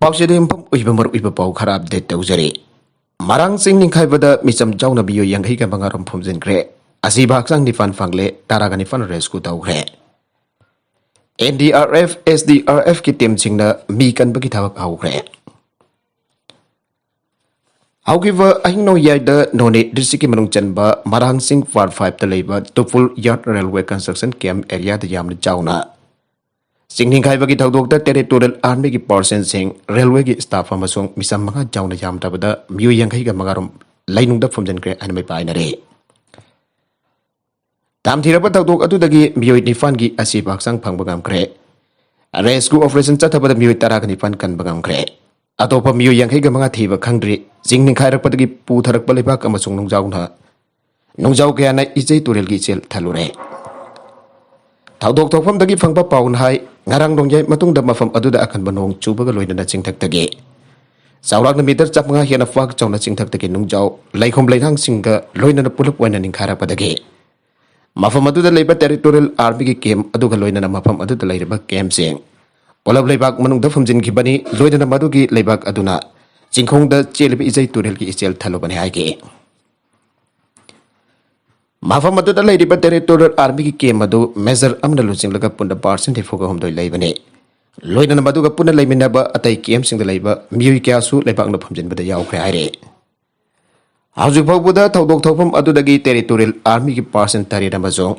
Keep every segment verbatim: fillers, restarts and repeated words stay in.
ꯄꯥꯎꯆꯦꯗ ꯌꯨꯝꯐꯝ ꯑꯣꯏꯕ ꯃꯔꯨꯑꯣꯏꯕ ꯄꯥꯎ ꯈꯔ ꯑꯞꯗꯦꯠ ꯇꯧꯖꯔꯤ꯫ ꯃꯔꯥꯡ ꯆꯤꯡ ꯅꯤꯡꯈꯥꯏꯕꯗ ꯃꯤꯆꯝ ꯌꯥꯎꯅ ꯃꯤꯑꯣꯏ ꯌꯥꯡꯈꯩꯒ ꯃꯉꯥ ꯔꯣꯝ ꯐꯨꯝꯖꯤꯟꯈ꯭ꯔꯦ꯫ ꯑꯁꯤꯕ ꯍꯛꯆꯥꯡ ꯅꯤꯄꯥꯟ ꯐꯪꯂꯦ, ꯇꯔꯥꯒ ꯅꯤꯄꯥꯟ ꯔꯦꯁꯀ꯭ꯌꯨ ꯇꯧꯈ꯭ꯔꯦ꯫ N D R F, S D R ꯑꯦꯐꯀꯤ ꯇꯤꯝꯁꯤꯡꯅ ꯃꯤ ꯀꯟꯕꯒꯤ ꯊꯕꯛ ꯍꯧꯈ꯭ꯔꯦ꯫ ꯍꯧꯈꯤꯕ ꯑꯍꯤꯡ ꯅꯣꯡꯌꯥꯏꯗ ꯅꯣꯅꯦ ꯗꯤꯁꯇ꯭ꯔꯤꯛꯀꯤ ꯃꯅꯨꯡ ꯆꯟꯕ ꯃꯔꯥꯡ ꯆꯤꯡ ꯄꯥꯔꯠ ꯐꯥꯏꯚꯇ ꯂꯩꯕ ꯇꯨꯄꯨꯜ ꯌꯥꯔꯠ ꯔꯦꯜꯋꯦ ꯀꯟꯁꯇ꯭ꯔꯛꯁꯟ ꯀꯦꯝꯞ ꯑꯦꯔꯤꯌꯥꯗ ꯌꯥꯝꯅ ꯆꯥꯎꯅ ꯆꯤꯡ ꯅꯤꯡꯈꯥꯏꯕꯒꯤ ꯊꯧꯗꯣꯛꯇ ꯇꯦꯔꯤꯇꯣꯔꯤꯌꯦꯜ ꯑꯥꯔꯃꯤꯒꯤ ꯄꯥꯔꯁꯟꯁꯤꯡ, ꯔꯦꯜꯋꯦꯒꯤ ꯁ꯭ꯇꯥꯐ ꯑꯃꯁꯨꯡ ꯃꯤꯆꯝ ꯃꯉꯥ ꯌꯥꯎꯅ ꯌꯥꯝꯗ꯭ꯔꯕꯗ ꯃꯤꯑꯣꯏ ꯌꯥꯡꯈꯩꯒ ꯃꯉꯥ ꯔꯣꯝ ꯂꯩꯅꯨꯡꯗ ꯐꯨꯝꯖꯤꯟꯈ꯭ꯔꯦ ꯍꯥꯏꯅ ꯃꯩ ꯄꯥꯏꯅꯔꯦ꯫ ꯇꯥꯝꯊꯤꯔꯕ ꯊꯧꯗꯣꯛ ꯑꯗꯨꯗꯒꯤ ꯃꯤꯑꯣꯏ ꯅꯤꯄꯥꯟꯒꯤ ꯑꯁꯤꯕ ꯍꯛꯆꯥꯡ ꯐꯪꯕ ꯉꯝꯈ꯭ꯔꯦ꯫ ꯔꯦꯁꯀ꯭ꯌꯨ ꯑꯣꯄꯔꯦꯁꯟ ꯆꯠꯊꯕꯗ ꯃꯤꯑꯣꯏ ꯇꯔꯥꯒ ꯅꯤꯄꯥꯟ ꯀꯟꯕ ꯉꯝꯈ꯭ꯔꯦ꯫ ꯑꯇꯣꯞꯄ ꯃꯤꯑꯣꯏ ꯌꯥꯡꯈꯩꯒ ꯃꯉꯥ ꯊꯤꯕ ꯈꯪꯗ꯭ꯔꯤ꯫ ꯆꯤꯡ ꯅꯤꯡꯈꯥꯏꯔꯛꯄꯗꯒꯤ ꯄꯨꯊꯔꯛꯄ ꯂꯩꯕꯥꯛ ꯑꯃꯁꯨꯡ ꯅꯨꯡꯖꯥꯎꯅ, ꯅꯨꯡꯖꯥꯎ ꯀꯌꯥꯅ ꯏꯆꯦ ꯇꯨꯔꯦꯜꯒꯤ ꯏꯆꯦꯜ ꯊꯜꯂꯨꯔꯦ꯫ ꯊꯧꯗꯣꯛ ꯊꯣꯛꯐꯝꯗꯒꯤ ꯐꯪꯕ ꯄꯥꯎꯅ ꯍꯥꯏ, ꯉꯔꯥꯡ ꯅꯣꯡꯌꯥꯏ ꯃꯇꯨꯡꯗ ꯃꯐꯝ ꯑꯗꯨꯗ ꯑꯀꯟꯕ ꯅꯣꯡ ꯆꯨꯕꯒ ꯂꯣꯏꯅꯅ ꯆꯤꯡꯊꯛꯇꯒꯤ ꯆꯥꯎꯔꯥꯛꯅ ꯃꯤꯇꯔ ꯆꯥꯃꯉꯥ ꯍꯦꯟꯅ ꯄꯥꯛ ꯆꯥꯎꯅ ꯆꯤꯡꯊꯛꯇꯒꯤ ꯅꯨꯡꯖꯥꯎ, ꯂꯩꯈꯣꯝ ꯂꯩꯅꯥꯡꯁꯤꯡꯒ ꯂꯣꯏꯅꯅ ꯄꯨꯂꯞ ꯑꯣꯏꯅ ꯅꯤꯡꯈꯥꯏꯔꯛꯄꯗꯒꯤ ꯃꯐꯝ ꯑꯗꯨꯗ ꯂꯩꯕ ꯇꯦꯔꯤꯇꯣꯔꯤꯌꯦꯜ ꯑꯥꯔꯃꯤꯒꯤ ꯀꯦꯝꯞ ꯑꯗꯨꯒ ꯂꯣꯏꯅꯅ ꯃꯐꯝ ꯑꯗꯨꯗ ꯂꯩꯔꯤꯕ ꯀꯦꯝꯞꯁꯤꯡ ꯄꯨꯂꯞ ꯂꯩꯕꯥꯛ ꯃꯅꯨꯡꯗ ꯐꯨꯝꯖꯤꯟꯈꯤꯕꯅꯤ꯫ ꯂꯣꯏꯅꯅ ꯃꯗꯨꯒꯤ ꯂꯩꯕꯥꯛ ꯑꯗꯨꯅ ꯆꯤꯡꯈꯣꯡꯗ ꯆꯦꯜꯂꯤꯕ ꯏꯆꯦ ꯇꯨꯔꯦꯜꯒꯤ ꯏꯆꯦꯜ ꯊꯜꯂꯨꯕꯅꯤ ꯍꯥꯏꯈꯤ꯫ ꯃꯐꯝ ꯑꯗꯨꯗ ꯂꯩꯔꯤꯕ ꯇꯦꯔꯤꯇꯣꯔꯤꯌꯦꯜ ꯑꯥꯔꯃꯤꯒꯤ ꯀꯦꯝꯞ ꯑꯗꯨ ꯃꯦꯖꯔ ꯑꯃꯅ ꯂꯨꯆꯤꯡꯂꯒ ꯄꯨꯟꯅ ꯄꯥꯔꯁꯟ ꯅꯤꯐꯨꯒ ꯍꯨꯝꯗꯣꯏ ꯂꯩꯕꯅꯤ꯫ ꯂꯣꯏꯅꯅ ꯃꯗꯨꯒ ꯄꯨꯟꯅ ꯂꯩꯃꯤꯟꯅꯕ ꯑꯇꯩ ꯀꯦꯝꯞꯁꯤꯡꯗ ꯂꯩꯕ ꯃꯤꯑꯣꯏ ꯀꯌꯥꯁꯨ ꯂꯩꯕꯥꯛꯅ ꯐꯨꯝꯖꯤꯟꯕꯗ ꯌꯥꯎꯈ꯭ꯔꯦ ꯍꯥꯏꯔꯦ꯫ ꯍꯧꯖꯤꯛ ꯐꯥꯎꯕꯗ ꯊꯧꯗꯣꯛ ꯊꯣꯛꯐꯝ ꯑꯗꯨꯗꯒꯤ ꯇꯦꯔꯤꯇꯣꯔꯤꯌꯦꯜ ꯑꯥꯔꯃꯤꯒꯤ ꯄꯥꯔꯁꯟ ꯇꯔꯦꯠ ꯑꯃꯁꯨꯡ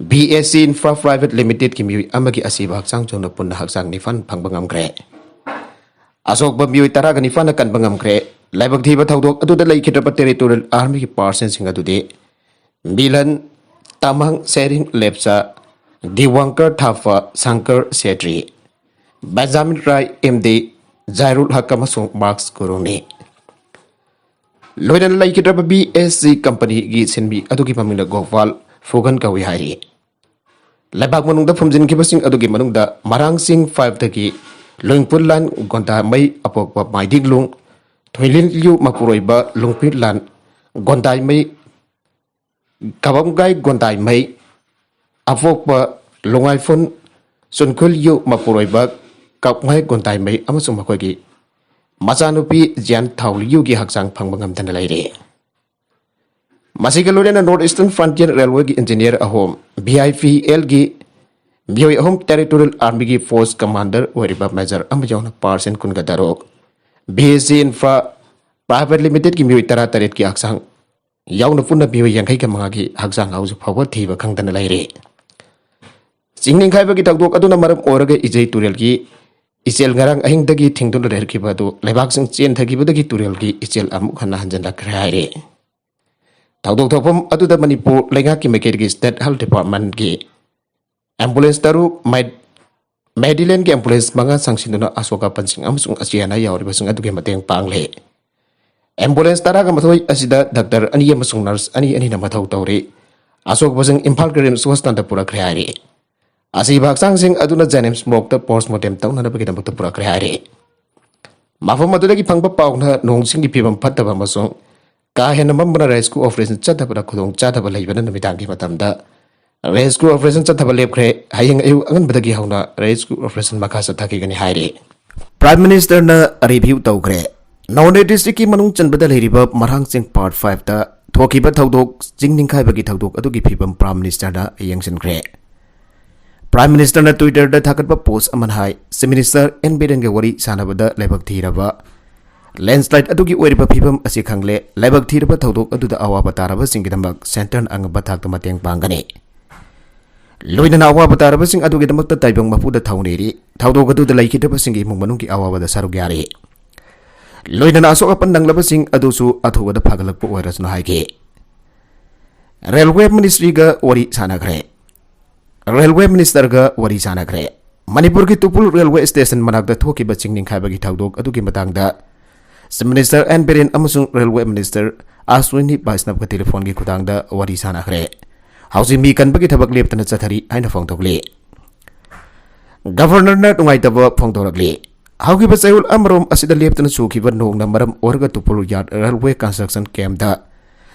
B S C infra private ꯂꯤꯃꯤꯇꯦꯗꯀꯤ ꯃꯤꯑꯣꯏ ꯑꯃꯒꯤ ꯑꯁꯤꯕ ꯍꯛꯆꯥꯡ ꯆꯪꯅ ꯄꯨꯟꯅ ꯍꯛꯆꯥꯡ ꯅꯤꯄꯥꯟ ꯐꯪꯕ ꯉꯝꯈ꯭ꯔꯦ꯫ ꯑꯁꯣꯛꯄ ꯃꯤꯑꯣꯏ ꯇꯔꯥꯒ ꯅꯤꯄꯥꯟꯅ ꯀꯟꯕ ꯉꯝꯈ꯭ꯔꯦ꯫ ꯂꯥꯏꯕꯛ ꯊꯤꯕ ꯊꯧꯗꯣꯛ ꯑꯗꯨꯗ ꯂꯩꯈꯤꯗ꯭ꯔꯕ ꯇꯦꯔꯤꯇꯣꯔꯤꯌꯦꯜ ꯑꯥꯔꯃꯤꯒꯤ ꯄꯥꯔꯁꯟꯁꯤꯡ ꯑꯗꯨꯗꯤ ꯃꯤꯂꯟ ꯇꯥꯃꯥꯡ, ꯁꯦꯔꯤꯡ ꯂꯦꯞꯆꯥ, ꯗꯤꯋꯥꯡꯀꯔ ꯊꯥꯐ, ꯁꯪꯀꯔ ꯁꯦꯇ꯭ꯔꯤ, ꯕꯦꯟꯖꯥꯃꯤꯟ ꯔꯥꯏ, ꯑꯦꯝ ꯗꯤ, ꯖꯥꯏꯔꯨꯜ ꯍꯛ ꯑꯃꯁꯨꯡ ꯃꯥꯔꯛꯁ ꯒꯨꯔꯨꯡꯅꯤ꯫ ꯂꯣꯏꯅꯅ ꯂꯩꯈꯤꯗ꯭ꯔꯕ ꯕꯤ ꯑꯦꯁ ꯁꯤ ꯀꯝꯄꯅꯤꯒꯤ ꯁꯤꯟꯃꯤ ꯑꯗꯨꯒꯤ ꯃꯃꯤꯡꯅ ꯒꯣꯄꯥꯜ ꯐꯨꯒꯟ ꯀꯧꯏ ꯍꯥꯏꯔꯤ꯫ ꯂꯩꯕꯥꯛ ꯃꯅꯨꯡꯗ ꯐꯨꯝꯖꯤꯟꯈꯤꯕꯁꯤꯡ ꯑꯗꯨꯒꯤ ꯃꯅꯨꯡꯗ ꯃꯔꯥꯡꯁꯤꯡ ꯐꯥꯏꯚꯇꯒꯤ ꯂꯣꯏꯄꯨꯠꯂꯥꯟ ꯒꯣꯟꯗꯥꯃꯩ ꯑꯄꯣꯛꯄ ꯃꯥꯏꯗꯤꯡꯂꯨꯡ, ꯊꯣꯏꯂꯤꯟꯂ꯭ꯌꯨ ꯃꯄꯨꯔꯣꯏꯕ ꯂꯨꯡꯄꯤꯠꯂꯥꯟ ꯒꯣꯟꯗꯥꯏꯃꯩ, ꯀꯕꯝꯒꯥꯏ ꯒꯣꯟꯗꯥꯏꯃꯩ ꯑꯄꯣꯛꯄ ꯂꯣꯡꯉꯥꯏꯐꯨꯟ ꯆꯨꯟꯈꯨꯜꯌꯨ ꯃꯄꯨꯔꯣꯏꯕ ꯀꯥꯞꯉꯥꯏ ꯒꯣꯟꯇꯥꯏꯃꯩ ꯑꯃꯁꯨꯡ ꯃꯈꯣꯏꯒꯤ ꯃꯆꯥꯅꯨꯄꯤ ꯖꯤꯌꯥꯟ ꯊꯥꯎꯂꯤꯌꯨꯒꯤ ꯍꯛꯆꯥꯡ ꯐꯪꯕ ꯉꯝꯗꯅ ꯂꯩꯔꯦ꯫ ꯃꯁꯤꯒ ꯂꯣꯏꯅꯅ North Eastern Frontier Railwayꯒꯤ engineer ꯑꯍꯨꯝ, VIPLꯒꯤ ꯃꯤꯑꯣꯏ ꯑꯍꯨꯝ, Territorial Armyꯒꯤ force commander ꯑꯣꯏꯔꯤꯕ major ꯑꯃ ꯌꯥꯎꯅ person ꯀꯨꯟꯒ ꯇꯔꯨꯛ, BSC Infra Private Limitedꯀꯤ ꯃꯤꯑꯣꯏ ꯇꯔꯥꯇꯔꯦꯠꯀꯤ ꯍꯛꯆꯥꯡ ꯌꯥꯎꯅ ꯄꯨꯟꯅ ꯃꯤꯑꯣꯏ ꯌꯥꯡꯈꯩꯒ ꯃꯉꯥꯒꯤ ꯍꯛꯆꯥꯡ ꯍꯧꯖꯤꯛ ꯐꯥꯎꯕ ꯊꯤꯕ ꯈꯪꯗꯅ ꯂꯩꯔꯤ꯫ ꯆꯤꯡ ꯅꯤꯡꯈꯥꯏꯕꯒꯤ ꯊꯧꯗꯣꯛ ꯑꯗꯨꯅ ꯃꯔꯝ ꯑꯣꯏꯔꯒ ꯏꯖꯩ ꯇꯨꯔꯦꯜꯒꯤ ꯏꯆꯦꯜ ꯉꯔꯥꯡ ꯑꯍꯤꯡꯗꯒꯤ ꯊꯤꯡꯗꯨꯅ ꯂꯩꯔꯛꯈꯤꯕ ꯑꯗꯨ ꯂꯩꯕꯥꯛꯁꯤꯡ ꯆꯦꯟꯊꯈꯤꯕꯗꯒꯤ ꯇꯨꯔꯦꯜꯒꯤ ꯏꯆꯦꯜ ꯑꯃꯨꯛ ꯍꯟꯅ ꯍꯟꯖꯤꯜꯂꯛꯈ꯭ꯔꯦ ꯍꯥꯏꯔꯤ꯫ ꯊꯧꯗꯣꯛ ꯊꯣꯛꯐꯝ ꯑꯗꯨꯗ ꯃꯅꯤꯄꯨꯔ ꯂꯩꯉꯥꯛꯀꯤ ꯃꯥꯏꯀꯩꯗꯒꯤ State Health Departmentꯀꯤ ambulance ꯇꯔꯨꯛ, ꯃꯦꯗꯤꯂꯦꯟꯒꯤ ambulance ꯃꯉꯥ ꯆꯪꯁꯤꯟꯗꯨꯅ ꯑꯁꯣꯛ ꯑꯄꯟꯁꯤꯡ ꯑꯃꯁꯨꯡ ꯑꯆꯤ ꯑꯅꯥ ꯌꯥꯎꯔꯤꯕꯁꯤꯡ ꯑꯗꯨꯒꯤ ꯃꯇꯦꯡ ꯄꯥꯡꯂꯦ꯫ Ambulance ꯇꯔꯥꯒ ꯃꯥꯊꯣꯏ ꯑꯁꯤꯗ doctor ꯑꯅꯤ ꯑꯃꯁꯨꯡ nurse ꯑꯅꯤ ꯑꯅꯤꯅ ꯃꯊꯧ ꯇꯧꯔꯤ꯫ ꯑꯁꯣꯛꯄꯁꯤꯡ ꯏꯝꯐꯥꯜꯒꯤ RIMS hospitalꯗ ꯄꯨꯔꯛꯈ꯭ꯔꯦ ꯍꯥꯏꯔꯤ꯫ ꯑꯁꯤꯕ ꯍꯛꯆꯥꯡꯁꯤꯡ ꯑꯗꯨꯅ JNIMS morgueꯇ postmortem ꯇꯧꯅꯅꯕꯒꯤꯗꯃꯛꯇ ꯄꯨꯔꯛꯈ꯭ꯔꯦ ꯍꯥꯏꯔꯤ꯫ ꯃꯐꯝ ꯑꯗꯨꯗꯒꯤ ꯐꯪꯕ ꯄꯥꯎꯅ ꯅꯣꯡ ꯆꯤꯡꯒꯤ ꯐꯤꯕꯝ ꯐꯠꯇꯕ ꯑꯃꯁꯨꯡ ꯀꯥ ꯍꯦꯟꯅ ꯃꯝꯕꯅ rescue operation ꯆꯠꯊꯕꯗ ꯈꯨꯗꯣꯡ ꯆꯥꯗꯕ ꯂꯩꯕꯅ ꯅꯨꯃꯤꯗꯥꯡꯒꯤ ꯃꯇꯝꯗ rescue operation ꯆꯠꯊꯕ ꯂꯦꯞꯈ꯭ꯔꯦ꯫ ꯍꯌꯦꯡ ꯑꯌꯨꯛ ꯑꯉꯟꯕꯗꯒꯤ ꯍꯧꯅ rescue operation ꯃꯈꯥ ꯆꯠꯊꯈꯤꯒꯅꯤ ꯍꯥꯏꯔꯤ꯫ Prime Ministerꯅ review ꯇꯧꯈ꯭ꯔꯦ꯫ ꯅꯣꯅꯦ districtꯀꯤ ꯃꯅꯨꯡ ꯆꯟꯕꯗ ꯂꯩꯔꯤꯕ ꯃꯔꯥꯡꯆꯤꯡ Part fiveꯇ ꯊꯣꯛꯈꯤꯕ ꯊꯧꯗꯣꯛ, ꯆꯤꯡ ꯅꯤꯡꯈꯥꯏꯕꯒꯤ ꯊꯧꯗꯣꯛ ꯑꯗꯨꯒꯤ ꯐꯤꯕꯝ Prime Ministerꯅ ꯌꯦꯡꯁꯤꯟꯈ꯭ꯔꯦ꯫ Prime Ministerꯅ Twitterꯗ ꯊꯥꯒꯠꯄ post ꯑꯃꯅ ꯍꯥꯏ, Chief Minister ꯑꯦꯟ ꯕꯤꯔꯦꯟꯒ ꯋꯥꯔꯤ ꯁꯥꯟꯅꯕꯗ ꯂꯥꯏꯕꯛ ꯊꯤꯔꯕ landslide ꯑꯗꯨꯒꯤ ꯑꯣꯏꯔꯤꯕ ꯐꯤꯕꯝ ꯑꯁꯤ ꯈꯪꯂꯦ꯫ ꯂꯥꯏꯕꯛ ꯊꯤꯔꯕ ꯊꯧꯗꯣꯛ ꯑꯗꯨꯗ ꯑꯋꯥꯕ ꯇꯥꯔꯕꯁꯤꯡꯒꯤꯗꯃꯛ Centreꯅ ꯑꯉꯝꯕ ꯊꯥꯛꯇ ꯃꯇꯦꯡ ꯄꯥꯡꯒꯅꯤ꯫ ꯂꯣꯏꯅꯅ ꯑꯋꯥꯕ ꯇꯥꯔꯕꯁꯤꯡ ꯑꯗꯨꯒꯤꯗꯃꯛꯇ ꯇꯥꯏꯕꯪ ꯃꯄꯨꯗ ꯊꯧꯅꯤꯔꯤ꯫ ꯊꯧꯗꯣꯛ ꯑꯗꯨꯗ ꯂꯩꯈꯤꯗ꯭ꯔꯕꯁꯤꯡꯒꯤ ꯏꯃꯨꯡ ꯃꯅꯨꯡꯒꯤ ꯑꯋꯥꯕꯗ ꯁꯔꯨꯛ ꯌꯥꯔꯤ꯫ ꯂꯣꯏꯅꯅ ꯑꯁꯣꯛ ꯑꯄꯟ ꯅꯪꯂꯕꯁꯤꯡ ꯑꯗꯨꯁꯨ ꯑꯊꯨꯕꯗ ꯐꯒꯠꯂꯛꯄ ꯑꯣꯏꯔꯁꯅꯨ ꯍꯥꯏꯈꯤ꯫ Railway Ministryꯒ ꯋꯥꯔꯤ ꯁꯥꯟꯅꯈ꯭ꯔꯦ꯫ Railway Ministerꯒ ꯋꯥꯔꯤ ꯁꯥꯟꯅꯈ꯭ꯔꯦ꯫ ꯃꯅꯤꯄꯨꯔꯒꯤ ꯇꯨꯄꯨꯜ railway station ꯃꯅꯥꯛꯇ ꯊꯣꯛꯈꯤꯕ ꯆꯤꯡ ꯅꯤꯡꯈꯥꯏꯕꯒꯤ ꯊꯧꯗꯣꯛ ꯑꯗꯨꯒꯤ ꯃꯇꯥꯡꯗ Chief Minister ꯑꯦꯟ ꯕꯤꯔꯦꯟ ꯑꯃꯁꯨꯡ Railway Minister ꯑꯁ꯭ꯋꯤꯅꯤ ꯕꯩꯁꯅꯕꯒ telephone ꯒꯤ ꯈꯨꯊꯥꯡꯗ ꯋꯥꯔꯤ ꯁꯥꯟꯅꯈ꯭ꯔꯦ꯫ ꯍꯧꯖꯤꯛ ꯃꯤ ꯀꯟꯕꯒꯤ ꯊꯕꯛ ꯂꯦꯞꯇꯅ ꯆꯠꯊꯔꯤ ꯍꯥꯏꯅ ꯐꯣꯡꯗꯣꯛꯂꯤ꯫ Governorꯅ ꯅꯨꯡꯉꯥꯏꯇꯕ ꯐꯣꯡꯗꯣꯔꯛꯂꯤ꯫ ꯍꯧꯈꯤꯕ ꯆꯌꯣꯜ ꯑꯃꯔꯣꯝ ꯑꯁꯤꯗ ꯂꯦꯞꯇꯅ ꯆꯨꯈꯤꯕ ꯅꯣꯡꯅ ꯃꯔꯝ ꯑꯣꯏꯔꯒ ꯇꯨꯄꯨꯜ yard railway construction campꯇ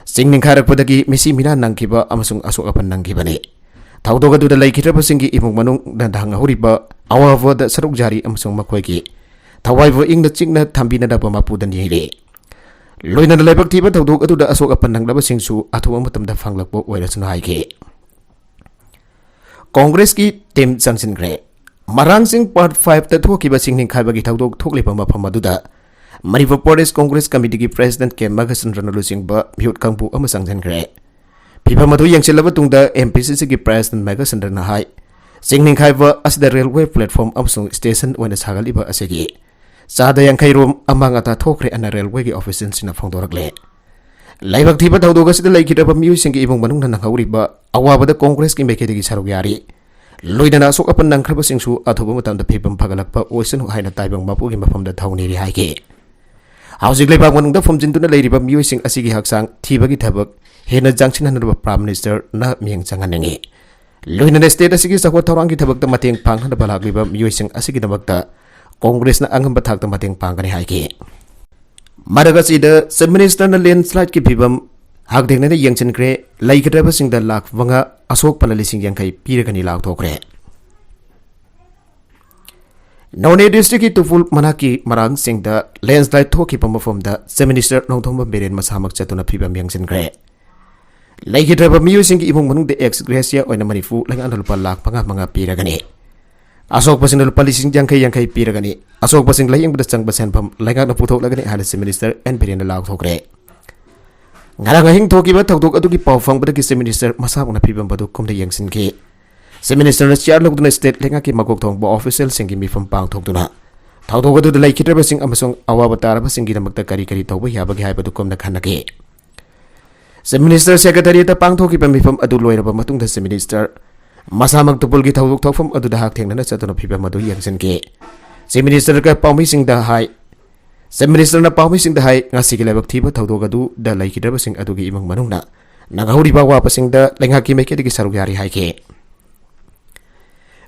ꯆꯤꯡ ꯅꯤꯡꯈꯥꯏꯔꯛꯄꯗꯒꯤ ꯃꯤꯁꯤ ꯃꯤꯅꯥ ꯅꯪꯈꯤꯕ ꯑꯃꯁꯨꯡ ꯑꯁꯣꯛ ꯑꯄꯟ ꯅꯪꯈꯤꯕꯅꯤ꯫ ꯊꯧꯗꯣꯛ ꯑꯗꯨꯗ ꯂꯩꯈꯤꯗ꯭ꯔꯕꯁꯤꯡꯒꯤ ꯏꯃꯨꯡ ꯃꯅꯨꯡꯅ ꯅꯍꯪꯍꯧꯔꯤꯕ ꯑꯋꯥꯕꯗ ꯁꯔꯨꯛ ꯌꯥꯔꯤ ꯑꯃꯁꯨꯡ ꯃꯈꯣꯏꯒꯤ ꯊꯋꯥꯏꯕꯨ ꯏꯪꯅ ꯆꯤꯛꯅ ꯊꯝꯕꯤꯅꯅꯕ ꯃꯄꯨꯗ ꯅꯤꯔꯤ꯫ ꯂꯣꯏꯅꯅ ꯂꯥꯏꯕꯛ ꯊꯤꯕ ꯊꯧꯗꯣꯛ ꯑꯗꯨꯗ ꯑꯁꯣꯛ ꯑꯄꯟ ꯅꯪꯂꯕꯁꯤꯡꯁꯨ ꯑꯊꯨꯕ ꯃꯇꯝꯗ ꯐꯪꯂꯛꯄ ꯑꯣꯏꯔꯁꯅꯨ ꯍꯥꯏꯈꯤ꯫ ꯀꯣꯡꯒ꯭ꯔꯦꯁꯀꯤ ꯇꯤꯝ ꯆꯪꯁꯤꯟꯈ꯭ꯔꯦ꯫ ꯃꯔꯥꯡꯁꯤꯡ ꯄꯥꯔꯠ ꯐꯥꯏꯚꯇ ꯊꯣꯛꯈꯤꯕ ꯁꯤꯡ ꯅꯤꯡꯈꯥꯏꯕꯒꯤ ꯊꯧꯗꯣꯛ ꯊꯣꯛꯂꯤꯕ ꯃꯐꯝ ꯑꯗꯨꯗ ꯃꯅꯤꯄꯨꯔ ꯄ꯭ꯔꯗꯦꯁ ꯀꯣꯡꯒ꯭ꯔꯦꯁ ꯀꯃꯤꯇꯤꯒꯤ ꯄ꯭ꯔꯦꯁꯤꯗꯦꯟꯠ ꯀꯦ ꯃꯒꯁꯟꯗ꯭ꯔꯅ ꯂꯨꯆꯤꯡꯕ ꯃꯤꯍꯨꯠ ꯀꯥꯡꯕꯨ ꯑꯃ ꯆꯪꯁꯤꯟꯈ꯭ꯔꯦ꯫ ꯐꯤꯚꯝ ꯑꯗꯨ ꯌꯦꯡꯁꯤꯜꯂꯕ ꯃꯇꯨꯡꯗ ꯑꯦꯝ ꯄꯤ ꯁꯤ ꯁꯤꯒꯤ ꯄ꯭ꯔꯦꯁꯤꯗꯦꯟꯠ ꯃꯒꯁꯟꯗ꯭ꯔꯅ ꯍꯥꯏ, ꯁꯤꯡ ꯅꯤꯡꯈꯥꯏꯕ ꯑꯁꯤꯗ ꯔꯦꯜꯋꯦ ꯄ꯭ꯂꯦꯠꯐꯣꯔꯝ ꯑꯃꯁꯨꯡ ꯁ꯭ꯇꯦꯁꯟ ꯑꯣꯏꯅ ꯁꯥꯒꯠꯂꯤꯕ ꯑꯁꯤꯒꯤ ꯆꯥꯗ ꯌꯥꯡꯈꯩ ꯔꯣꯝ ꯑꯃꯥꯡ ꯑꯇꯥ ꯊꯣꯛꯈ꯭ꯔꯦ ꯍꯥꯏꯅ ꯔꯦꯜꯋꯦꯒꯤ ꯑꯣꯐꯤꯁꯤꯌꯦꯜꯁꯤꯡꯅ ꯐꯣꯡꯗꯣꯔꯛꯂꯦ꯫ ꯂꯥꯏꯕꯛ ꯊꯤꯕ ꯊꯧꯗꯣꯛ ꯑꯁꯤꯗ ꯂꯩꯈꯤꯗ꯭ꯔꯕ ꯃꯤꯑꯣꯏꯁꯤꯡꯒꯤ ꯏꯃꯨꯡ ꯃꯅꯨꯡꯅ ꯅꯪꯍꯧꯔꯤꯕ ꯑꯋꯥꯕꯗ ꯀꯣꯡꯒ꯭ꯔꯦꯁꯀꯤ ꯃꯥꯏꯀꯩꯗꯒꯤ ꯁꯔꯨꯛ ꯌꯥꯔꯤ꯫ ꯂꯣꯏꯅꯅ ꯑꯁꯣꯛ ꯑꯄꯟ ꯅꯪꯈ꯭ꯔꯕꯁꯤꯡꯁꯨ ꯑꯊꯨꯕ ꯃꯇꯝꯗ ꯐꯤꯕꯝ ꯐꯒꯠꯂꯛꯄ ꯑꯣꯏꯁꯅꯨ ꯍꯥꯏꯅ ꯇꯥꯏꯕꯪ ꯃꯄꯨꯒꯤ ꯃꯐꯝꯗ ꯊꯧꯅꯤꯔꯤ ꯍꯥꯏꯈꯤ꯫ ꯍꯧꯖꯤꯛ ꯂꯩꯕꯥꯛ ꯃꯅꯨꯡꯗ ꯐꯨꯝꯖꯤꯟꯗꯨꯅ ꯂꯩꯔꯤꯕ ꯃꯤꯑꯣꯏꯁꯤꯡ ꯑꯁꯤꯒꯤ ꯍꯛꯆꯥꯡ ꯊꯤꯕꯒꯤ ꯊꯕꯛ ꯍꯦꯟꯅ ꯆꯪꯁꯤꯟꯍꯟꯅꯕ ꯄ꯭ꯔꯥꯏꯝ ꯃꯤꯅꯤꯁꯇꯔꯅ ꯃꯤꯠꯌꯦꯡ ꯆꯪꯍꯟꯅꯤꯡꯏ꯫ ꯂꯣꯏꯅꯅ ꯁ꯭ꯇꯦꯠ ꯑꯁꯤꯒꯤ ꯆꯥꯎꯈꯠ ꯊꯧꯔꯥꯡꯒꯤ ꯊꯕꯛꯇ ꯃꯇꯦꯡ ꯄꯥꯡꯅꯅꯕ ꯂꯥꯛꯂꯤꯕ ꯃꯤꯑꯣꯏꯁꯤꯡ ꯑꯁꯤꯒꯤꯗꯃꯛꯇ ꯀꯣꯡꯒ꯭ꯔꯦꯁꯅ ꯑꯉꯝꯕ ꯊꯥꯛꯇ ꯃꯇꯦꯡ ꯄꯥꯡꯒꯅꯤ ꯍꯥꯏꯈꯤ꯫ ꯃꯔꯛ ꯑꯁꯤꯗ ꯆꯤꯐ ꯃꯤꯅꯤꯁꯇꯔꯅ ꯂꯦꯟꯁ꯭ꯂꯥꯏꯗꯀꯤ ꯐꯤꯕꯝ ꯍꯛꯊꯦꯡꯅꯅ ꯌꯦꯡꯁꯤꯟꯈ꯭ꯔꯦ꯫ ꯂꯩꯈꯤꯗ꯭ꯔꯕꯁꯤꯡꯗ ꯂꯥꯈ ꯃꯉꯥ, ꯑꯁꯣꯛꯄꯅ ꯂꯤꯁꯤꯡ ꯌꯥꯡꯈꯩ ꯄꯤꯔꯒꯅꯤ ꯂꯥꯎꯊꯣꯛꯈ꯭ꯔꯦ꯫ ꯅꯣꯅꯦ ꯗꯤꯁꯇ꯭ꯔꯤꯛꯀꯤ ꯇꯨꯄꯨꯜ ꯃꯅꯥꯛꯀꯤ ꯃꯔꯥꯡꯁꯤꯡꯗ ꯂꯦꯟꯁ꯭ꯂꯥꯏꯗ ꯊꯣꯛꯈꯤꯕ ꯃꯐꯝꯗ ꯆꯤꯐ ꯃꯤꯅꯤꯁꯇꯔ ꯅꯣꯡꯊꯣꯝꯕꯝ ꯕꯤꯔꯦꯟ ꯃꯁꯥꯃꯛ ꯆꯠꯇꯨꯅ ꯐꯤꯕꯝ ꯌꯦꯡꯁꯤꯟꯈ꯭ꯔꯦ꯫ ꯂꯩꯈꯤꯗ꯭ꯔꯕ ꯃꯤꯑꯣꯏꯁꯤꯡꯒꯤ ꯏꯃꯨꯡ ꯃꯅꯨꯡꯗ ꯑꯦꯛꯁ ꯒ꯭ꯔꯦꯁꯤꯌꯥ ꯑꯣꯏꯅ ꯃꯅꯤꯄꯨꯔ ꯂꯩꯉꯥꯛꯅ ꯂꯨꯄꯥ ꯂꯥꯈ ꯃꯉꯥ ꯃꯉꯥ ꯄꯤꯔꯒꯅꯤ꯫ ꯑꯁꯣꯛꯄꯁꯤꯡꯅ ꯂꯨꯄꯥ ꯂꯤꯁꯤꯡ ꯌꯥꯡꯈꯩ ꯌꯥꯡꯈꯩ ꯄꯤꯔꯒꯅꯤ꯫ ꯑꯁꯣꯛꯄꯁꯤꯡ ꯂꯥꯌꯦꯡꯕꯗ ꯆꯪꯕ ꯁꯦꯟꯐꯝ ꯂꯩꯉꯥꯛꯅ ꯄꯨꯊꯣꯛꯂꯒꯅꯤ ꯍꯥꯏꯅ ꯆꯤꯐ ꯃꯤꯅꯤꯁꯇꯔ ꯑꯦꯟ ꯕꯤꯔꯦꯟꯅ ꯂꯥꯎꯊꯣꯛꯈ꯭ꯔꯦ꯫ ꯉꯔꯥꯡ ꯑꯍꯤꯡ ꯊꯣꯛꯈꯤꯕ ꯊꯧꯗꯣꯛ ꯑꯗꯨꯒꯤ ꯄꯥꯎ ꯐꯪꯕꯗꯒꯤ ꯆꯤꯐ ꯃꯤꯅꯤꯁꯇꯔ ꯃꯁꯥꯃꯛꯅ ꯐꯤꯕꯝ ꯑꯗꯨ ꯀꯨꯞꯅ ꯌꯦꯡꯁꯤꯟꯈꯤ꯫ ꯆꯤꯐ ꯃꯤꯅꯤꯁꯇꯔꯅ ꯆꯤꯌꯥꯔ ꯂꯧꯗꯨꯅ ꯁ꯭ꯇꯦꯠ ꯂꯩꯉꯥꯛꯀꯤ ꯃꯀꯣꯛ ꯊꯣꯡꯕ ꯑꯣꯐꯤꯁꯤꯌꯦꯜꯁꯤꯡꯒꯤ ꯃꯤꯐꯝ ꯄꯥꯡꯊꯣꯛꯇꯨꯅ ꯊꯧꯗꯣꯛ ꯑꯗꯨꯗ ꯂꯩꯈꯤꯗ꯭ꯔꯕꯁꯤꯡ ꯑꯃꯁꯨꯡ ꯑꯋꯥꯕ ꯇꯥꯔꯕꯁꯤꯡꯒꯤꯗꯃꯛꯇ ꯀꯔꯤ ꯀꯔꯤ ꯇꯧꯕ ꯌꯥꯕꯒꯦ ꯍꯥꯏꯕꯗꯨ ꯀꯨꯞꯅ ꯈꯟꯅꯈꯤ꯫ ꯆꯤꯐ ꯃꯤꯅꯤꯁꯇꯔ ꯁꯦꯀ꯭ꯔꯦꯇꯔꯤꯌꯦꯠꯇ ꯄꯥꯡꯊꯣꯛꯈꯤꯕ ꯃꯤꯐꯝ ꯑꯗꯨ ꯂꯣꯏꯔꯕ ꯃꯇꯨꯡꯗ ꯆꯤꯐ ꯃꯤꯅꯤꯁꯇꯔ ꯃꯁꯥꯃꯛ ꯇꯨꯄꯨꯜꯒꯤ ꯊꯧꯗꯣꯛ ꯊꯣꯛꯐꯝ ꯑꯗꯨꯗ ꯍꯛꯊꯦꯡꯅꯅ ꯆꯠꯇꯨꯅ ꯐꯤꯕꯝ ꯑꯗꯨ ꯌꯦꯡꯁꯤꯟꯈꯤ꯫ ꯆꯤꯐ ꯃꯤꯅꯤꯁꯇꯔꯒ ꯄꯥꯎꯃꯤꯁꯤꯡꯗ ꯍꯥꯏ, ꯆꯤꯐ ꯃꯤꯅꯤꯁꯇꯔꯅ ꯄꯥꯎꯃꯤꯁꯤꯡꯗ ꯍꯥꯏ, ꯉꯁꯤꯒꯤ ꯂꯥꯏꯕꯛ ꯊꯤꯕ ꯊꯧꯗꯣꯛ ꯑꯗꯨꯗ ꯂꯩꯈꯤꯗ꯭ꯔꯕꯁꯤꯡ ꯑꯗꯨꯒꯤ ꯏꯃꯨꯡ ꯃꯅꯨꯡꯅ ꯅꯪꯍꯧꯔꯤꯕ ꯑꯋꯥꯕꯁꯤꯡꯗ ꯂꯩꯉꯥꯛꯀꯤ ꯃꯥꯏꯀꯩꯗꯒꯤ ꯁꯔꯨꯛ ꯌꯥꯔꯤ ꯍꯥꯏꯈꯤ꯫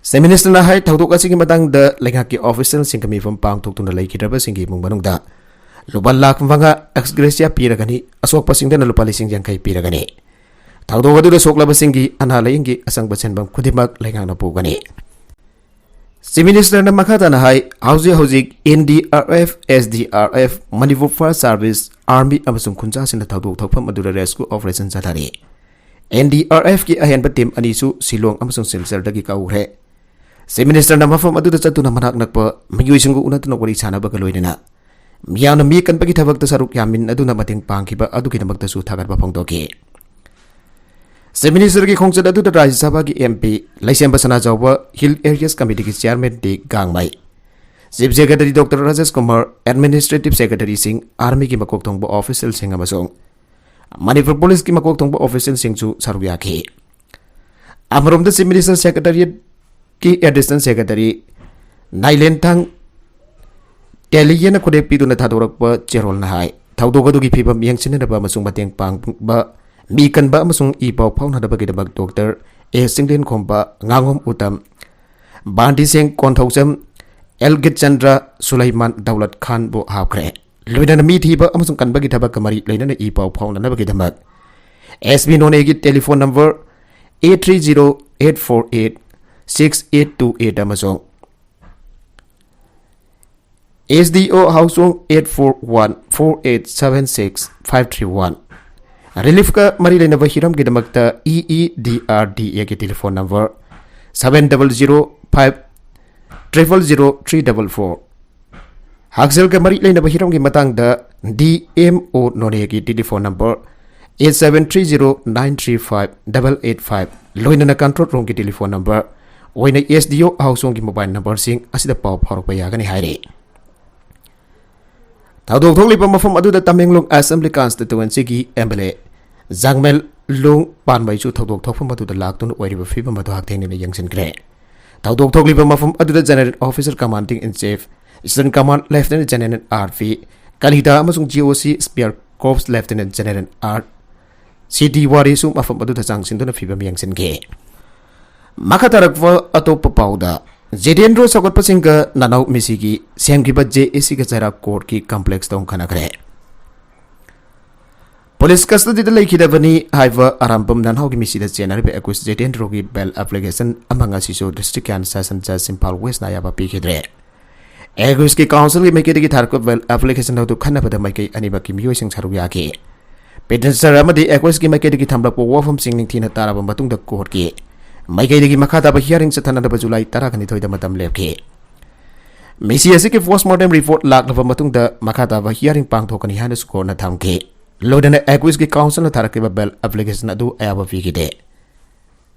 ꯆꯤꯐ ꯃꯤꯅꯤꯁꯇꯔꯅ ꯍꯥꯏ, ꯊꯧꯗꯣꯛ ꯑꯁꯤꯒꯤ ꯃꯇꯥꯡꯗ ꯂꯩꯉꯥꯛꯀꯤ ꯑꯣꯐꯤꯁꯤꯌꯦꯜꯁꯤꯡꯒ ꯃꯤꯐꯝ ꯄꯥꯡꯊꯣꯛꯇꯨꯅ ꯂꯩꯈꯤꯗ꯭ꯔꯕꯁꯤꯡꯒꯤ ꯏꯃꯨꯡ ꯃꯅꯨꯡꯗ ꯂꯨꯄꯥ ꯂꯥꯈ ꯃꯉꯥ ꯑꯦꯛꯁ ꯒ꯭ꯔꯦꯁꯤꯌꯥ ꯄꯤꯔꯒꯅꯤ, ꯑꯁꯣꯛꯄꯁꯤꯡꯗꯅ ꯂꯨꯄꯥ ꯂꯤꯁꯤꯡ ꯌꯥꯡꯈꯩ ꯄꯤꯔꯒꯅꯤ꯫ ꯊꯧꯗꯣꯛ ꯑꯗꯨꯗ ꯁꯣꯛꯂꯕꯁꯤꯡꯒꯤ ꯑꯅꯥ ꯂꯥꯌꯦꯡꯒꯤ ꯑꯆꯪꯕ ꯁꯦꯟꯐꯝ ꯈꯨꯗꯤꯡꯃꯛ ꯂꯩꯉꯥꯛꯅ ꯄꯨꯒꯅꯤ꯫ Chief Minister ꯅ ꯃꯈꯥ ꯇꯥꯅ ꯍꯥꯏ, ꯍꯧꯖꯤꯛ ꯍꯧꯖꯤꯛ N D R F, S D R F, Manipur Fire Service, Army ꯑꯃꯁꯨꯡ ꯈꯨꯟꯖꯥꯁꯤꯡꯅ ꯊꯧꯗꯣꯛ ꯊꯣꯛꯐꯝ ꯑꯗꯨꯗ rescue operation ꯆꯠꯊꯔꯤ꯫ N D R F ꯀꯤ ꯑꯍꯦꯟꯕ team ꯑꯅꯤꯁꯨ ꯁꯤꯂꯣꯡ ꯑꯃꯁꯨꯡ ꯁꯤꯜꯆꯔꯗꯒꯤ ꯀꯧꯈ꯭ꯔꯦ꯫ Chief Minister ꯅ ꯃꯐꯝ ꯑꯗꯨꯗ ꯆꯠꯇꯨꯅ ꯃꯅꯥꯛ ꯅꯛꯄ ꯃꯤꯑꯣꯏꯁꯤꯡꯒ ꯎꯅꯗꯨꯅ ꯋꯥꯔꯤ ꯁꯥꯟꯅꯕꯒ ꯂꯣꯏꯅꯅ ꯃꯤꯌꯥꯝꯅ ꯃꯤ ꯀꯟꯕꯒꯤ ꯊꯕꯛꯇ ꯁꯔꯨꯛ ꯌꯥꯃꯤꯟꯅꯗꯨꯅ ꯃꯇꯦꯡ ꯄꯥꯡꯈꯤꯕ ꯑꯗꯨꯒꯤꯗꯃꯛꯇꯁꯨ ꯊꯥꯒꯠꯄ ꯐꯣꯡꯗꯣꯛꯈꯤ꯫ Chief Minister ꯒꯤ ꯈꯣꯡꯆꯠ ꯑꯗꯨꯗ ꯔꯥꯖ꯭ꯌ ꯁꯚꯥꯒꯤ M P ꯂꯩꯁꯦꯝꯕ ꯁꯅꯥꯖꯥꯎꯕ, Hill Areas Committee ꯒꯤ Chairman ꯗꯤ ꯒꯥꯡꯃꯩ, Chief Secretary Doctor Rajesh Kumar, Administrative Secretary ꯁꯤꯡ, Army ꯒꯤ ꯃꯀꯣꯛ ꯊꯣꯡꯕ official ꯁꯤꯡ ꯑꯃꯁꯨꯡ ꯃꯅꯤꯄꯨꯔ Police ꯀꯤ ꯃꯀꯣꯛ ꯊꯣꯡꯕ official ꯁꯤꯡꯁꯨ ꯁꯔꯨꯛ ꯌꯥꯈꯤ꯫ ꯑꯃꯔꯣꯝꯗ Chief Minister Secretariat ꯀꯤ Additional Secretary ꯅꯥꯏꯂꯦꯟꯊꯥꯡ ꯇꯦꯂꯤꯌꯦꯅ ꯈꯨꯗꯦꯞ ꯄꯤꯗꯨꯅ ꯊꯥꯗꯣꯔꯛꯄ ꯆꯦꯔꯣꯜꯅ ꯍꯥꯏ, ꯊꯧꯗꯣꯛ ꯑꯗꯨꯒꯤ ꯐꯤꯕꯝ ꯌꯦꯡꯁꯤꯟꯅꯅꯕ ꯑꯃꯁꯨꯡ ꯃꯇꯦꯡ ꯄꯥꯡꯕ ꯃꯤ ꯀꯟꯕ ꯑꯃꯁꯨꯡ ꯏ ꯄꯥꯎ ꯐꯥꯎꯅꯅꯕꯒꯤꯗꯃꯛ Doctor ꯑꯦ ꯆꯤꯡꯂꯦꯟꯈꯣꯝꯕ, ꯉꯥꯉꯣꯝ ꯎꯇꯝ, ꯕꯥꯟꯗꯤ ꯁꯤꯡ, ꯀꯣꯟꯊꯧꯖꯝ, ꯑꯦꯜꯒꯤꯠ ꯆꯟꯗ꯭ꯔ, ꯁꯨꯂꯩꯃꯥꯟ ꯗꯧꯂꯠ ꯈꯥꯟꯕꯨ ꯍꯥꯞꯈ꯭ꯔꯦ꯫ ꯂꯣꯏꯅꯅ ꯃꯤ ꯊꯤꯕ ꯑꯃꯁꯨꯡ ꯀꯟꯕꯒꯤ ꯊꯕꯛꯀ ꯃꯔꯤ ꯂꯩꯅꯅ ꯏ ꯄꯥꯎ ꯐꯥꯎꯅꯅꯕꯒꯤꯗꯃꯛ S B ꯅꯣꯅꯦꯒꯤ telephone number eight three zero eight four eight six eight two eight ꯑꯃꯁꯨꯡ S D O ꯍꯥꯎꯁꯣꯡ eight four one four eight seven six five three one꯫ Relief ꯀ ꯃꯔꯤ ꯂꯩꯅꯕ ꯍꯤꯔꯝꯒꯤꯗꯃꯛꯇ E E D R D A ꯒꯤ telephone number seven double zero five triple zero three double four꯫ ꯍꯛꯁꯦꯜꯒ ꯃꯔꯤ ꯂꯩꯅꯕ ꯍꯤꯔꯝꯒꯤ ꯃꯇꯥꯡꯗ D M O ꯅꯣꯅꯦꯒꯤ telephone number eight seven three zero nine three five double eight five, ꯂꯣꯏꯅꯅ control room ꯒꯤ telephone number ꯑꯣꯏꯅ S D O ꯍꯥꯎꯁꯣꯡꯒꯤ mobile number ꯁꯤꯡ ꯑꯁꯤꯗ ꯄꯥꯎ ꯐꯥꯎꯔꯛꯄ ꯌꯥꯒꯅꯤ ꯍꯥꯏꯔꯤ꯫ ꯊꯧꯗꯣꯛ ꯊꯣꯛꯂꯤꯕ ꯃꯐꯝ ꯑꯗꯨꯗ ꯇꯃꯦꯡꯂꯣꯡ Assembly Constituency ꯒꯤ M L A ꯖꯥꯡꯃꯦꯜ ꯂꯣꯡ ꯄꯥꯟꯕꯩꯁꯨ ꯊꯧꯗꯣꯛ ꯊꯣꯛꯐꯝ ꯑꯗꯨꯗ ꯂꯥꯛꯇꯨꯅ ꯑꯣꯏꯔꯤꯕ ꯐꯤꯕꯝ ꯑꯗꯨ ꯍꯛꯊꯦꯡꯅꯅ ꯌꯦꯡꯁꯤꯟꯈ꯭ꯔꯦ꯫ ꯊꯧꯗꯣꯛ ꯊꯣꯛꯂꯤꯕ ꯃꯐꯝ ꯑꯗꯨꯗ General Officer Commanding in Chief, Eastern Command Lieutenant General R P Kalita ꯑꯃꯁꯨꯡ G O C Spear Corps Lieutenant General R ꯁꯤ ꯗꯤ ꯋꯥꯔꯤꯁꯨ ꯃꯐꯝ ꯑꯗꯨꯗ ꯆꯪꯁꯤꯟꯗꯨꯅ ꯐꯤꯕꯝ ꯌꯦꯡꯁꯤꯟꯈꯤ꯫ ꯃꯈꯥ ꯇꯥꯔꯛꯄ ꯑꯇꯣꯞꯄ ꯄꯥꯎꯗ, ꯖꯤꯇꯦꯟꯗ꯭ꯔꯣ ꯁꯧꯒꯠꯄꯁꯤꯡꯒ ꯅꯅꯧ ꯃꯤꯁꯤꯒꯤ ꯁꯦꯝꯈꯤꯕ J A C ꯒ ꯆꯩꯔꯥꯛ court ꯀꯤ complex ꯇ ꯍꯣꯡꯈꯠꯅꯈ꯭ꯔꯦ꯫ ꯄꯨꯂꯤꯁ ꯀꯁꯇꯗꯤꯗ ꯂꯩꯈꯤꯗꯕꯅꯤ ꯍꯥꯏꯕ ꯑꯔꯥꯝꯕꯝ ꯅꯅꯥꯎꯒꯤ ꯃꯤꯁꯤꯗ ꯆꯦꯟꯅꯔꯤꯕ ꯑꯦꯀ꯭ꯌꯨꯁ ꯖꯤꯇꯦꯟꯗ꯭ꯔꯣꯒꯤ ꯕꯦꯜ ꯑꯦꯄ꯭ꯂꯤꯀꯦꯁꯟ ꯑꯃ ꯉꯁꯤꯁꯨ ꯗꯤꯁꯇ꯭ꯔꯤꯛ ꯀ꯭ꯌꯥꯟ ꯁꯦꯁꯟ ꯖꯖ ꯏꯝꯐꯥꯜ ꯋꯦꯁꯅ ꯑꯌꯥꯕ ꯄꯤꯈꯤꯗ꯭ꯔꯦ꯫ ꯑꯦꯀ꯭ꯌꯨꯁꯀꯤ ꯀꯥꯎꯟꯁꯤꯜꯒꯤ ꯃꯥꯏꯀꯩꯗꯒꯤ ꯊꯥꯔꯛꯄ ꯕꯦꯜ ꯑꯦꯄ꯭ꯂꯤꯀꯦꯁꯟ ꯑꯗꯨ ꯈꯟꯅꯕꯗ ꯃꯥꯏꯀꯩ ꯑꯅꯤꯃꯛꯀꯤ ꯃꯤꯑꯣꯏꯁꯤꯡ ꯁꯔꯨꯛ ꯌꯥꯈꯤ꯫ ꯄꯤꯇꯤꯁꯅꯔ ꯑꯃꯗꯤ ꯑꯦꯀ꯭ꯌꯨꯁꯀꯤ ꯃꯥꯏꯀꯩꯗꯒꯤ ꯊꯝꯂꯛꯄ ꯋꯥꯐꯝꯁꯤꯡ ꯅꯤꯡꯊꯤꯅ ꯇꯥꯔꯕ ꯃꯇꯨꯡꯗ ꯀꯣꯔꯠꯀꯤ ꯃꯥꯏꯀꯩꯗꯒꯤ ꯃꯈꯥ ꯇꯥꯕ ꯍꯤꯌꯥꯔꯤꯡ ꯆꯠꯊꯅꯅꯕ ꯖꯨꯂꯥꯏ ꯇꯔꯥꯅꯤꯊꯣꯏꯗ ꯃꯇꯝ ꯂꯦꯞꯈꯤ꯫ ꯃꯤꯁꯤ ꯑꯁꯤꯒꯤ ꯄꯣꯁꯃꯣꯔꯇꯦꯝ ꯔꯤꯄꯣꯔꯠ ꯂꯥꯛꯂꯕ ꯃꯇꯨꯡꯗ ꯃꯈꯥ ꯇꯥꯕ ꯍꯤꯌꯥꯔꯤꯡ ꯄꯥꯡꯊꯣꯛꯀꯅꯤ ꯍꯥꯏꯅꯁꯨ ꯀꯣꯔꯠꯅ ꯊꯝꯈꯤ꯫ ꯂꯣꯏꯅꯅ ꯑꯦꯀ꯭ꯌꯨꯁꯀꯤ ꯀꯥꯎꯟꯁꯤꯜꯅ ꯊꯥꯔꯛꯈꯤꯕ ꯕꯦꯜ ꯑꯦꯄ꯭ꯂꯤꯀꯦꯁꯟ ꯑꯗꯨ ꯑꯌꯥꯕ ꯄꯤꯈꯤꯗꯦ꯫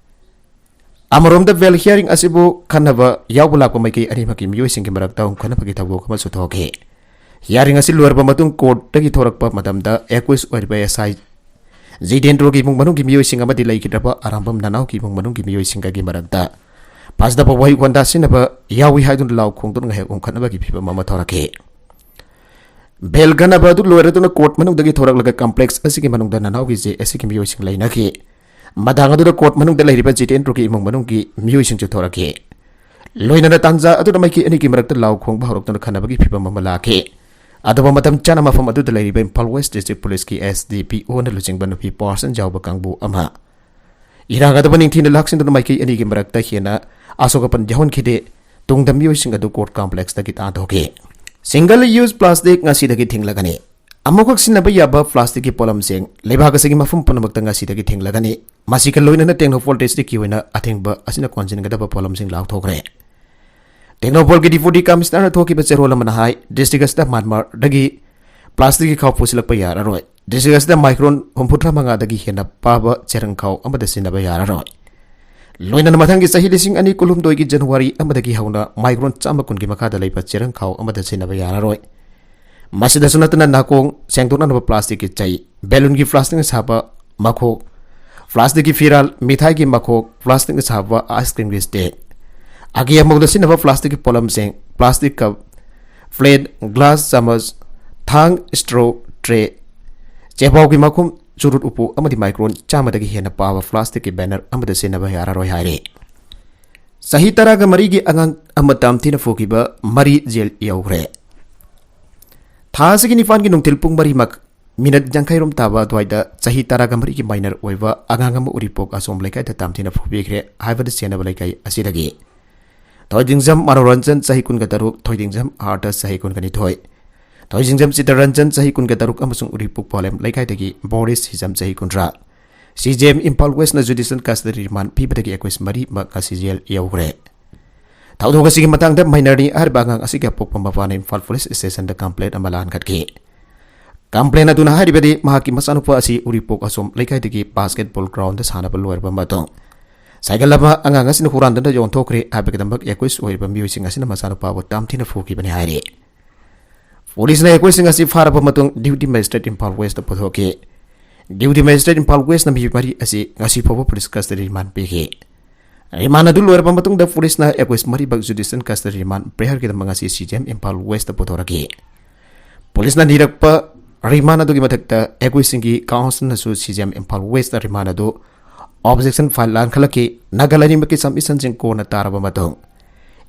ꯑꯃꯔꯣꯝꯗ ꯕꯦꯜ ꯍꯤꯌꯥꯔꯤꯡ ꯑꯁꯤꯕꯨ ꯈꯟꯅꯕ ꯌꯥꯎꯕ ꯂꯥꯛꯄ ꯃꯥꯏꯀꯩ ꯑꯅꯤꯃꯛꯀꯤ ꯃꯤꯑꯣꯏꯁꯤꯡꯒꯤ ꯃꯔꯛꯇ ꯍꯨꯝꯈꯠꯅꯕꯒꯤ ꯊꯧꯗꯣꯛ ꯑꯃꯁꯨ ꯊꯣꯛꯈꯤ꯫ ꯍꯤꯌꯥꯔꯤꯡ ꯑꯁꯤ ꯂꯣꯏꯔꯕ ꯃꯇꯨꯡ ꯀꯣꯔꯠꯇꯒꯤ ꯊꯣꯔꯛꯄ ꯃꯇꯝꯗ ꯑꯦꯀ꯭ꯌꯨꯁ ꯑꯣꯏꯔꯤꯕ ꯑꯦꯁ ꯑꯥꯏ ꯖꯤꯇꯦꯟꯗ꯭ꯔꯣꯒꯤ ꯏꯃꯨꯡ ꯃꯅꯨꯡꯒꯤ ꯃꯤꯑꯣꯏꯁꯤꯡ ꯑꯃꯗꯤ ꯂꯩꯈꯤꯗ꯭ꯔꯕ ꯑꯔꯥꯝꯕꯝ ꯅꯅꯥꯎꯒꯤ ꯏꯃꯨꯡ ꯃꯅꯨꯡꯒꯤ ꯃꯤꯑꯣꯏꯁꯤꯡꯒꯒꯤ ꯃꯔꯛꯇ ꯐꯖꯗꯕ ꯋꯥꯍꯩ ꯈꯣꯟꯗꯥ ꯁꯤꯟꯅꯕ ꯌꯥꯎꯏ ꯍꯥꯏꯗꯨꯅ ꯂꯥꯎ ꯈꯣꯡꯗꯨꯅ ꯉꯥꯏꯍꯥꯛ ꯍꯨꯝꯈꯠꯅꯕꯒꯤ ꯐꯤꯕꯝ ꯑꯃ ꯊꯣꯔꯛꯈꯤ꯫ ꯕꯦꯜ ꯈꯟꯅꯕ ꯑꯗꯨ ꯂꯣꯏꯔꯗꯨꯅ ꯀꯣꯔꯠ ꯃꯅꯨꯡꯗꯒꯤ ꯊꯣꯔꯛꯂꯒ ꯀꯝꯄ꯭ꯂꯦꯛꯁ ꯑꯁꯤꯒꯤ ꯃꯅꯨꯡꯗ ꯅꯅꯥꯎꯒꯤ ꯖꯦ ꯑꯦꯁ ꯁꯤꯒꯤ ꯃꯤꯑꯣꯏꯁꯤꯡ ꯂꯩꯅꯈꯤ꯫ ꯃꯇꯥꯡ ꯑꯗꯨꯗ ꯀꯣꯔꯠ ꯃꯅꯨꯡꯗ ꯂꯩꯔꯤꯕ ꯖꯤꯇꯦꯟꯗ꯭ꯔꯣꯒꯤ ꯏꯃꯨꯡ ꯃꯅꯨꯡꯒꯤ ꯃꯤꯑꯣꯏꯁꯤꯡꯁꯨ ꯊꯣꯔꯛꯈꯤ꯫ ꯂꯣꯏꯅꯅ ꯇꯥꯟꯖꯥ ꯑꯗꯨꯗ ꯃꯥꯏꯀꯩ ꯑꯅꯤꯒꯤ ꯃꯔꯛꯇ ꯂꯥꯎ ꯈꯣꯡꯕ ꯍꯧꯔꯛꯇꯨꯅ ꯈꯟꯅꯕꯒꯤ ꯐꯤꯕꯝ ꯑꯃ ꯂꯥꯛꯈꯤ꯫ ꯑꯗꯨꯕꯨ ꯃꯇꯝ ꯆꯥꯅ ꯃꯐꯝ ꯑꯗꯨꯗ ꯂꯩꯔꯤꯕ ꯏꯝꯐꯥꯜ ꯋꯦꯁ ꯗꯤꯁꯇ꯭ꯔꯤꯛ ꯄꯨꯂꯤꯁꯀꯤ ꯑꯦꯁ ꯗꯤ ꯄꯤ ꯑꯣꯅ ꯂꯨꯆꯤꯡꯕ ꯅꯨꯄꯤ ꯄꯥꯔꯁꯟ ꯌꯥꯎꯕ ꯀꯥꯡꯕꯨ ꯑꯃ ꯏꯔꯥꯡ ꯑꯗꯨꯕꯨ ꯅꯤꯡꯊꯤꯅ ꯂꯥꯛꯁꯤꯟꯗꯨꯅ ꯃꯥꯏꯀꯩ ꯑꯅꯤꯒꯤ ꯃꯔꯛꯇ ꯍꯦꯟꯅ ꯑꯁꯣꯛ ꯑꯄꯟ ꯌꯥꯎꯍꯟꯈꯤꯗꯦ꯫ ꯇꯨꯡꯗ ꯃꯤꯑꯣꯏꯁꯤꯡ ꯑꯗꯨ ꯀꯣꯔꯠ ꯀꯝꯄ꯭ꯂꯦꯛꯁꯇꯒꯤ ꯇꯥꯟꯊꯣꯛꯈꯤ꯫ ꯁꯤꯡꯒꯜ ꯌꯨꯁ ꯄ꯭ꯂꯥꯁꯇꯤꯛ ꯉꯁꯤꯗꯒꯤ ꯊꯤꯡꯂꯒꯅꯤ꯫ ꯑꯃꯨꯛꯈꯛ ꯁꯤꯖꯤꯟꯅꯕ ꯌꯥꯕ ꯄ꯭ꯂꯥꯁꯇꯤꯛꯀꯤ ꯄꯣꯠꯂꯝꯁꯤꯡ ꯂꯩꯕꯥꯛ ꯑꯁꯤꯒꯤ ꯃꯐꯝ ꯄꯨꯝꯅꯃꯛꯇ ꯉꯁꯤꯗꯒꯤ ꯊꯤꯡꯂꯒꯅꯤ꯫ ꯃꯁꯤꯒ ꯂꯣꯏꯅꯅ ꯇꯦꯡꯅꯧꯄꯜ ꯗꯤꯁꯇ꯭ꯔꯤꯛꯀꯤ ꯑꯣꯏꯅ ꯑꯊꯤꯡꯕ ꯑꯁꯤꯅ ꯀꯣꯟꯁꯤꯟꯒꯗꯕ ꯄꯣꯠꯂꯝꯁꯤꯡ ꯂꯥꯎꯊꯣꯛꯈ꯭ꯔꯦ꯫ ꯇꯦꯡꯅꯧꯄꯜꯒꯤ ꯗꯤꯄꯨꯇꯤ ꯀꯃꯤꯁꯅꯔꯅ ꯊꯣꯛꯈꯤꯕ ꯆꯦꯔꯣꯜ ꯑꯃꯅ ꯍꯥꯏ, ꯗꯤꯁꯇ꯭ꯔꯤꯛ ꯑꯁꯤꯗ ꯃ꯭ꯌꯥꯟꯃꯥꯔꯗꯒꯤ ꯄ꯭ꯂꯥꯁꯇꯤꯛꯀꯤ ꯈꯥꯎ ꯄꯨꯁꯤꯜꯂꯛꯄ ꯌꯥꯔꯔꯣꯏ꯫ ꯗꯤꯁꯇ꯭ꯔꯤꯛ ꯑꯁꯤꯗ ꯃꯥꯏꯀ꯭ꯔꯣꯟ ꯍꯨꯝꯐꯨꯇꯔꯥ ꯃꯉꯥꯗꯒꯤ ꯍꯦꯟꯅ ꯄꯥꯕ ꯆꯦꯔꯪ ꯈꯥꯎ ꯑꯃꯗ ꯁꯤꯖꯤꯟꯅꯕ ꯌꯥꯔꯔꯣꯏ꯫ ꯂꯣꯏꯅꯅ ꯃꯊꯪꯒꯤ ꯆꯍꯤ ꯂꯤꯁꯤꯡ ꯑꯅꯤ ꯀꯨꯟꯍꯨꯝꯗꯣꯏꯒꯤ ꯖꯅꯋꯥꯔꯤ ꯑꯃꯗꯒꯤ ꯍꯧꯅ ꯃꯥꯏꯀ꯭ꯔꯣꯟ ꯆꯥꯝꯃ ꯀꯨꯟꯒꯤ ꯃꯈꯥꯗ ꯂꯩꯕ ꯆꯦꯔꯪ ꯈꯥꯎ ꯑꯃꯗ ꯁꯤꯖꯤꯟꯅꯕ ꯌꯥꯔꯔꯣꯏ꯫ ꯃꯁꯤꯗꯁꯨ ꯅꯠꯇꯅ ꯅꯥꯀꯣꯡ ꯁꯦꯡꯗꯣꯛꯅꯅꯕ ꯄ꯭ꯂꯥꯁꯇꯤꯛꯀꯤ ꯆꯩ, ꯕꯦꯂꯨꯟꯒꯤ ꯄ꯭ꯂꯥꯁꯇꯤꯛꯅ ꯁꯥꯕ ꯃꯈꯣꯛ, ꯄ꯭ꯂꯥꯁꯇꯤꯛꯀꯤ ꯐꯤꯔꯥꯜ, ꯃꯤꯊꯥꯏꯒꯤ ꯃꯈꯣꯛ, ꯄ꯭ꯂꯥꯁꯇꯤꯛꯅ ꯁꯥꯕ ꯑꯥꯏꯁ ꯀ꯭ꯔꯤꯝꯒꯤ ꯁ꯭ꯇꯤꯛ, ꯑꯒꯤ ꯑꯃꯧꯗ ꯁꯤꯖꯤꯟꯅꯕ ꯄ꯭ꯂꯥꯁꯇꯤꯛꯀꯤ ꯄꯣꯠꯂꯝꯁꯤꯡ, ꯄ꯭ꯂꯥꯁꯇꯤꯛ ꯀꯞ, ꯄ꯭ꯂꯦꯠ, ꯒ꯭ꯂꯥꯁ, ꯆꯥꯃꯁ, ꯊꯥꯡ, ꯁ꯭ꯇ꯭ꯔꯣ, ꯇ꯭ꯔꯦ, ꯆꯦꯄꯥꯎꯒꯤ ꯃꯈꯨꯝ, ꯆꯨꯔꯨꯠ ꯎꯄꯨ ꯑꯃꯗꯤ ꯃꯥꯏꯀ꯭ꯔꯣꯟ ꯆꯥꯝꯃꯗꯒꯤ ꯍꯦꯟꯅ ꯄꯥꯕ ꯄ꯭ꯂꯥꯁꯇꯤꯛꯀꯤ ꯕꯦꯅꯔ ꯑꯃꯗ ꯁꯤꯖꯤꯟꯅꯕ ꯌꯥꯔꯔꯣꯏ ꯍꯥꯏꯔꯤ꯫ ꯆꯍꯤ ꯇꯔꯥꯒ ꯃꯔꯤꯒꯤ ꯑꯉꯥꯡ ꯑꯃ ꯇꯝꯊꯤꯅ ꯐꯨꯈꯤꯕ ꯃꯔꯤ ꯖꯦꯜ ꯌꯧꯈ꯭ꯔꯦ꯫ ꯊꯥ ꯑꯁꯤꯒꯤ ꯅꯤꯄꯥꯟꯒꯤ ꯅꯨꯡꯊꯤꯜ ꯄꯨꯡ ꯃꯔꯤꯃꯛ ꯃꯤꯅꯠ ꯌꯥꯡꯈꯩꯔꯣꯝ ꯇꯥꯕ ꯑꯗꯨꯋꯥꯏꯗ ꯆꯍꯤ ꯇꯔꯥꯒ ꯃꯔꯤꯒꯤ ꯃꯥꯏꯅꯔ ꯑꯣꯏꯕ ꯑꯉꯥꯡ ꯑꯃ ꯎꯔꯤꯄꯣꯛ ꯑꯁꯣꯝ ꯂꯩꯀꯥꯏꯗ ꯇꯝꯊꯤꯅ ꯐꯨꯕꯤꯈ꯭ꯔꯦ ꯍꯥꯏꯕꯗ ꯆꯦꯟꯅꯕ ꯂꯩꯀꯥꯏ ꯑꯁꯤꯗꯒꯤ꯫ ꯊꯣꯏꯗꯤꯡꯖꯝ ꯃꯅꯣꯔꯟꯖꯟ, ꯆꯍꯤ ꯀꯨꯟꯒ ꯇꯔꯨꯛ, ꯊꯣꯏꯗꯤꯡꯖꯝ ꯑꯥꯔꯇꯁ, ꯆꯍꯤ ꯀꯨꯟꯒ ꯅꯤꯊꯣꯏ, ꯊꯣꯏꯗꯤꯡꯖꯝ ꯆꯤꯇꯔꯟꯖꯟ, ꯆꯍꯤ ꯀꯨꯟꯒ ꯇꯔꯨꯛ, ꯑꯃꯁꯨꯡ ꯎꯔꯤꯄꯣꯛ ꯄꯣꯂꯦꯝ ꯂꯩꯀꯥꯏꯗꯒꯤ ꯕꯣꯔꯤꯁ ꯍꯤꯖꯝ, ꯆꯍꯤ ꯀꯨꯟꯊ꯭ꯔꯥ, ꯁꯤ ꯖꯤ ꯑꯦꯝ ꯏꯝꯐꯥꯜ ꯋꯦꯁꯅ ꯖꯨꯗꯤꯁꯤꯌꯦꯜ ꯀꯁꯇꯗꯤ ꯔꯤꯃꯥꯟ ꯄꯤꯕꯗꯒꯤ ꯑꯦꯀ꯭ꯌꯨꯁ ꯃꯔꯤꯃꯛ ꯉꯁꯤ ꯖꯦꯜ ꯌꯧꯈ꯭ꯔꯦ꯫ ꯊꯧꯗꯣꯛ ꯑꯁꯤꯒꯤ ꯃꯇꯥꯡꯗ ꯃꯥꯏꯅꯔꯅꯤ ꯍꯥꯏꯔꯤꯕ ꯑꯉꯥꯡ ꯑꯁꯤꯒꯤ ꯑꯄꯣꯛꯄ ꯃꯄꯥꯅ ꯏꯝꯐꯥꯜ ꯄꯨꯂꯤꯁ ꯁ꯭ꯇꯦꯁꯟꯗ ꯀꯝꯄ꯭ꯂꯦꯟ ꯑꯃ ꯂꯥꯟꯈꯠꯈꯤ꯫ ꯀꯝꯄ꯭ꯂꯦꯟ ꯑꯗꯨꯅ ꯍꯥꯏꯔꯤꯕꯗꯤ ꯃꯍꯥꯛꯀꯤ ꯃꯆꯥꯅꯨꯄꯥ ꯑꯁꯤ ꯎꯔꯤꯄꯣꯛ ꯑꯁꯣꯝ ꯂꯩꯀꯥꯏꯗꯒꯤ ꯕꯥꯁꯀꯦꯠꯕꯣꯜ ꯒ꯭ꯔꯥꯎꯟꯗ ꯁꯥꯟꯅꯕ ꯂꯣꯏꯔꯕ ꯃꯇꯨꯡ ꯁꯥꯏꯀꯜ ꯑꯃ ꯑꯉꯥꯡ ꯑꯁꯤꯅ ꯍꯨꯔꯥꯟꯗꯨꯅ ꯌꯣꯟꯊꯣꯛꯈ꯭ꯔꯦ ꯍꯥꯏꯕꯒꯤꯗꯃꯛ ꯑꯦꯀ꯭ꯌꯨꯁ ꯑꯣꯏꯔꯤꯕ ꯃꯤꯑꯣꯏꯁꯤꯡ ꯑꯁꯤꯅ ꯃꯆꯥꯅꯨꯄꯥꯕꯨ ꯇꯝꯊꯤꯅ ꯐꯨꯈꯤꯕꯅꯤ ꯍꯥꯏꯔꯤ꯫ ꯄꯨꯂꯤꯁꯅ ꯑꯦꯀ꯭ꯌꯨꯁꯁꯤꯡ ꯑꯁꯤ ꯐꯥꯔꯕ ꯃꯇꯨꯡ ꯗ꯭ꯌꯨꯇꯤ ꯃꯦꯖꯤꯁꯇ꯭ꯔꯦꯠ ꯏꯝꯐꯥꯜ ꯋꯦꯁꯇ ꯄꯨꯊꯣꯛꯈꯤ꯫ ꯗ꯭ꯌꯨꯇꯤ ꯃꯦꯖꯤꯁꯇ꯭ꯔꯦꯠ ꯏꯝꯐꯥꯜ ꯋꯦꯁꯅ ꯃꯤꯑꯣꯏ ꯃꯔꯤ ꯑꯁꯤ ꯉꯁꯤ ꯐꯥꯎꯕ ꯄꯨꯂꯤꯁ ꯀꯁꯇꯗꯤ ꯔꯤꯃꯥꯟ ꯄꯤꯈꯤ꯫ ꯔꯤꯃꯥꯟ ꯑꯗꯨ ꯂꯣꯏꯔꯕ ꯃꯇꯨꯡꯗ ꯄꯨꯂꯤꯁꯅ ꯑꯦꯀ꯭ꯌꯨꯁ ꯃꯔꯤꯃꯛ ꯖꯨꯗꯤꯁꯤꯌꯦꯜ ꯀꯁꯇꯗꯤ ꯔꯤꯃꯥꯟ ꯄ꯭ꯔꯦꯌꯔꯒꯤꯗꯃꯛ ꯉꯁꯤ C J M Imphal west ꯄꯨꯊꯣꯔꯛꯈꯤ꯫ ꯄꯨꯂꯤꯁꯅ ꯅꯤꯔꯛꯄ ꯔꯤꯃꯥꯟ ꯑꯗꯨꯒꯤ ꯃꯊꯛꯇ ꯑꯦꯀ꯭ꯌꯨꯁꯁꯤꯡꯒꯤ ꯀꯥꯎꯟꯁꯤꯜꯅꯁꯨ C J M Imphal west remand ꯑꯗꯨ ꯑꯣꯕꯖꯦꯛꯁꯟ ꯐꯥꯏꯜ ꯂꯥꯟꯈꯠꯂꯛꯈꯤ꯫ ꯅꯥꯒꯜ ꯑꯅꯤꯃꯛꯀꯤ ꯁꯕꯃꯤꯁꯟꯁꯤꯡ ꯀꯣꯟꯅ ꯇꯥꯔꯕ ꯃꯇꯨꯡ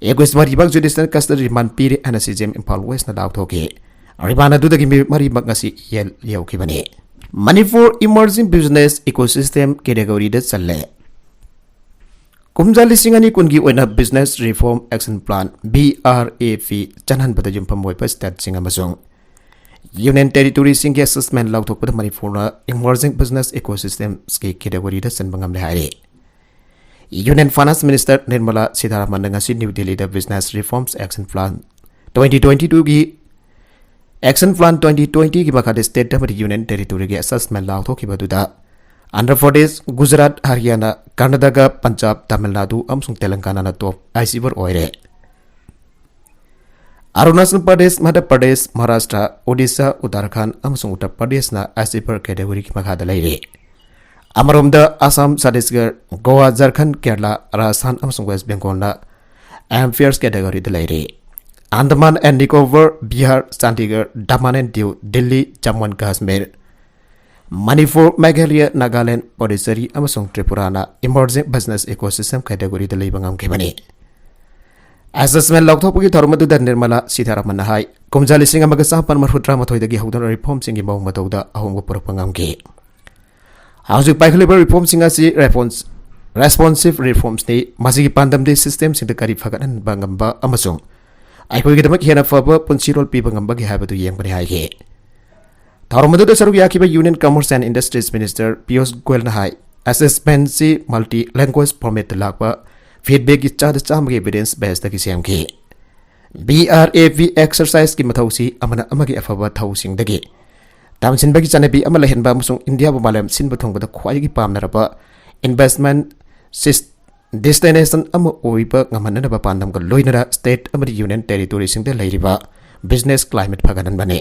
ꯑꯦꯀ꯭ꯌꯨꯁ ꯃꯔꯤꯃꯛ ꯖꯨꯗꯤꯁꯤꯌꯦꯜ ꯀꯁꯇꯗꯤ ꯔꯤꯃꯥꯟ ꯄꯤꯔꯦ ꯍꯥꯏꯅ ꯁꯤ ꯖꯤ ꯑꯦꯝ ꯏꯝꯐꯥꯜ ꯋꯦꯁꯅ ꯂꯥꯎꯊꯣꯛꯈꯤ꯫ ꯔꯤꯃꯥꯟ ꯑꯗꯨꯗꯒꯤ ꯃꯤꯑꯣꯏ ꯃꯔꯤꯃꯛ ꯉꯁꯤ ꯌꯦꯜ ꯌꯧꯈꯤꯕꯅꯤ꯫ ꯃꯅꯤꯄꯨꯔ ꯏꯃꯔꯖꯤꯡ ꯕꯤꯖꯤꯅꯦꯁ ꯏꯀꯣꯁꯤꯁꯇꯦꯝ ꯀꯦꯇꯦꯒꯣꯔꯤꯗ ꯆꯜꯂꯦ꯫ ꯀꯨꯝꯖꯥ ꯂꯤꯁꯤꯡ ꯑꯅꯤ ꯀꯨꯟꯒꯤ ꯑꯣꯏꯅ business reform action plan, B R A P, ꯆꯠꯍꯟꯕꯗ ꯌꯨꯝꯐꯝ ꯑꯣꯏꯕ ꯁ꯭ꯇꯦꯠꯁꯤꯡ ꯑꯃꯁꯨꯡ ꯌꯨꯅꯤꯌꯟ ꯇꯦꯔꯤꯇꯣꯔꯤꯁꯤꯡꯒꯤ ꯑꯦꯁꯦꯁꯃꯦꯟ ꯂꯥꯎꯊꯣꯛꯄꯗ ꯃꯅꯤꯄꯨꯔꯅ ꯏꯃꯔꯖꯤꯡ ꯕꯤꯖꯤꯅꯦꯁ ꯏꯀꯣꯁꯤꯁꯇꯦꯝꯁꯀꯤ ꯀꯦꯇꯦꯒꯣꯔꯤꯗ ꯆꯟꯕ ꯉꯝꯂꯦ ꯍꯥꯏꯔꯤ꯫ ꯌꯨꯅꯤꯌꯟ ꯐꯥꯏꯅꯥꯟꯁ ꯃꯤꯅꯤꯁꯇꯔ ꯅꯤꯔꯃꯂꯥ ꯁꯤꯇꯥꯔꯥꯃꯟꯅ ꯉꯁꯤ ꯅ꯭ꯌꯨ ꯗꯤꯜꯂꯤꯗ business reforms action plan twenty twenty ꯇꯨꯒꯤ, ꯑꯦꯛꯁꯟ ꯄ꯭ꯂꯥꯟ ꯇ꯭ꯋꯦꯟꯇꯤ ꯇ꯭ꯋꯦꯟꯇꯤꯒꯤ ꯃꯈꯥꯗ ꯁ꯭ꯇꯦꯠ ꯑꯃꯗꯤ ꯌꯨꯅꯤꯌꯟ ꯇꯦꯔꯤꯇꯣꯔꯤꯒꯤ ꯑꯦꯁꯦꯁꯃꯦꯟ ꯂꯥꯎꯊꯣꯛꯈꯤꯕ ꯑꯗꯨꯗ ꯑꯟꯙ꯭ꯔ ꯄ꯭ꯔꯗꯦꯁ, ꯒꯨꯖꯔꯥꯠ, ꯍꯔꯤꯌꯥꯅꯥ, ꯀꯔꯅꯥꯇꯀꯥ, ꯄꯟꯖꯥꯕ, ꯇꯥꯃꯤꯜ ꯅꯥꯗꯨ ꯑꯃꯁꯨꯡ ꯇꯦꯂꯪꯒꯥꯅꯥꯅ ꯇꯣꯞ ꯑꯥꯏꯁꯤꯕꯔ ꯑꯣꯏꯔꯦ꯫ ꯑꯔꯨꯅꯥꯆꯜ ꯄ꯭ꯔꯗꯦꯁ, ꯃꯙ꯭ꯌ ꯄ꯭ꯔꯗꯦꯁ, ꯃꯍꯥꯔꯥꯁꯇ꯭ꯔ, ꯑꯣꯗꯤꯁꯥ, ꯎꯠꯇꯔꯥꯈꯟꯗ ꯑꯃꯁꯨꯡ ꯎꯠꯇꯔ ꯄ꯭ꯔꯗꯦꯁꯅ ꯑꯥꯏꯁꯤꯕꯔ ꯀꯦꯇꯦꯒꯣꯔꯤꯒꯤ ꯃꯈꯥꯗ ꯂꯩꯔꯤ꯫ ꯑꯃꯔꯣꯝꯗ ꯑꯁꯥꯝ, ꯆꯇꯤꯁꯒꯔ, ꯒꯣꯋꯥ, ꯖꯔꯈꯟꯗ, ꯀꯦꯔꯂꯥ, ꯔꯥꯖꯁꯊꯥꯟ ꯑꯃꯁꯨꯡ ꯋꯦꯁ ꯕꯦꯡꯒꯣꯜꯅ ꯑꯦꯝꯐꯤꯌꯔꯁ ꯀꯦꯇꯦꯒꯣꯔꯤꯗ ꯂꯩꯔꯤ꯫ Andaman and Nicobar, Bihar, Chandigarh, Daman and Diu, Delhi, Jammu and Kashmir, Manipur, Meghalaya, Nagaland, Puducherry ꯑꯃꯁꯨꯡ ꯇ꯭ꯔꯤꯄꯨꯔꯥꯅ ꯏꯃꯔꯖꯤꯡ ꯕꯤꯖꯤꯅꯦꯁ ꯏꯀꯣꯁꯤꯁꯇꯦꯝ ꯀꯦꯇꯦꯒꯣꯔꯤꯗ ꯂꯩꯕ ꯉꯝꯈꯤꯕꯅꯤ꯫ ꯑꯦꯁꯦꯁꯃꯦꯟ ꯂꯧꯊꯣꯛꯄꯒꯤ ꯊꯧꯔꯝ ꯑꯗꯨꯗ ꯅꯤꯔꯃꯂꯥ ꯁꯤꯊꯥꯔꯥꯃꯟꯅ ꯍꯥꯏ, ꯀꯨꯝꯖꯥ ꯂꯤꯁꯤꯡ ꯑꯃꯒ ꯆꯥꯃꯥꯄꯟ ꯃꯔꯤꯐꯨꯇꯔꯥ ꯃꯥꯊꯣꯏꯗꯒꯤ ꯍꯧꯗꯨꯅ ꯔꯤꯐꯣꯔꯝꯁꯤꯡꯒꯤ ꯃꯑꯣꯡ ꯃꯇꯧꯗ ꯑꯍꯣꯡꯕ ꯄꯨꯔꯛꯄ ꯉꯝꯈꯤ꯫ ꯍꯧꯖꯤꯛ ꯄꯥꯏꯈꯠꯂꯤꯕ ꯔꯤꯐꯣꯔꯝꯁꯤꯡ ꯑꯁꯤ ꯔꯦꯁꯄꯣꯟꯁ-, ꯔꯦꯁꯄꯣꯟꯁꯤꯚ ꯔꯤꯐꯣꯔꯝꯁꯅꯤ꯫ ꯃꯁꯤꯒꯤ ꯄꯥꯟꯗꯝꯗꯤ ꯁꯤꯁꯇꯦꯝꯁꯤꯡꯗ ꯀꯔꯤ ꯐꯒꯠꯍꯟꯕ ꯉꯝꯕ ꯑꯃꯁꯨꯡ ꯑꯩꯈꯣꯏꯒꯤꯗꯃꯛ ꯍꯦꯟꯅ ꯐꯕ ꯄꯨꯟꯁꯤꯔꯣꯜ ꯄꯤꯕ ꯉꯝꯕꯒꯦ ꯍꯥꯏꯕꯗꯨ ꯌꯦꯡꯕꯅꯤ ꯍꯥꯏꯈꯤ꯫ ꯊꯧꯔꯝ ꯑꯗꯨꯗ ꯁꯔꯨꯛ ꯌꯥꯈꯤꯕ Union Commerce and Industries Minister Piyush ꯒꯣꯌꯜꯅ ꯍꯥꯏ, ꯑꯦꯁꯦꯁꯃꯦꯟꯁꯤ ꯃꯜꯇꯤ ꯂꯦꯡꯒ꯭ꯋꯦꯖ ꯐꯣꯔꯃꯦꯠꯇ ꯂꯥꯛꯄ ꯐꯤꯗꯕꯦꯛꯀꯤ ꯆꯥꯗ ꯆꯥꯝꯃꯒꯤ ꯑꯦꯚꯤꯗꯦꯟꯁ ꯕꯦꯁꯇꯒꯤ ꯁꯦꯝꯈꯤ꯫ ꯕꯤ ꯑꯥꯔ ꯑꯦ ꯚꯤ ꯑꯦꯛꯁꯔꯁꯥꯏꯖꯀꯤ ꯃꯊꯧꯁꯤ ꯑꯃꯅ ꯑꯃꯒꯤ ꯑꯐꯕ ꯊꯧꯁꯤꯡꯗꯒꯤ ꯇꯝꯁꯤꯟꯕꯒꯤ ꯆꯠꯅꯕꯤ ꯑꯃ ꯂꯩꯍꯟꯕ ꯑꯃꯁꯨꯡ ꯏꯟꯗꯤꯌꯥꯕꯨ ꯃꯥꯂꯦꯝ ꯁꯤꯟꯕ ꯊꯨꯡꯕꯗ ꯈ꯭ꯋꯥꯏꯗꯒꯤ ꯄꯥꯝꯅꯔꯕ ꯏꯟꯚꯦꯁꯃꯦꯟ ꯁꯤꯁ-, ꯗꯦꯁꯇꯤꯅꯦꯁꯟ ꯑꯃ ꯑꯣꯏꯕ ꯉꯝꯍꯟꯅꯕ ꯄꯥꯟꯗꯝꯒ ꯂꯣꯏꯅꯅ ꯁ꯭ꯇꯦꯠ ꯑꯃꯗꯤ ꯌꯨꯅꯤꯌꯟ ꯇꯦꯔꯤꯇꯣꯔꯤꯁꯤꯡꯗ ꯂꯩꯔꯤꯕ ꯕꯤꯖꯤꯅꯦꯁ ꯀ꯭ꯂꯥꯏꯃꯦꯠ ꯐꯒꯠꯍꯟꯕꯅꯤ꯫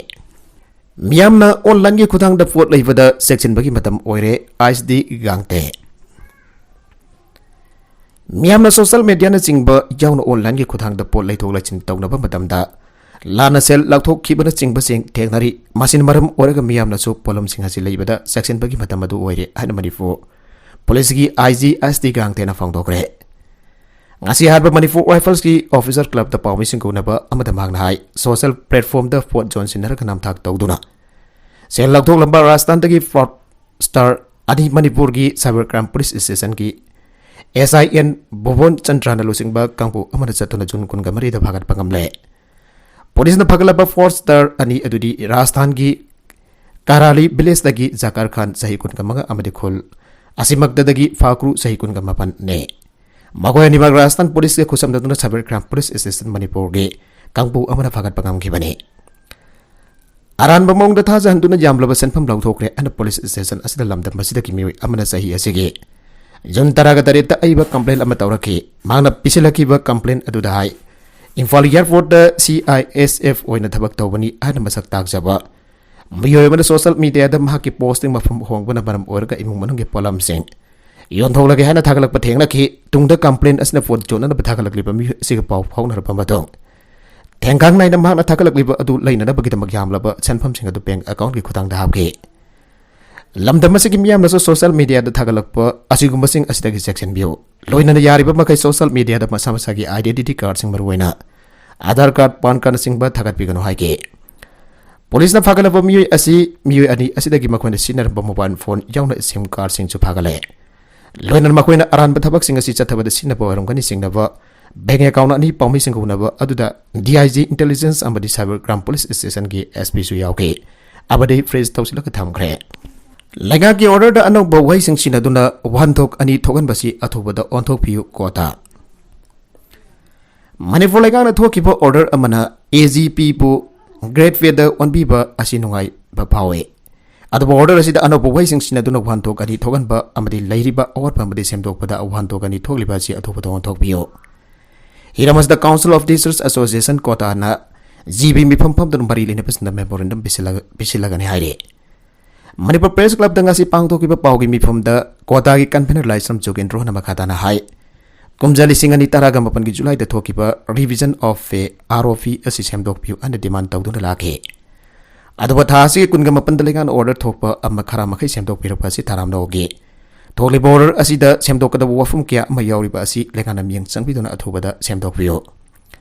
ꯃꯤꯌꯥꯝꯅ ꯑꯣꯟꯂꯥꯏꯟꯒꯤ ꯈꯨꯠꯊꯥꯡꯗ ꯄꯣꯠ ꯂꯩꯕꯗ ꯆꯦꯛꯁꯤꯟꯕꯒꯤ ꯃꯇꯝ ꯑꯣꯏꯔꯦ, ꯑꯥꯏꯁ ꯗꯤ ꯒꯥꯡꯇꯦ꯫ ꯃꯤꯌꯥꯝꯅ ꯁꯣꯁꯤꯌꯦꯜ ꯃꯦꯗꯤꯌꯥꯅꯆꯤꯡꯕ ꯌꯥꯎꯅ ꯑꯣꯟꯂꯥꯏꯟꯒꯤ ꯈꯨꯠꯊꯥꯡꯗ ꯄꯣꯠ ꯂꯩꯊꯣꯛ ꯂꯩꯁꯤꯟ ꯇꯧꯅꯕ ꯃꯇꯝꯗ ꯂꯥꯟꯅ ꯁꯦꯜ ꯂꯧꯊꯣꯛꯈꯤꯕꯅꯆꯤꯡꯕꯁꯤꯡ ꯊꯦꯡꯅꯔꯤ꯫ ꯃꯁꯤꯅ ꯃꯔꯝ ꯑꯣꯏꯔꯒ ꯃꯤꯌꯥꯝꯅꯁꯨ ꯄꯣꯠꯂꯝꯁꯤꯡ ꯑꯁꯤ ꯂꯩꯕꯗ ꯆꯦꯛꯁꯤꯟꯕꯒꯤ ꯃꯇꯝ ꯑꯗꯨ ꯑꯣꯏꯔꯦ ꯍꯥꯏꯅ ꯃꯅꯤꯄꯨꯔ ꯄꯨꯂꯤꯁꯀꯤ ꯑꯥꯏ ꯖꯤ ꯑꯦꯁ ꯇꯤ ꯒꯥꯡꯇꯦꯅ ꯐꯣꯡꯗꯣꯛꯈ꯭ꯔꯦ꯫ ꯉꯁꯤ ꯍꯥꯏꯔꯤꯕ ꯃꯅꯤꯄꯨꯔ ꯔꯥꯏꯐꯜꯁꯀꯤ ꯑꯣꯐꯤꯁꯔ ꯀ꯭ꯂꯕꯇ ꯄꯥꯎꯃꯤꯁꯤꯡꯒ ꯎꯅꯕ ꯑꯃꯗ ꯃꯍꯥꯛꯅ ꯍꯥꯏ, ꯁꯣꯁꯤꯌꯦꯜ ꯄ꯭ꯂꯦꯠꯐꯣꯝꯗ ꯄꯣꯠ ꯌꯣꯟꯁꯤꯟꯅꯔꯒ ꯅꯝꯊꯥꯛ ꯇꯧꯗꯨꯅ ꯁꯦꯜ ꯂꯧꯊꯣꯛꯂꯝꯕ ꯔꯥꯖꯁꯊꯥꯟꯗꯒꯤ ꯐ꯭ꯔꯣꯗꯁꯇꯔ ꯑꯅꯤ ꯃꯅꯤꯄꯨꯔꯒꯤ ꯁꯥꯏꯕꯔ ꯀ꯭ꯔꯥꯏꯝ ꯄꯨꯂꯤꯁ ꯁ꯭ꯇꯦꯁꯟꯒꯤ ꯑꯦꯁ ꯑꯥꯏ ꯑꯦꯟ ꯚꯨꯕꯟ ꯆꯟꯗ꯭ꯔꯅ ꯂꯨꯆꯤꯡꯕ ꯀꯥꯡꯕꯨ ꯑꯃꯅ ꯆꯠꯇꯨꯅ ꯖꯨꯟ ꯀꯨꯟꯒ ꯃꯔꯤꯗ ꯐꯥꯒꯠꯄ ꯉꯝꯂꯦ꯫ ꯄꯨꯂꯤꯁꯅ ꯐꯥꯒꯠꯂꯕ ꯐ꯭ꯔꯣꯗꯁꯇꯔ ꯑꯅꯤ ꯑꯗꯨꯗꯤ ꯔꯥꯖꯁꯊꯥꯟꯒꯤ ꯀꯥꯔꯥꯂꯤ ꯚꯤꯂꯦꯖꯇꯒꯤ ꯖꯥꯀꯔ ꯈꯥꯟ, ꯆꯍꯤ ꯀꯨꯟꯒ ꯃꯉꯥ, ꯑꯃꯗꯤ ꯈꯨꯜ ꯑꯁꯤꯃꯛꯇꯗꯒꯤ ꯐꯥꯀ꯭ꯔꯨ, ꯆꯍꯤ ꯀꯨꯟꯒ ꯃꯥꯄꯟꯅꯤ꯫ ꯃꯈꯣꯏ ꯑꯅꯤꯃꯛ ꯔꯥꯖꯁꯊꯥꯟ ꯄꯨꯂꯤꯁꯀ ꯈꯨꯠꯁꯝꯅꯗꯨꯅ ꯁꯥꯏꯕꯔ ꯀ꯭ꯔꯥꯏꯝ ꯄꯨꯂꯤꯁ ꯁ꯭ꯇꯦꯁꯟ ꯃꯅꯤꯄꯨꯔꯒꯤ ꯀꯥꯡꯕꯨ ꯑꯃꯅ ꯐꯥꯒꯠꯄ ꯉꯝꯈꯤꯕꯅꯤ꯫ ꯑꯔꯥꯟꯕ ꯃꯑꯣꯡꯗ ꯊꯥꯖꯍꯟꯗꯨꯅ ꯌꯥꯝꯂꯕ ꯁꯦꯟꯐꯝ ꯂꯧꯊꯣꯛꯈ꯭ꯔꯦ ꯍꯥꯏꯅ ꯄꯨꯂꯤꯁ ꯁ꯭ꯇꯦꯁꯟ ꯑꯁꯤꯗ ꯂꯝꯗꯝ ꯑꯁꯤꯗꯒꯤ ꯃꯤꯑꯣꯏ ꯑꯃꯅ ꯆꯍꯤ ꯑꯁꯤꯒꯤ ꯖꯨꯟ ꯇꯔꯥꯒ ꯇꯔꯦꯠꯇ ꯑꯏꯕ ꯀꯝꯄ꯭ꯂꯦꯟ ꯑꯃ ꯇꯧꯔꯛꯈꯤ꯫ ꯃꯍꯥꯛꯅ ꯄꯤꯁꯤꯜꯂꯛꯈꯤꯕ ꯀꯝꯄ꯭ꯂꯦꯟ ꯑꯗꯨꯗ ꯍꯥꯏ, ꯏꯝꯐꯥꯜ ꯑꯦꯌꯔꯄꯣꯔꯠꯇ ꯁꯤ ꯑꯥꯏ ꯑꯦꯁ ꯑꯦꯐ ꯑꯣꯏꯅ ꯊꯕꯛ ꯇꯧꯕꯅꯤ ꯍꯥꯏꯅ ꯃꯁꯛ ꯇꯥꯛꯆꯕ ꯃꯤꯑꯣꯏ ꯑꯃꯅ ꯁꯣꯁꯤꯌꯦꯜ ꯃꯤꯗꯤꯌꯥꯗ ꯃꯍꯥꯛꯀꯤ ꯄꯣꯁꯇꯤꯡ ꯃꯐꯝ ꯍꯣꯡꯕꯅ ꯃꯔꯝ ꯑꯣꯏꯔꯒ ꯏꯃꯨꯡ ꯃꯅꯨꯡꯒꯤ ꯄꯣꯠꯂꯝꯁꯤꯡ ꯌꯣꯟꯊꯣꯛꯂꯒꯦ ꯍꯥꯏꯅ ꯊꯥꯒꯠꯂꯛꯄ ꯊꯦꯡꯅꯈꯤ꯫ ꯇꯨꯡꯗ ꯀꯝꯄ꯭ꯂꯦꯟ ꯑꯁꯤꯅ ꯄꯣꯠ ꯌꯣꯟꯅꯅꯕ ꯊꯥꯒꯠꯂꯛꯂꯤꯕ ꯃꯤꯑꯣꯏ ꯑꯁꯤꯒ ꯄꯥꯎ ꯐꯥꯎꯅꯔꯕ ꯃꯇꯨꯡ, ꯊꯦꯡꯈꯥꯡ ꯅꯥꯏꯅ ꯃꯍꯥꯛꯅ ꯊꯥꯒꯠꯂꯛꯂꯤꯕ ꯑꯗꯨ ꯂꯩꯅꯅꯕꯒꯤꯗꯃꯛ ꯌꯥꯝꯂꯕ ꯁꯦꯟꯐꯝꯁꯤꯡ ꯑꯗꯨ ꯕꯦꯡꯛ ꯑꯦꯀꯥꯎꯟꯠꯀꯤ ꯈꯨꯠꯊꯥꯡꯗ ꯍꯥꯞꯈꯤ꯫ ꯂꯝꯗꯝ ꯑꯁꯤꯒꯤ ꯃꯤꯌꯥꯝꯅꯁꯨ social mediaꯗ ꯊꯥꯒꯠꯂꯛꯄ ꯑꯁꯤꯒꯨꯝꯕꯁꯤꯡ ꯑꯁꯤꯗꯒꯤ ꯆꯦꯛꯁꯤꯟꯕꯤꯌꯨ꯫ ꯂꯣꯏꯅꯅ ꯌꯥꯔꯤꯕ ꯃꯈꯩ social mediaꯗ ꯃꯁꯥ ꯃꯁꯥꯒꯤ identity cardꯁꯤꯡ, ꯃꯔꯨꯑꯣꯏꯅ Aadhaar card, PAN card ꯅꯆꯤꯡꯕ ꯊꯥꯒꯠꯄꯤꯒꯅꯨ ꯍꯥꯏꯈꯤ꯫ ꯄꯨꯂꯤꯁꯅ ꯐꯥꯒꯠꯂꯕ ꯃꯤꯑꯣꯏ ꯑꯁꯤ, ꯃꯤꯑꯣꯏ ꯑꯅꯤ ꯑꯁꯤꯗꯒꯤ ꯃꯈꯣꯏꯅ ꯁꯤꯖꯤꯟꯅꯔꯝꯕ mobile phone ꯌꯥꯎꯅ SIM cardꯁꯤꯡꯁꯨ ꯐꯥꯒꯠꯂꯦ꯫ ꯂꯣꯏꯅꯅ ꯃꯈꯣꯏꯅ ꯑꯔꯥꯟꯕ ꯊꯕꯛꯁꯤꯡ ꯑꯁꯤ ꯆꯠꯊꯕꯗ ꯁꯤꯖꯤꯟꯅꯕ ꯑꯣꯏꯔꯝꯒꯅꯤ ꯆꯤꯡꯅꯕ bank account ꯑꯅꯤ ꯄꯥꯎꯃꯤꯁꯤꯡꯒ ꯎꯅꯕ ꯑꯗꯨꯗ DIG Intelligence ꯑꯃꯗꯤ Cyber Crime Police Stationꯒꯤ SPꯁꯨ ꯌꯥꯎꯈꯤ ꯑꯃꯗꯤ freeze ꯇꯧꯁꯤꯜꯂꯒ ꯊꯝꯈ꯭ꯔꯦ꯫ ꯂꯩꯉꯥꯛꯀꯤ orderꯗ ꯑꯅꯧꯕ ꯋꯥꯍꯩꯁꯤꯡ ꯁꯤꯖꯤꯟꯅꯗꯨꯅ ꯋꯥꯍꯟꯊꯣꯛ ꯑꯅꯤ ꯊꯣꯛꯍꯟꯕꯁꯤ ꯑꯊꯨꯕꯗ ꯑꯣꯟꯊꯣꯛꯄꯤꯌꯨ꯫ ꯀꯣꯇꯥ꯫ ꯃꯅꯤꯄꯨꯔ ꯂꯩꯉꯥꯛꯅ ꯊꯣꯛꯈꯤꯕ order ꯑꯃꯅ AGPꯕꯨ grade Aꯗ ꯑꯣꯟꯕꯤꯕ ꯑꯁꯤ ꯅꯨꯡꯉꯥꯏꯕ ꯐꯥꯎꯏ꯫ ꯑꯗꯨꯕꯨ order ꯑꯁꯤꯗ ꯑꯅꯧꯕ ꯋꯥꯍꯩꯁꯤꯡ ꯁꯤꯖꯤꯟꯅꯗꯨꯅ ꯋꯥꯍꯟꯊꯣꯛ ꯑꯅꯤ ꯊꯣꯛꯍꯟꯕ ꯑꯃꯗꯤ ꯂꯩꯔꯤꯕ ꯑꯋꯥꯠꯄ ꯑꯃꯗꯤ ꯁꯦꯝꯗꯣꯛꯄꯗ ꯋꯥꯍꯟꯊꯣꯛ ꯑꯅꯤ ꯊꯣꯛꯂꯤꯕ ꯑꯁꯤ ꯑꯊꯨꯕꯗ ꯑꯣꯟꯊꯣꯛꯄꯤꯌꯨ꯫ ꯍꯤꯔꯝ ꯑꯁꯤꯗ Council of Teachers Association ꯀꯣꯇꯥꯅ GB ꯃꯤꯐꯝ ꯐꯝꯗꯨꯅ ꯃꯔꯤ ꯂꯩꯅꯕꯁꯤꯡꯗ memorandum ꯄꯤꯁꯤꯜꯂꯒ-, ꯄꯤꯁꯤꯜꯂꯒꯅꯤ ꯍꯥꯏꯔꯤ꯫ ꯃꯅꯤꯄꯨꯔ Press Clubꯇ ꯉꯁꯤ ꯄꯥꯡꯊꯣꯛꯈꯤꯕ ꯄꯥꯎꯒꯤ ꯃꯤꯐꯝꯗ ꯀꯣꯇꯥꯒꯤ convener ꯂꯥꯏꯁ꯭ꯔꯝ ꯖꯣꯒꯦꯟꯗ꯭ꯔꯣꯅ ꯃꯈꯥ ꯇꯥꯅ ꯍꯥꯏ, ꯀꯨꯝꯖꯥ ꯂꯤꯁꯤꯡ ꯑꯅꯤ ꯇꯔꯥꯒ ꯃꯥꯄꯟꯒꯤ Julyꯗ ꯊꯣꯛꯈꯤꯕ Revision of Pay, ROP, ꯑꯁꯤ ꯁꯦꯝꯗꯣꯛꯄꯤꯌꯨ ꯍꯥꯏꯅ demand ꯇꯧꯗꯨꯅ ꯂꯥꯛꯈꯤ꯫ ꯑꯗꯨꯕꯨ ꯊꯥ ꯑꯁꯤꯒꯤ ꯀꯨꯟꯒ ꯃꯥꯄꯟꯗ ꯂꯩꯉꯥꯛꯅ order ꯊꯣꯛꯄ ꯑꯃ ꯈꯔ ꯃꯈꯩ ꯁꯦꯝꯗꯣꯛꯄꯤꯔꯛꯄ ꯑꯁꯤ ꯇꯔꯥꯝꯅ ꯑꯣꯛꯏ꯫ ꯊꯣꯛꯂꯤꯕ order ꯑꯁꯤꯗ ꯁꯦꯝꯗꯣꯛꯀꯗꯕ ꯋꯥꯐꯝ ꯀꯌꯥ ꯑꯃ ꯌꯥꯎꯔꯤꯕ ꯑꯁꯤ ꯂꯩꯉꯥꯛꯅ ꯃꯤꯠꯌꯦꯡ ꯆꯪꯕꯤꯗꯨꯅ ꯑꯊꯨꯕꯗ ꯁꯦꯝꯗꯣꯛꯄꯤꯌꯨ꯫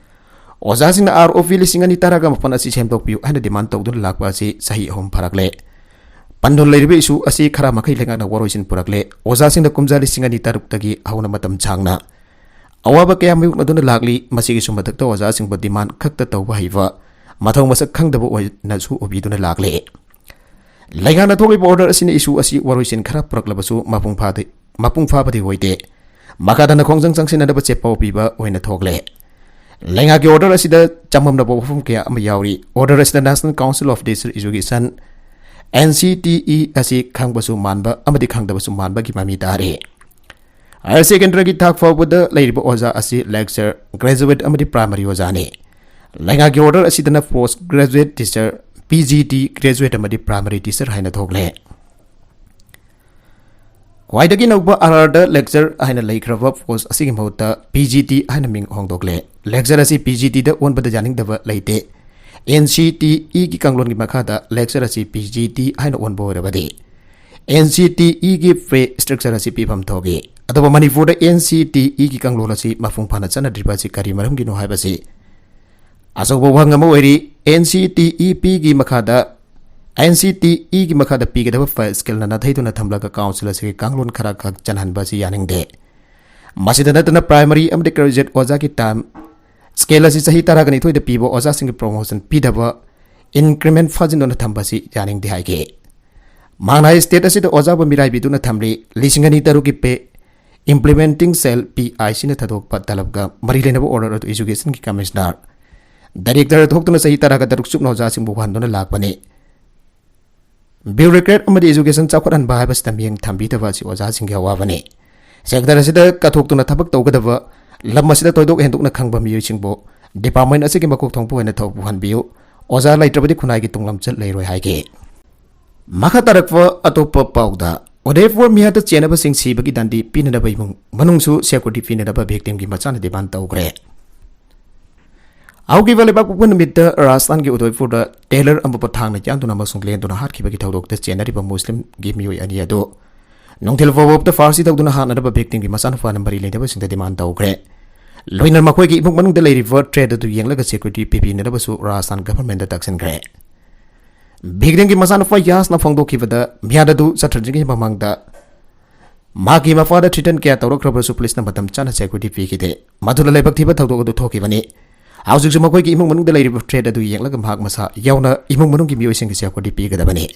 ꯑꯣꯖꯥꯁꯤꯡꯅ ROP ꯂꯤꯁꯤꯡ ꯑꯅꯤ ꯇꯔꯥꯒ ꯃꯥꯄꯟ ꯑꯁꯤ ꯁꯦꯝꯗꯣꯛꯄꯤꯌꯨ ꯍꯥꯏꯅ demand ꯇꯧꯗꯨꯅ ꯂꯥꯛꯄ ꯑꯁꯤ ꯆꯍꯤ ꯑꯍꯨꯝ ꯐꯥꯔꯛꯂꯦ꯫ ꯄꯟꯗꯨꯅ ꯂꯩꯔꯤꯕ issue ꯑꯁꯤ ꯈꯔ ꯃꯈꯩ ꯂꯩꯉꯥꯛꯅ ꯋꯥꯔꯣꯏꯁꯤꯟ ꯄꯨꯔꯛꯂꯦ꯫ ꯑꯣꯖꯥꯁꯤꯡꯅ ꯀꯨꯝꯖꯥ ꯂꯤꯁꯤꯡ ꯑꯅꯤ ꯇꯔꯨꯛꯇꯒꯤ ꯍꯧꯅ ꯃꯇꯝ ꯁꯥꯡꯅ ꯑꯋꯥꯕ ꯀꯌꯥ ꯃꯥꯌꯣꯛꯅꯗꯨꯅ ꯂꯥꯛꯂꯤ꯫ ꯃꯁꯤꯒꯤꯁꯨ ꯃꯊꯛꯇ ꯑꯣꯖꯥꯁꯤꯡꯕꯨ demand ꯈꯛꯇ ꯇꯧꯕ ꯍꯩꯕ, ꯃꯊꯧ ꯃꯁꯛ ꯈꯪꯗꯕ ꯑꯣꯏꯅꯁꯨ ꯎꯕꯤꯗꯨꯅ ꯂꯥꯛꯂꯦ꯫ ꯂꯩꯉꯥꯛꯅ ꯊꯣꯛꯂꯤꯕ order ꯑꯁꯤꯅ issue ꯑꯁꯤ ꯋꯥꯔꯣꯏꯁꯤꯟ ꯈꯔ ꯄꯨꯔꯛꯂꯕꯁꯨ ꯃꯄꯨꯡ ꯐꯥꯗꯦ, ꯃꯄꯨꯡ ꯐꯥꯕꯗꯤ ꯑꯣꯏꯗꯦ꯫ ꯃꯈꯥ ꯇꯥꯅ ꯈꯣꯡꯖꯪ ꯆꯪꯁꯤꯟꯅꯅꯕ ꯆꯦꯄꯥꯎ ꯄꯤꯕ ꯑꯣꯏꯅ ꯊꯣꯛꯂꯦ꯫ ꯂꯩꯉꯥꯛꯀꯤ order ꯑꯁꯤꯗ ꯆꯃꯝꯅꯕ ꯋꯥꯐꯝ ꯀꯌꯥ ꯑꯃ ꯌꯥꯎꯔꯤ꯫ Order ꯑꯁꯤꯗ National Council of Teacher Education, NCTE, ꯑꯁꯤ ꯈꯪꯕꯁꯨ ꯃꯥꯟꯕ ꯑꯃꯗꯤ ꯈꯪꯗꯕꯁꯨ ꯃꯥꯟꯕꯒꯤ ꯃꯃꯤ ꯇꯥꯔꯤ꯫ Higher secondary ꯒꯤ ꯊꯥꯛ ꯐꯥꯎꯕꯗ ꯂꯩꯔꯤꯕ ꯑꯣꯖꯥ ꯑꯁꯤ lecturer, graduate ꯑꯃꯗꯤ primary ꯑꯣꯖꯥꯅꯤ꯫ ꯂꯩꯉꯥꯛꯀꯤ order ꯑꯁꯤꯗꯅ post graduate teacher, PGT graduate ꯑꯃꯗꯤ primary teacher ꯍꯥꯏꯅ ꯊꯣꯛꯂꯦ꯫ ꯈ꯭ꯋꯥꯏꯗꯒꯤ ꯅꯧꯕ RRꯗ lecturer ꯍꯥꯏꯅ ꯂꯩꯈ꯭ꯔꯕ post ꯑꯁꯤꯒꯤ ꯃꯍꯨꯠꯇ PGT ꯍꯥꯏꯅ ꯃꯤꯡ ꯍꯣꯡꯗꯣꯛꯂꯦ꯫ Lecturer ꯑꯁꯤ PGTꯗ ꯑꯣꯟꯕꯗ ꯌꯥꯅꯤꯡꯗꯕ ꯂꯩꯇꯦ꯫ NCTEꯒꯤ ꯀꯥꯡꯂꯣꯟꯒꯤ ꯃꯈꯥꯗ lecturer ꯑꯁꯤ PGT ꯍꯥꯏꯅ ꯑꯣꯟꯕ ꯑꯣꯏꯔꯕꯗꯤ ꯑꯦꯟ ꯁꯤ ꯇꯤ ꯏꯒꯤ ꯄꯦ ꯁ꯭ꯇ꯭ꯔꯛꯆꯔ ꯑꯁꯤ ꯄꯤꯐꯝ ꯊꯣꯛꯏ꯫ ꯑꯗꯨꯕꯨ ꯃꯅꯤꯄꯨꯔꯗ ꯑꯦꯟ ꯁꯤ ꯇꯤ ꯏꯒꯤ ꯀꯥꯡꯂꯣꯟ ꯑꯁꯤ ꯃꯄꯨꯡ ꯐꯥꯅ ꯆꯠꯅꯗ꯭ꯔꯤꯕ ꯑꯁꯤ ꯀꯔꯤ ꯃꯔꯝꯒꯤꯅꯣ ꯍꯥꯏꯕꯁꯤ ꯑꯆꯧꯕ ꯋꯥꯍꯪ ꯑꯃ ꯑꯣꯏꯔꯤ꯫ ꯑꯦꯟ ꯁꯤ ꯇꯤ ꯏ ꯄꯤꯒꯤ ꯃꯈꯥꯗ, ꯑꯦꯟ ꯁꯤ ꯇꯤ ꯏꯒꯤ ꯃꯈꯥꯗ ꯄꯤꯒꯗꯕ ꯄꯦ ꯁ꯭ꯀꯦꯜꯅ ꯅꯥꯊꯩꯗꯨꯅ ꯊꯝꯂꯒ ꯀꯥꯎꯟꯁꯤꯜ ꯑꯁꯤꯒꯤ ꯀꯥꯡꯂꯣꯟ ꯈꯔ ꯈꯛ ꯆꯜꯍꯟꯕ ꯑꯁꯤ ꯌꯥꯅꯤꯡꯗꯦ꯫ ꯃꯁꯤꯗ ꯅꯠꯇꯅ ꯄ꯭ꯔꯥꯏꯃꯔꯤ ꯑꯃꯗꯤ ꯒ꯭ꯔꯦꯖꯨꯑꯦꯠ ꯑꯣꯖꯥꯒꯤ ꯇꯥꯔꯝ ꯁ꯭ꯀꯦꯜ ꯑꯁꯤ ꯆꯍꯤ ꯇꯔꯥꯒ ꯅꯤꯊꯣꯏꯗ ꯄꯤꯕ ꯑꯣꯖꯥꯁꯤꯡꯒꯤ ꯄ꯭ꯔꯣꯃꯣꯁꯟ ꯄꯤꯗꯕ, ꯏꯟꯀ꯭ꯔꯤꯃꯦꯟ ꯐꯥꯖꯤꯟꯗꯨꯅ ꯊꯝꯕ ꯑꯁꯤ ꯌꯥꯅꯤꯡꯗꯦ ꯍꯥꯏꯈꯤ꯫ ꯃꯍꯥꯛꯅ ꯍꯥꯏ, ꯁ꯭ꯇꯦꯠ ꯑꯁꯤꯗ ꯑꯣꯖꯥꯕꯨ ꯃꯤꯔꯥꯏꯕꯤꯗꯨꯅ ꯊꯝꯂꯤ꯫ ꯂꯤꯁꯤꯡ ꯑꯅꯤ ꯇꯔꯨꯛꯀꯤ ꯄꯦ ꯏꯝꯄ꯭ꯂꯤꯃꯦꯟꯇꯤꯡ ꯁꯦꯜ, ꯄꯤ ꯑꯥꯏ ꯁꯤꯅ ꯊꯥꯗꯣꯛꯄ ꯇꯂꯕꯒ ꯃꯔꯤ ꯂꯩꯅꯕ ꯑꯣꯔꯗꯔ ꯑꯗꯨ ꯏꯖꯨꯀꯦꯁꯟꯒꯤ ꯀꯃꯤꯁꯅꯔ, ꯗꯥꯏꯔꯦꯛꯇꯔ ꯊꯣꯛꯇꯨꯅ ꯆꯍꯤ ꯇꯔꯥꯒ ꯇꯔꯨꯛ ꯆꯨꯞꯅ ꯑꯣꯖꯥꯁꯤꯡꯕꯨ ꯋꯥꯍꯟꯗꯨꯅ ꯂꯥꯛꯄꯅꯤ꯫ ꯕ꯭ꯌꯨꯔꯣꯀ꯭ꯔꯦꯠ ꯑꯃꯗꯤ ꯏꯖꯨꯀꯦꯁꯟ ꯆꯥꯎꯈꯠꯍꯟꯕ ꯍꯥꯏꯕꯁꯤꯗ ꯃꯤꯠꯌꯦꯡ ꯊꯝꯕꯤꯗꯕ ꯑꯁꯤ ꯑꯣꯖꯥꯁꯤꯡꯒꯤ ꯑꯋꯥꯕꯅꯤ꯫ ꯁꯦꯛꯇꯔ ꯑꯁꯤꯗ ꯀꯠꯊꯣꯛꯇꯨꯅ ꯊꯕꯛ ꯇꯧꯒꯗꯕ, ꯂꯝ ꯑꯁꯤꯗ ꯊꯣꯏꯗꯣꯛ ꯍꯦꯟꯗꯣꯛꯅ ꯈꯪꯕ ꯃꯤꯑꯣꯏꯁꯤꯡꯕꯨ ꯗꯤꯄꯥꯔꯠꯃꯦꯟ ꯑꯁꯤꯒꯤ ꯃꯀꯣꯛ ꯊꯣꯡꯕ ꯑꯣꯏꯅ ꯊꯧ ꯄꯨꯍꯟꯕꯤꯌꯨ꯫ ꯑꯣꯖꯥ ꯂꯩꯇ꯭ꯔꯕꯗꯤ ꯈꯨꯟꯅꯥꯏꯒꯤ ꯇꯨꯡꯂꯝꯆꯠ ꯂꯩꯔꯣꯏ ꯍꯥꯏꯈꯤ꯫ ꯃꯈꯥ ꯇꯥꯔꯛꯄ ꯑꯇꯣꯞꯄ ꯄꯥꯎꯗ, ꯎꯗꯩꯄꯨꯔ ꯃꯤꯍꯥꯠꯇ ꯆꯦꯟꯅꯕꯁꯤꯡ ꯁꯤꯕꯒꯤ ꯗꯟꯗꯤ ꯄꯤꯅꯅꯕ ꯏꯃꯨꯡ ꯃꯅꯨꯡꯁꯨ ꯁꯦꯀ꯭ꯌꯨꯔꯤꯇꯤ ꯄꯤꯅꯅꯕ ꯚꯤꯛꯇꯤꯝꯒꯤ ꯃꯆꯥꯅ ꯗꯤꯃꯥꯟ ꯇꯧꯈ꯭ꯔꯦ꯫ ꯍꯧꯈꯤꯕ ꯂꯩꯕꯥꯛꯄꯣꯛꯄ ꯅꯨꯃꯤꯠꯇ ꯔꯥꯖꯁꯊꯥꯟꯒꯤ ꯎꯗꯣꯏꯄꯨꯔꯗ ꯇꯦꯂꯔ ꯑꯃꯕꯨ ꯊꯥꯡꯅ ꯌꯥꯟꯗꯨꯅ ꯑꯃꯁꯨꯡ ꯂꯦꯟꯗꯨꯅ ꯍꯥꯠꯈꯤꯕꯒꯤ ꯊꯧꯗꯣꯛꯇ ꯆꯦꯟꯅꯔꯤꯕ ꯃꯨꯁꯂꯤꯝꯒꯤ ꯃꯤꯑꯣꯏ ꯑꯅꯤ ꯑꯗꯨ ꯅꯨꯡꯊꯤꯜ ꯐꯥꯎꯕꯇ ꯐꯥꯔꯁꯤ ꯇꯧꯗꯨꯅ ꯍꯥꯠꯅꯅꯕ ꯚꯤꯛꯇꯤꯝꯒꯤ ꯃꯆꯥꯅꯨꯄꯥꯅ ꯃꯔꯤ ꯂꯩꯅꯕꯁꯤꯡꯗ ꯗꯤꯃꯥꯟ ꯇꯧꯈ꯭ꯔꯦ꯫ ꯂꯣꯏꯅꯅ ꯃꯈꯣꯏꯒꯤ ꯏꯃꯨꯡ ꯃꯅꯨꯡꯗ ꯂꯩꯔꯤꯕ ꯊ꯭ꯔꯦꯠ ꯑꯗꯨ ꯌꯦꯡꯂꯒ ꯁꯦꯀ꯭ꯌꯨꯔꯤꯇꯤ ꯄꯤꯕꯤꯅꯅꯕꯁꯨ ꯔꯥꯖꯁꯊꯥꯟ ꯒꯚꯔꯟꯃꯦꯟꯠꯇ ꯇꯛꯁꯤꯟꯈ꯭ꯔꯦ꯫ ꯚꯤꯛꯇꯤꯝꯒꯤ ꯃꯆꯥꯅꯨꯄꯥ ꯌꯥꯁꯅ ꯐꯣꯡꯗꯣꯛꯈꯤꯕꯗ, ꯃꯤꯍꯥꯠ ꯑꯗꯨ ꯆꯠꯊꯗ꯭ꯔꯤꯉꯩ ꯃꯃꯥꯡꯗ ꯃꯍꯥꯛꯀꯤ ꯃꯄꯥꯗ ꯊ꯭ꯔꯤꯇꯟ ꯀꯌꯥ ꯇꯧꯔꯛꯈ꯭ꯔꯕꯁꯨ ꯄꯨꯂꯤꯁꯅ ꯃꯇꯝ ꯆꯥꯅ ꯁꯦꯀ꯭ꯌꯨꯔꯤꯇꯤ ꯄꯤꯈꯤꯗꯦ꯫ ꯃꯗꯨꯅ ꯂꯥꯏꯕꯛ ꯊꯤꯕ ꯊꯧꯗꯣꯛ ꯑꯗꯨ ꯊꯣꯛꯈꯤꯕꯅꯤ꯫ ꯍꯧꯖꯤꯛꯁꯨ ꯃꯈꯣꯏꯒꯤ ꯏꯃꯨꯡ ꯃꯅꯨꯡꯗ ꯂꯩꯔꯤꯕ ꯊ꯭ꯔꯦꯠ ꯑꯗꯨ ꯌꯦꯡꯂꯒ ꯃꯍꯥꯛ ꯃꯁꯥ ꯌꯥꯎꯅ ꯏꯃꯨꯡ ꯃꯅꯨꯡꯒꯤ ꯃꯤꯑꯣꯏꯁꯤꯡꯒꯤ ꯁꯦꯀ꯭ꯌꯨꯔꯤꯇꯤ ꯄꯤꯒꯗꯕꯅꯤ꯫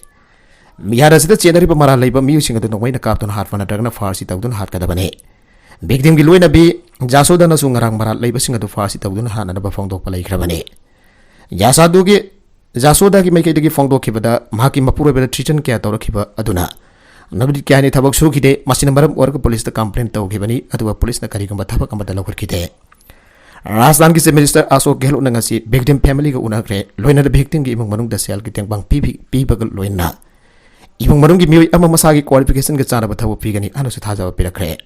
ꯃꯤꯍꯥꯠ ꯑꯁꯤꯗ ꯆꯦꯟꯅꯔꯤꯕ ꯃꯔꯥꯜ ꯂꯩꯕ ꯃꯤꯑꯣꯏꯁꯤꯡ ꯑꯗꯨ ꯅꯣꯡꯃꯩꯅ ꯀꯥꯞꯇꯨꯅ ꯍꯥꯠꯄ ꯅꯠꯇ꯭ꯔꯒꯅ ꯐꯥꯔꯁꯤ ꯇꯧꯗꯨꯅ ꯍꯥꯠꯀꯗꯕꯅꯤ꯫ ꯚꯤꯛꯇꯤꯝꯒꯤ ꯂꯣꯏꯅꯕꯤ ꯖꯥꯁꯣꯗꯥꯅꯁꯨ ꯉꯔꯥꯡ ꯃꯔꯥꯜ ꯂꯩꯕꯁꯤꯡ ꯑꯗꯨ ꯐꯥꯔꯁꯤ ꯇꯧꯗꯨꯅ ꯍꯥꯠꯅꯅꯕ ꯐꯣꯡꯗꯣꯛꯄ ꯂꯩꯈ꯭ꯔꯕꯅꯤ꯫ ꯖꯥꯁꯥꯗꯨꯒꯤ, ꯖꯥꯁꯣꯗꯥꯒꯤ ꯃꯥꯏꯀꯩꯗꯒꯤ ꯐꯣꯡꯗꯣꯛꯈꯤꯕꯗ, ꯃꯍꯥꯛꯀꯤ ꯃꯄꯨꯔꯣꯏꯕꯗ ꯊ꯭ꯔꯤꯇꯟ ꯀꯌꯥ ꯇꯧꯔꯛꯈꯤꯕ ꯑꯗꯨꯅ ꯅꯨꯃꯤꯠ ꯀꯌꯥꯅꯤ ꯊꯕꯛ ꯁꯨꯈꯤꯗꯦ꯫ ꯃꯁꯤꯅ ꯃꯔꯝ ꯑꯣꯏꯔꯒ ꯄꯨꯂꯤꯁꯇ ꯀꯝꯄ꯭ꯂꯦꯟ ꯇꯧꯈꯤꯕꯅꯤ, ꯑꯗꯨꯒ ꯄꯨꯂꯤꯁꯅ ꯀꯔꯤꯒꯨꯝꯕ ꯊꯕꯛ ꯑꯃꯠꯇ ꯂꯧꯈꯠꯈꯤꯗꯦ꯫ ꯔꯥꯖꯁꯊꯥꯟꯒꯤ ꯆꯤꯐ ꯃꯤꯅꯤꯁꯇꯔ ꯑꯁꯣꯛ ꯒꯦꯍꯂꯣꯠꯅ ꯉꯁꯤ ꯚꯤꯛꯇꯤꯝ ꯐꯦꯃꯤꯂꯤꯒ ꯎꯅꯈ꯭ꯔꯦ, ꯂꯣꯏꯅꯅ ꯚꯤꯛꯇꯤꯝꯒꯤ ꯏꯃꯨꯡ ꯃꯅꯨꯡꯗ ꯁꯦꯜꯒꯤ ꯇꯦꯡꯕꯥꯡ ꯄꯤꯕꯤ-, ꯄꯤꯕꯒ ꯂꯣꯏꯅꯅ ꯏꯃꯨꯡ ꯃꯅꯨꯡꯒꯤ ꯃꯤꯑꯣꯏ ꯑꯃ ꯃꯁꯥꯒꯤ ꯀ꯭ꯋꯥꯂꯤꯐꯤꯀꯦꯁꯟꯒ ꯆꯥꯟꯅꯕ ꯊꯕꯛ ꯄꯤꯒꯅꯤ ꯍꯥꯏꯅꯁꯨ ꯊꯥꯖꯕ ꯄꯤꯔꯛꯈ꯭ꯔꯦ꯫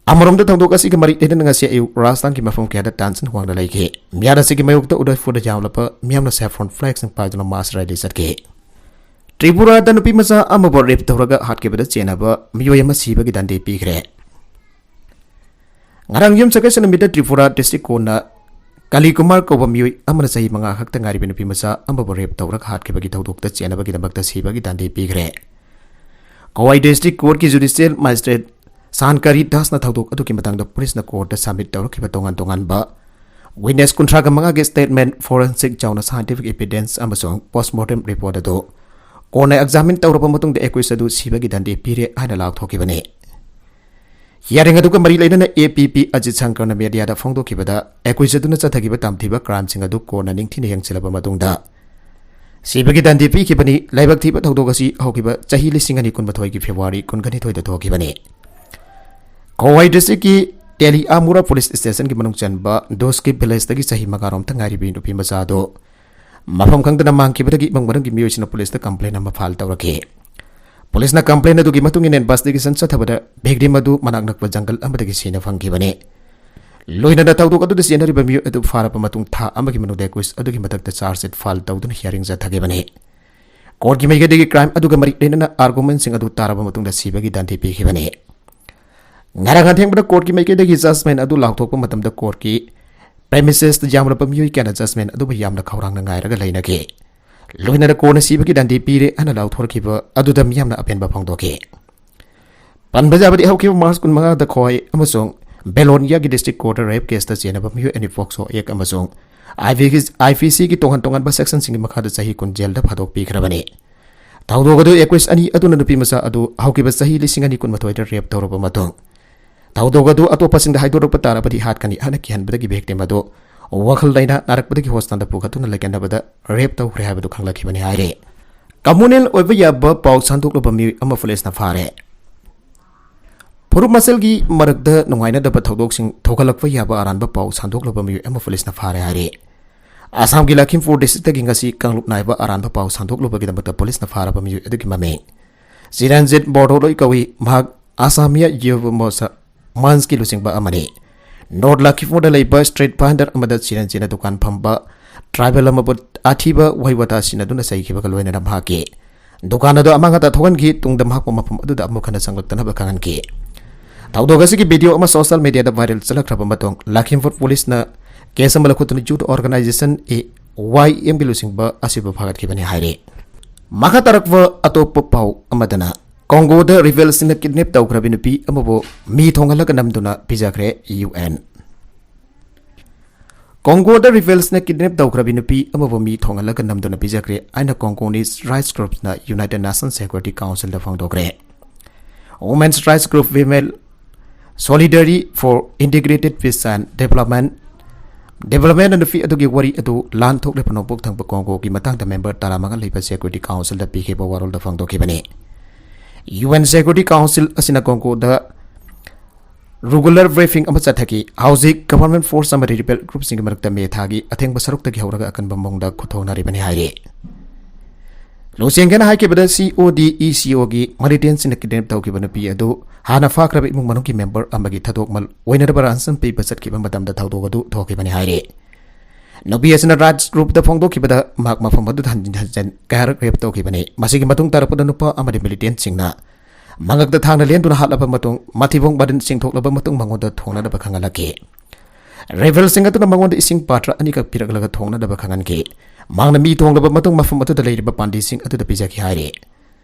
ꯑꯃꯔꯣꯝꯗ ꯊꯧꯗꯣꯛ ꯑꯁꯤꯒ ꯃꯔꯤ ꯂꯩꯅꯅ ꯉꯁꯤ ꯑꯌꯨꯛ ꯔꯥꯖꯁꯊꯥꯟꯒꯤ ꯃꯐꯝ ꯀꯌꯥꯗ ꯇꯦꯟꯁꯟ ꯋꯥꯡꯅ ꯂꯩꯈꯤ꯫ ꯃꯤꯍꯥꯠ ꯑꯁꯤꯒꯤ ꯃꯥꯌꯣꯛꯇ ꯎꯗꯥꯏꯄꯨꯔꯗ ꯌꯥꯝꯂꯕ ꯃꯤꯌꯥꯝꯅ saffron flagꯁꯤꯡ ꯄꯥꯏꯗꯨꯅ mass rally ꯆꯠꯈꯤ꯫ ꯇ꯭ꯔꯤꯄꯨꯔꯥꯗ ꯅꯨꯄꯤ ꯃꯆꯥ ꯑꯃꯕꯨ ꯔꯦꯞ ꯇꯧꯔꯒ ꯍꯥꯠꯈꯤꯕꯗ ꯆꯦꯟꯅꯕ ꯃꯤꯑꯣꯏ ꯑꯃ ꯁꯤꯕꯒꯤ ꯗꯟꯗꯤ ꯄꯤꯈ꯭ꯔꯦ꯫ ꯉꯔꯥꯡ ꯌꯨꯝꯁꯀꯩꯁ ꯅꯨꯃꯤꯠꯇ ꯇ꯭ꯔꯤꯄꯨꯔꯥ ꯗꯤꯁꯇ꯭ꯔꯤꯛ ꯀꯣꯔꯠꯅ ꯀꯂꯤ ꯀꯨꯃꯥꯔ ꯀꯧꯕ ꯃꯤꯑꯣꯏ ꯑꯃꯅ ꯆꯍꯤ ꯃꯉꯥ ꯈꯛꯇ ꯉꯥꯏꯔꯤꯕ ꯅꯨꯄꯤ ꯃꯆꯥ ꯑꯃꯕꯨ ꯔꯦꯞ ꯇꯧꯔꯒ ꯍꯥꯠꯈꯤꯕꯒꯤ ꯊꯧꯗꯣꯛꯇ ꯆꯦꯟꯅꯕꯒꯤꯗꯃꯛꯇ ꯁꯤꯕꯒꯤ ꯗꯟꯗꯤ ꯄꯤꯈ꯭ꯔꯦ꯫ ꯀꯋꯥꯏ ꯗꯤꯁꯇ꯭ꯔꯤꯛ ꯀꯣꯔꯠꯀꯤ ꯖꯨꯗꯤꯁꯤꯌꯦꯜ ꯃꯦꯖꯤꯁꯇ꯭ꯔꯦꯠ ꯁꯥꯟꯀꯥꯔꯤ ꯗꯥꯁꯅ ꯊꯧꯗꯣꯛ ꯑꯗꯨꯒꯤ ꯃꯇꯥꯡꯗ ꯄꯨꯂꯤꯁꯅ ꯀꯣꯔꯠꯇ ꯁꯕꯃꯤꯠ ꯇꯧꯔꯛꯈꯤꯕ ꯇꯣꯉꯥꯟ ꯇꯣꯉꯥꯟꯕ ꯋꯤꯠꯅꯦꯁ ꯀꯨꯟꯊ꯭ꯔꯥꯒ ꯃꯉꯥꯒꯤ ꯁ꯭ꯇꯦꯠꯃꯦꯟ, ꯐꯣꯔꯦꯟꯁꯤꯛ ꯆꯥꯎꯅ ꯁꯥꯏꯟꯇꯤꯐꯤꯛ ꯏꯚꯤꯗꯦꯟꯁ ꯑꯃꯁꯨꯡ ꯄꯣꯁꯃꯣꯔꯇꯦꯝ ꯔꯤꯄꯣꯔꯠ ꯑꯗꯨ ꯀꯣꯟꯅ ꯑꯦꯛꯖꯥꯃꯤꯟ ꯇꯧꯔꯕ ꯃꯇꯨꯡꯗ ꯑꯦꯀ꯭ꯌꯨꯁ ꯑꯗꯨ ꯁꯤꯕꯒꯤ ꯗꯟꯗꯤ ꯄꯤꯔꯦ ꯍꯥꯏꯅ ꯂꯥꯎꯊꯣꯛꯈꯤꯕꯅꯤ꯫ ꯍꯤꯌꯥꯔꯤꯡ ꯑꯗꯨꯒ ꯃꯔꯤ ꯂꯩꯅꯅ ꯑꯦ ꯄꯤ ꯄꯤ ꯑꯖꯤꯠ ꯁꯪꯀꯔꯅ ꯃꯦꯗꯤꯌꯥꯗ ꯐꯣꯡꯗꯣꯛꯈꯤꯕꯗ, ꯑꯦꯀ꯭ꯌꯨꯁ ꯑꯗꯨꯅ ꯆꯠꯊꯈꯤꯕ ꯇꯝꯊꯤꯕ ꯀ꯭ꯔꯥꯏꯝꯁꯤꯡ ꯑꯗꯨ ꯀꯣꯟꯅ ꯅꯤꯡꯊꯤꯅ ꯌꯦꯡꯁꯤꯜꯂꯕ ꯃꯇꯨꯡꯗ ꯁꯤꯕꯒꯤ ꯗꯟꯗꯤ ꯄꯤꯈꯤꯕꯅꯤ꯫ ꯂꯥꯏꯕꯛ ꯊꯤꯕ ꯊꯧꯗꯣꯛ ꯑꯁꯤ ꯍꯧꯈꯤꯕ ꯆꯍꯤ ꯂꯤꯁꯤꯡ ꯑꯅꯤ ꯀꯨꯟꯃꯥꯊꯣꯏꯒꯤ ꯐꯦꯕ꯭ꯔꯨꯋꯥꯔꯤ ꯀꯨꯟꯒꯅꯤꯊꯣꯏꯗ ꯊꯣꯛꯈꯤꯕꯅꯤ꯫ ꯀꯣꯋꯥꯏ ꯗꯤꯁꯇ꯭ꯔꯤꯛꯀꯤ ꯇꯦꯂꯤ ꯑꯃꯨꯔꯥ ꯄꯨꯂꯤꯁ ꯁ꯭ꯇꯦꯁꯟꯒꯤ ꯃꯅꯨꯡ ꯆꯟꯕ ꯗꯣꯁꯀꯤꯞ ꯚꯤꯂꯦꯖꯇꯒꯤ ꯆꯍꯤ ꯃꯉꯥꯔꯣꯝꯇ ꯉꯥꯏꯔꯤꯕꯤ ꯅꯨꯄꯤ ꯃꯆꯥ ꯑꯗꯨ ꯃꯐꯝ ꯈꯪꯗꯅ ꯃꯥꯡꯈꯤꯕꯗꯒꯤ ꯏꯃꯨꯡ ꯃꯅꯨꯡꯒꯤ ꯃꯤꯑꯣꯏꯁꯤꯡꯅ ꯄꯨꯂꯤꯁꯇ ꯀꯝꯄ꯭ꯂꯦꯟ ꯑꯃ ꯐꯥꯏꯜ ꯇꯧꯔꯛꯈꯤ꯫ ꯄꯨꯂꯤꯁꯅ ꯀꯝꯄ꯭ꯂꯦꯟ ꯑꯗꯨꯒꯤ ꯃꯇꯨꯡ ꯏꯟꯅ ꯏꯟꯚꯦꯁꯇꯤꯒꯦꯁꯟ ꯆꯠꯊꯕꯗ ꯚꯤꯛꯇꯤꯝ ꯑꯗꯨ ꯃꯅꯥꯛ ꯅꯛꯄ ꯖꯪꯒꯜ ꯑꯃꯗꯒꯤ ꯁꯤꯅ ꯐꯪꯈꯤꯕꯅꯤ꯫ ꯂꯣꯏꯅꯅ ꯊꯧꯗꯣꯛ ꯑꯗꯨꯗ ꯆꯦꯟꯅꯔꯤꯕ ꯃꯤꯑꯣꯏ ꯑꯗꯨ ꯐꯥꯔꯕ ꯃꯇꯨꯡ ꯊꯥ ꯑꯃꯒꯤ ꯃꯅꯨꯡꯗ ꯑꯦꯀ꯭ꯌꯨꯁ ꯑꯗꯨꯒꯤ ꯃꯊꯛꯇ ꯆꯥꯔꯖ ꯁꯤꯠ ꯐꯥꯏꯜ ꯇꯧꯗꯨꯅ ꯍꯤꯌꯥꯔꯤꯡ ꯆꯠꯊꯈꯤꯕꯅꯤ꯫ ꯀꯣꯔꯠꯀꯤ ꯃꯥꯏꯀꯩꯗꯒꯤ ꯀ꯭ꯔꯥꯏꯝ ꯑꯗꯨꯒ ꯃꯔꯤ ꯂꯩꯅꯅ ꯑꯥꯔꯒꯨꯃꯦꯟꯁꯤꯡ ꯑꯗꯨ ꯇꯥꯔꯕ ꯃꯇꯨꯡꯗ ꯁꯤꯕꯒꯤ ꯗꯟꯗꯤ ꯄꯤꯈꯤꯕꯅꯤ꯫ ꯉꯔꯥꯡ ꯑꯊꯦꯡꯕꯗ ꯀꯣꯔꯠꯀꯤ ꯃꯥꯏꯀꯩꯗꯒꯤ ꯖꯖꯃꯦꯟ ꯑꯗꯨ ꯂꯥꯎꯊꯣꯛꯄ ꯃꯇꯝꯗ ꯀꯣꯔꯠꯀꯤ ꯄ꯭ꯔꯦꯃꯤꯁꯦꯁꯇ ꯌꯥꯝꯂꯕ ꯃꯤꯑꯣꯏ ꯀꯌꯥꯅ ꯖꯖꯃꯦꯟ ꯑꯗꯨꯕꯨ ꯌꯥꯝꯅ ꯈꯧꯔꯥꯡꯅ ꯉꯥꯏꯔꯒ ꯂꯩꯅꯈꯤ꯫ ꯂꯣꯏꯅꯅ ꯀꯣꯔꯠꯅ ꯁꯤꯕꯒꯤ ꯗꯟꯗꯤ ꯄꯤꯔꯦ ꯍꯥꯏꯅ ꯂꯥꯎꯊꯣꯔꯛꯈꯤꯕ ꯑꯗꯨꯗ ꯃꯤꯌꯥꯝꯅ ꯑꯄꯦꯟꯕ ꯐꯣꯡꯗꯣꯛꯈꯤ꯫ ꯄꯟꯕ ꯌꯥꯕꯗꯤ, ꯍꯧꯈꯤꯕ ꯃꯥꯔꯆ ꯀꯨꯟꯃꯉꯥꯗ ꯈꯣꯋꯥꯏ ꯑꯃꯁꯨꯡ ꯕꯦꯂꯣꯅꯤꯌꯥꯒꯤ ꯗꯤꯁꯇ꯭ꯔꯤꯛ ꯀꯣꯔꯠꯇ ꯔꯦꯞ ꯀꯦꯁꯇ ꯆꯦꯟꯅꯕ ꯃꯤꯑꯣꯏ ꯑꯅꯤ ꯄꯣꯛꯁꯣ ꯑꯦꯛ ꯑꯃꯁꯨꯡ ꯑꯥꯏ ꯄꯤ ꯁꯤꯒꯤ ꯇꯣꯉꯥꯟ ꯇꯣꯉꯥꯟꯕ ꯁꯦꯛꯁꯟꯁꯤꯡꯒꯤ ꯃꯈꯥꯗ ꯆꯍꯤ ꯀꯨꯟ ꯖꯦꯜꯗ ꯊꯥꯗꯣꯛꯄꯤꯈ꯭ꯔꯕꯅꯤ꯫ ꯊꯧꯗꯣꯛ ꯑꯗꯨ ꯑꯦꯀ꯭ꯌꯨꯁ ꯑꯅꯤ ꯑꯗꯨꯅ ꯅꯨꯄꯤ ꯃꯆꯥ ꯑꯗꯨ ꯍꯧꯈꯤꯕ ꯆꯍꯤ ꯂꯤꯁꯤꯡ ꯑꯅꯤ ꯀꯨꯟꯃꯥꯊꯣꯏꯗ ꯔꯦꯞ ꯇꯧꯔꯕ ꯃꯇꯨꯡ, ꯊꯧꯗꯣꯛ ꯑꯗꯨ ꯑꯇꯣꯞꯄꯁꯤꯡꯗ ꯍꯥꯏꯗꯣꯔꯛꯄ ꯇꯥꯔꯕꯗꯤ ꯍꯥꯠꯀꯅꯤ ꯍꯥꯏꯅ ꯀꯤꯍꯟꯕꯗꯒꯤ ꯚꯤꯛꯇꯤꯝ ꯑꯗꯨ ꯋꯥꯈꯜ ꯂꯩꯅꯥ ꯅꯥꯔꯛꯄꯗꯒꯤ ꯍꯣꯁꯄꯤꯇꯥꯜꯗ ꯄꯨꯈꯠꯇꯨꯅ ꯂꯩꯀꯠꯅꯕꯗ ꯔꯦꯞ ꯇꯧꯈ꯭ꯔꯦ ꯍꯥꯏꯕꯗꯨ ꯈꯪꯂꯛꯈꯤꯕꯅꯤ ꯍꯥꯏꯔꯤ꯫ ꯀꯝꯃꯨꯅꯦꯜ ꯑꯣꯏꯕ ꯌꯥꯕ ꯄꯥꯎ ꯁꯟꯗꯣꯛꯂꯕ ꯃꯤꯑꯣꯏ ꯑꯃ ꯄꯨꯂꯤꯁꯅ ꯐꯥꯔꯦ꯫ ꯐꯨꯔꯨꯞ ꯃꯁꯦꯜꯒꯤ ꯃꯔꯛꯇ ꯅꯨꯡꯉꯥꯏꯅꯗꯕ ꯊꯧꯗꯣꯛꯁꯤꯡ ꯊꯣꯛꯍꯜꯂꯛꯄ ꯌꯥꯕ ꯑꯔꯥꯟꯕ ꯄꯥꯎ ꯁꯟꯗꯣꯛꯂꯕ ꯃꯤꯑꯣꯏ ꯑꯃ ꯄꯨꯂꯤꯁꯅ ꯐꯥꯔꯦ ꯍꯥꯏꯔꯤ꯫ ꯑꯁꯥꯝꯒꯤ ꯂꯈꯤꯝꯄꯨꯔ ꯗꯤꯁꯇ꯭ꯔꯤꯛꯇꯒꯤ ꯉꯁꯤ ꯀꯥꯡꯂꯨꯞ ꯅꯥꯏꯕ ꯑꯔꯥꯟꯕ ꯄꯥꯎ ꯁꯟꯗꯣꯛꯂꯨꯕꯒꯤꯗꯃꯛꯇ ꯄꯨꯂꯤꯁꯅ ꯐꯥꯔꯕ ꯃꯤꯑꯣꯏ ꯑꯗꯨꯒꯤ ꯃꯃꯤꯡ ꯆꯤꯔꯟꯖꯤꯠ ꯕꯣꯔꯗꯣꯂꯣꯏ ꯀꯧꯏ꯫ ꯃꯍꯥꯛ ꯑꯁꯥꯃꯤꯌꯥ ꯌꯨꯕ ꯃꯣꯔꯆꯥ ꯃꯟꯁꯀꯤ ꯂꯨꯆꯤꯡꯕ ꯑꯃꯅꯤ꯫ ꯅꯣꯔꯠ ꯂꯈꯤꯝꯄꯨꯔꯗ ꯂꯩꯕ ꯁ꯭ꯇ꯭ꯔꯤꯠ ꯚꯥꯟꯗꯔ ꯑꯃꯗ ꯆꯤꯔꯟꯖꯤꯠꯅ ꯗꯨꯀꯥꯟ ꯐꯝꯕ ꯇ꯭ꯔꯥꯏꯕꯦꯜ ꯑꯃꯕꯨ ꯑꯊꯤꯕ ꯋꯥꯍꯩ ꯋꯥꯇꯥ ꯁꯤꯟꯅꯗꯨꯅ ꯆꯩꯈꯤꯕꯒ ꯂꯣꯏꯅꯅ ꯃꯍꯥꯛꯀꯤ ꯗꯨꯀꯥꯟ ꯑꯗꯨ ꯑꯃꯥꯡ ꯑꯇꯥ ꯊꯣꯛꯍꯟꯈꯤ꯫ ꯇꯨꯡꯗ ꯃꯍꯥꯛꯄꯨ ꯃꯐꯝ ꯑꯗꯨꯗ ꯑꯃꯨꯛ ꯍꯟꯅ ꯆꯪꯂꯛꯇꯅꯕ ꯈꯪꯍꯟꯈꯤ꯫ ꯊꯧꯗꯣꯛ ꯑꯁꯤꯒꯤ ꯚꯤꯗꯤꯑꯣ ꯑꯃ ꯁꯣꯁꯤꯌꯦꯜ ꯃꯤꯗꯤꯌꯥꯗ ꯚꯥꯏꯔꯦꯜ ꯆꯠꯂꯛꯈ꯭ꯔꯕ ꯃꯇꯨꯡ ꯂꯈꯤꯝꯄꯨꯔ ꯄꯨꯂꯤꯁꯅ ꯀꯦꯁ ꯑꯃ ꯂꯧꯈꯠꯇꯨꯅ ꯌꯨꯊ ꯑꯣꯔꯒꯅꯥꯏꯖꯦꯁꯟ ꯑꯦ ꯋꯥꯏ ꯑꯦꯝꯒꯤ ꯂꯨꯆꯤꯡꯕ ꯑꯁꯤꯕꯨ ꯐꯥꯒꯠꯈꯤꯕꯅꯤ ꯍꯥꯏꯔꯤ꯫ ꯃꯈꯥ ꯇꯥꯔꯛꯄ ꯑꯇꯣꯞꯄ ꯄꯥꯎ ꯑꯃꯗꯅ ꯀꯣꯡꯒꯣꯗ ꯔꯤꯕꯦꯜꯁꯤꯡꯅ ꯀꯤꯗꯅꯦꯞ ꯇꯧꯈ꯭ꯔꯕꯤ ꯅꯨꯄꯤ ꯑꯃꯕꯨ ꯃꯤ ꯊꯣꯡꯍꯜꯂꯒ ꯅꯝꯗꯨꯅ ꯄꯤꯖꯈ꯭ꯔꯦ ꯌꯨ ꯑꯦꯟ꯫ ꯀꯣꯡꯒꯣꯗ ꯔꯤꯕꯦꯜꯁꯅ ꯀꯤꯗꯅꯦꯞ ꯇꯧꯈ꯭ꯔꯕꯤ ꯅꯨꯄꯤ ꯑꯃꯕꯨ ꯃꯤ ꯊꯣꯡꯍꯜꯂꯒ ꯅꯝꯗꯨꯅ ꯄꯤꯖꯈ꯭ꯔꯦ ꯍꯥꯏꯅ ꯀꯣꯡꯒꯣꯅꯤꯁ ꯔꯥꯏꯠꯁ ꯒ꯭ꯔꯨꯞꯅ ꯌꯨꯅꯥꯏꯇꯦꯗ ꯅꯦꯁꯟꯁ ꯁꯦꯀ꯭ꯌꯨꯔꯤꯇꯤ ꯀꯥꯎꯟꯁꯤꯜꯗ ꯐꯣꯡꯗꯣꯛꯈ꯭ꯔꯦ꯫ Women's Rights Group, Female Solidarity for Integrated Peace and Development, development ꯅꯨꯄꯤ ꯑꯗꯨꯒꯤ ꯋꯥꯔꯤ ꯑꯗꯨ ꯂꯥꯟ ꯊꯣꯛꯂꯤꯕ ꯅꯣꯡꯄꯣꯛ ꯊꯪꯕ ꯀꯣꯡꯒꯣꯒꯤ ꯃꯇꯥꯡꯗ ꯃꯦꯝꯕꯔ ꯇꯔꯥꯃꯉꯥ ꯂꯩꯕ ꯁꯦꯀ꯭ꯌꯨꯔꯤꯇꯤ ꯀꯥꯎꯟꯁꯤꯜꯗ ꯄꯤꯈꯤꯕ ꯋꯥꯔꯣꯜꯗ ꯐꯣꯡꯗꯣꯛꯈꯤꯕꯅꯤ꯫ ꯌꯨ ꯑꯦꯟ ꯁꯦꯀ꯭ꯌꯨꯔꯤꯇꯤ ꯀꯥꯎꯟꯁꯤꯜ ꯑꯁꯤꯅ ꯀꯣꯡꯒꯣꯗ ꯔꯤꯒꯨꯂꯔ ꯕ꯭ꯔꯤꯐꯤꯡ ꯑꯃ ꯆꯠꯊꯈꯤ꯫ ꯍꯧꯖꯤꯛ ꯒꯚꯔꯟꯃꯦꯟ ꯐꯣꯔꯁ ꯑꯃꯗꯤ ꯔꯤꯕꯦꯜ ꯒ꯭ꯔꯨꯞꯁꯤꯡꯒꯤ ꯃꯔꯛꯇ ꯃꯦ ꯊꯥꯒꯤ ꯑꯊꯦꯡꯕ ꯁꯔꯨꯛꯇꯒꯤ ꯍꯧꯔꯒ ꯑꯀꯟꯕ ꯃꯑꯣꯡꯗ ꯈꯨꯠꯊꯣꯛꯅꯔꯤꯕꯅꯤ ꯍꯥꯏꯔꯤ꯫ ꯂꯨꯆꯤꯡꯒꯦꯅ ꯍꯥꯏꯈꯤꯕꯗ, ꯁꯤ ꯑꯣ ꯗꯤ ꯏ ꯁꯤ ꯑꯣꯒꯤ ꯃꯤꯂꯤꯇꯦꯟꯁꯤꯡꯅ ꯀꯤꯗꯅꯦꯞ ꯇꯧꯈꯤꯕ ꯅꯨꯄꯤ ꯑꯗꯨ ꯍꯥꯟꯅ ꯐꯥꯈ꯭ꯔꯕ ꯏꯃꯨꯡ ꯃꯅꯨꯡꯒꯤ ꯃꯦꯝꯕꯔ ꯑꯃꯒꯤ ꯊꯥꯗꯣꯛꯃꯜ ꯑꯣꯏꯅꯅꯕ ꯔꯥꯟꯁꯝ ꯄꯤꯕ ꯆꯠꯈꯤꯕ ꯃꯇꯝꯗ ꯊꯧꯗꯣꯛ ꯑꯗꯨ ꯊꯣꯛꯈꯤꯕꯅꯤ ꯍꯥꯏꯔꯤ꯫ ꯅꯨꯄꯤ ꯑꯁꯤꯅ ꯔꯥꯏꯠꯁ ꯒ꯭ꯔꯨꯞꯇ ꯐꯣꯡꯗꯣꯛꯈꯤꯕꯗ, ꯃꯍꯥꯛ ꯃꯐꯝ ꯑꯗꯨꯗ ꯍꯟꯖꯤꯟ ꯍꯟꯖꯤꯟ ꯀꯌꯥꯔꯛ ꯔꯦꯞ ꯇꯧꯈꯤꯕꯅꯤ꯫ ꯃꯁꯤꯒꯤ ꯃꯇꯨꯡ ꯇꯥꯔꯛꯄꯗ ꯅꯨꯄꯥ ꯑꯃꯗꯤ ꯃꯤꯂꯤꯇꯦꯟꯁꯤꯡꯅ ꯃꯉꯛꯇ ꯊꯥꯡꯅ ꯂꯦꯟꯗꯨꯅ ꯍꯥꯠꯂꯕ ꯃꯇꯨꯡ, ꯃꯊꯤꯕꯣꯡ ꯃꯔꯤꯟ ꯆꯤꯡꯊꯣꯛꯂꯕ ꯃꯇꯨꯡ ꯃꯉꯣꯟꯗ ꯊꯣꯡꯅꯅꯕ ꯈꯪꯍꯜꯂꯛꯈꯤ꯫ ꯔꯦꯕꯦꯜꯁꯤꯡ ꯑꯗꯨꯅ ꯃꯉꯣꯟꯗ ꯏꯁꯤꯡ ꯄꯥꯇ꯭ꯔ ꯑꯅꯤꯈꯛ ꯄꯤꯔꯛꯂꯒ ꯊꯣꯡꯅꯅꯕ ꯈꯪꯍꯟꯈꯤ꯫ ꯃꯍꯥꯛꯅ ꯃꯤ ꯊꯣꯡꯂꯕ ꯃꯇꯨꯡ ꯃꯐꯝ ꯑꯗꯨꯗ ꯂꯩꯔꯤꯕ ꯄꯥꯟꯗꯤꯁꯤꯡ ꯑꯗꯨꯗ ꯄꯤꯖꯈꯤ ꯍꯥꯏꯔꯤ꯫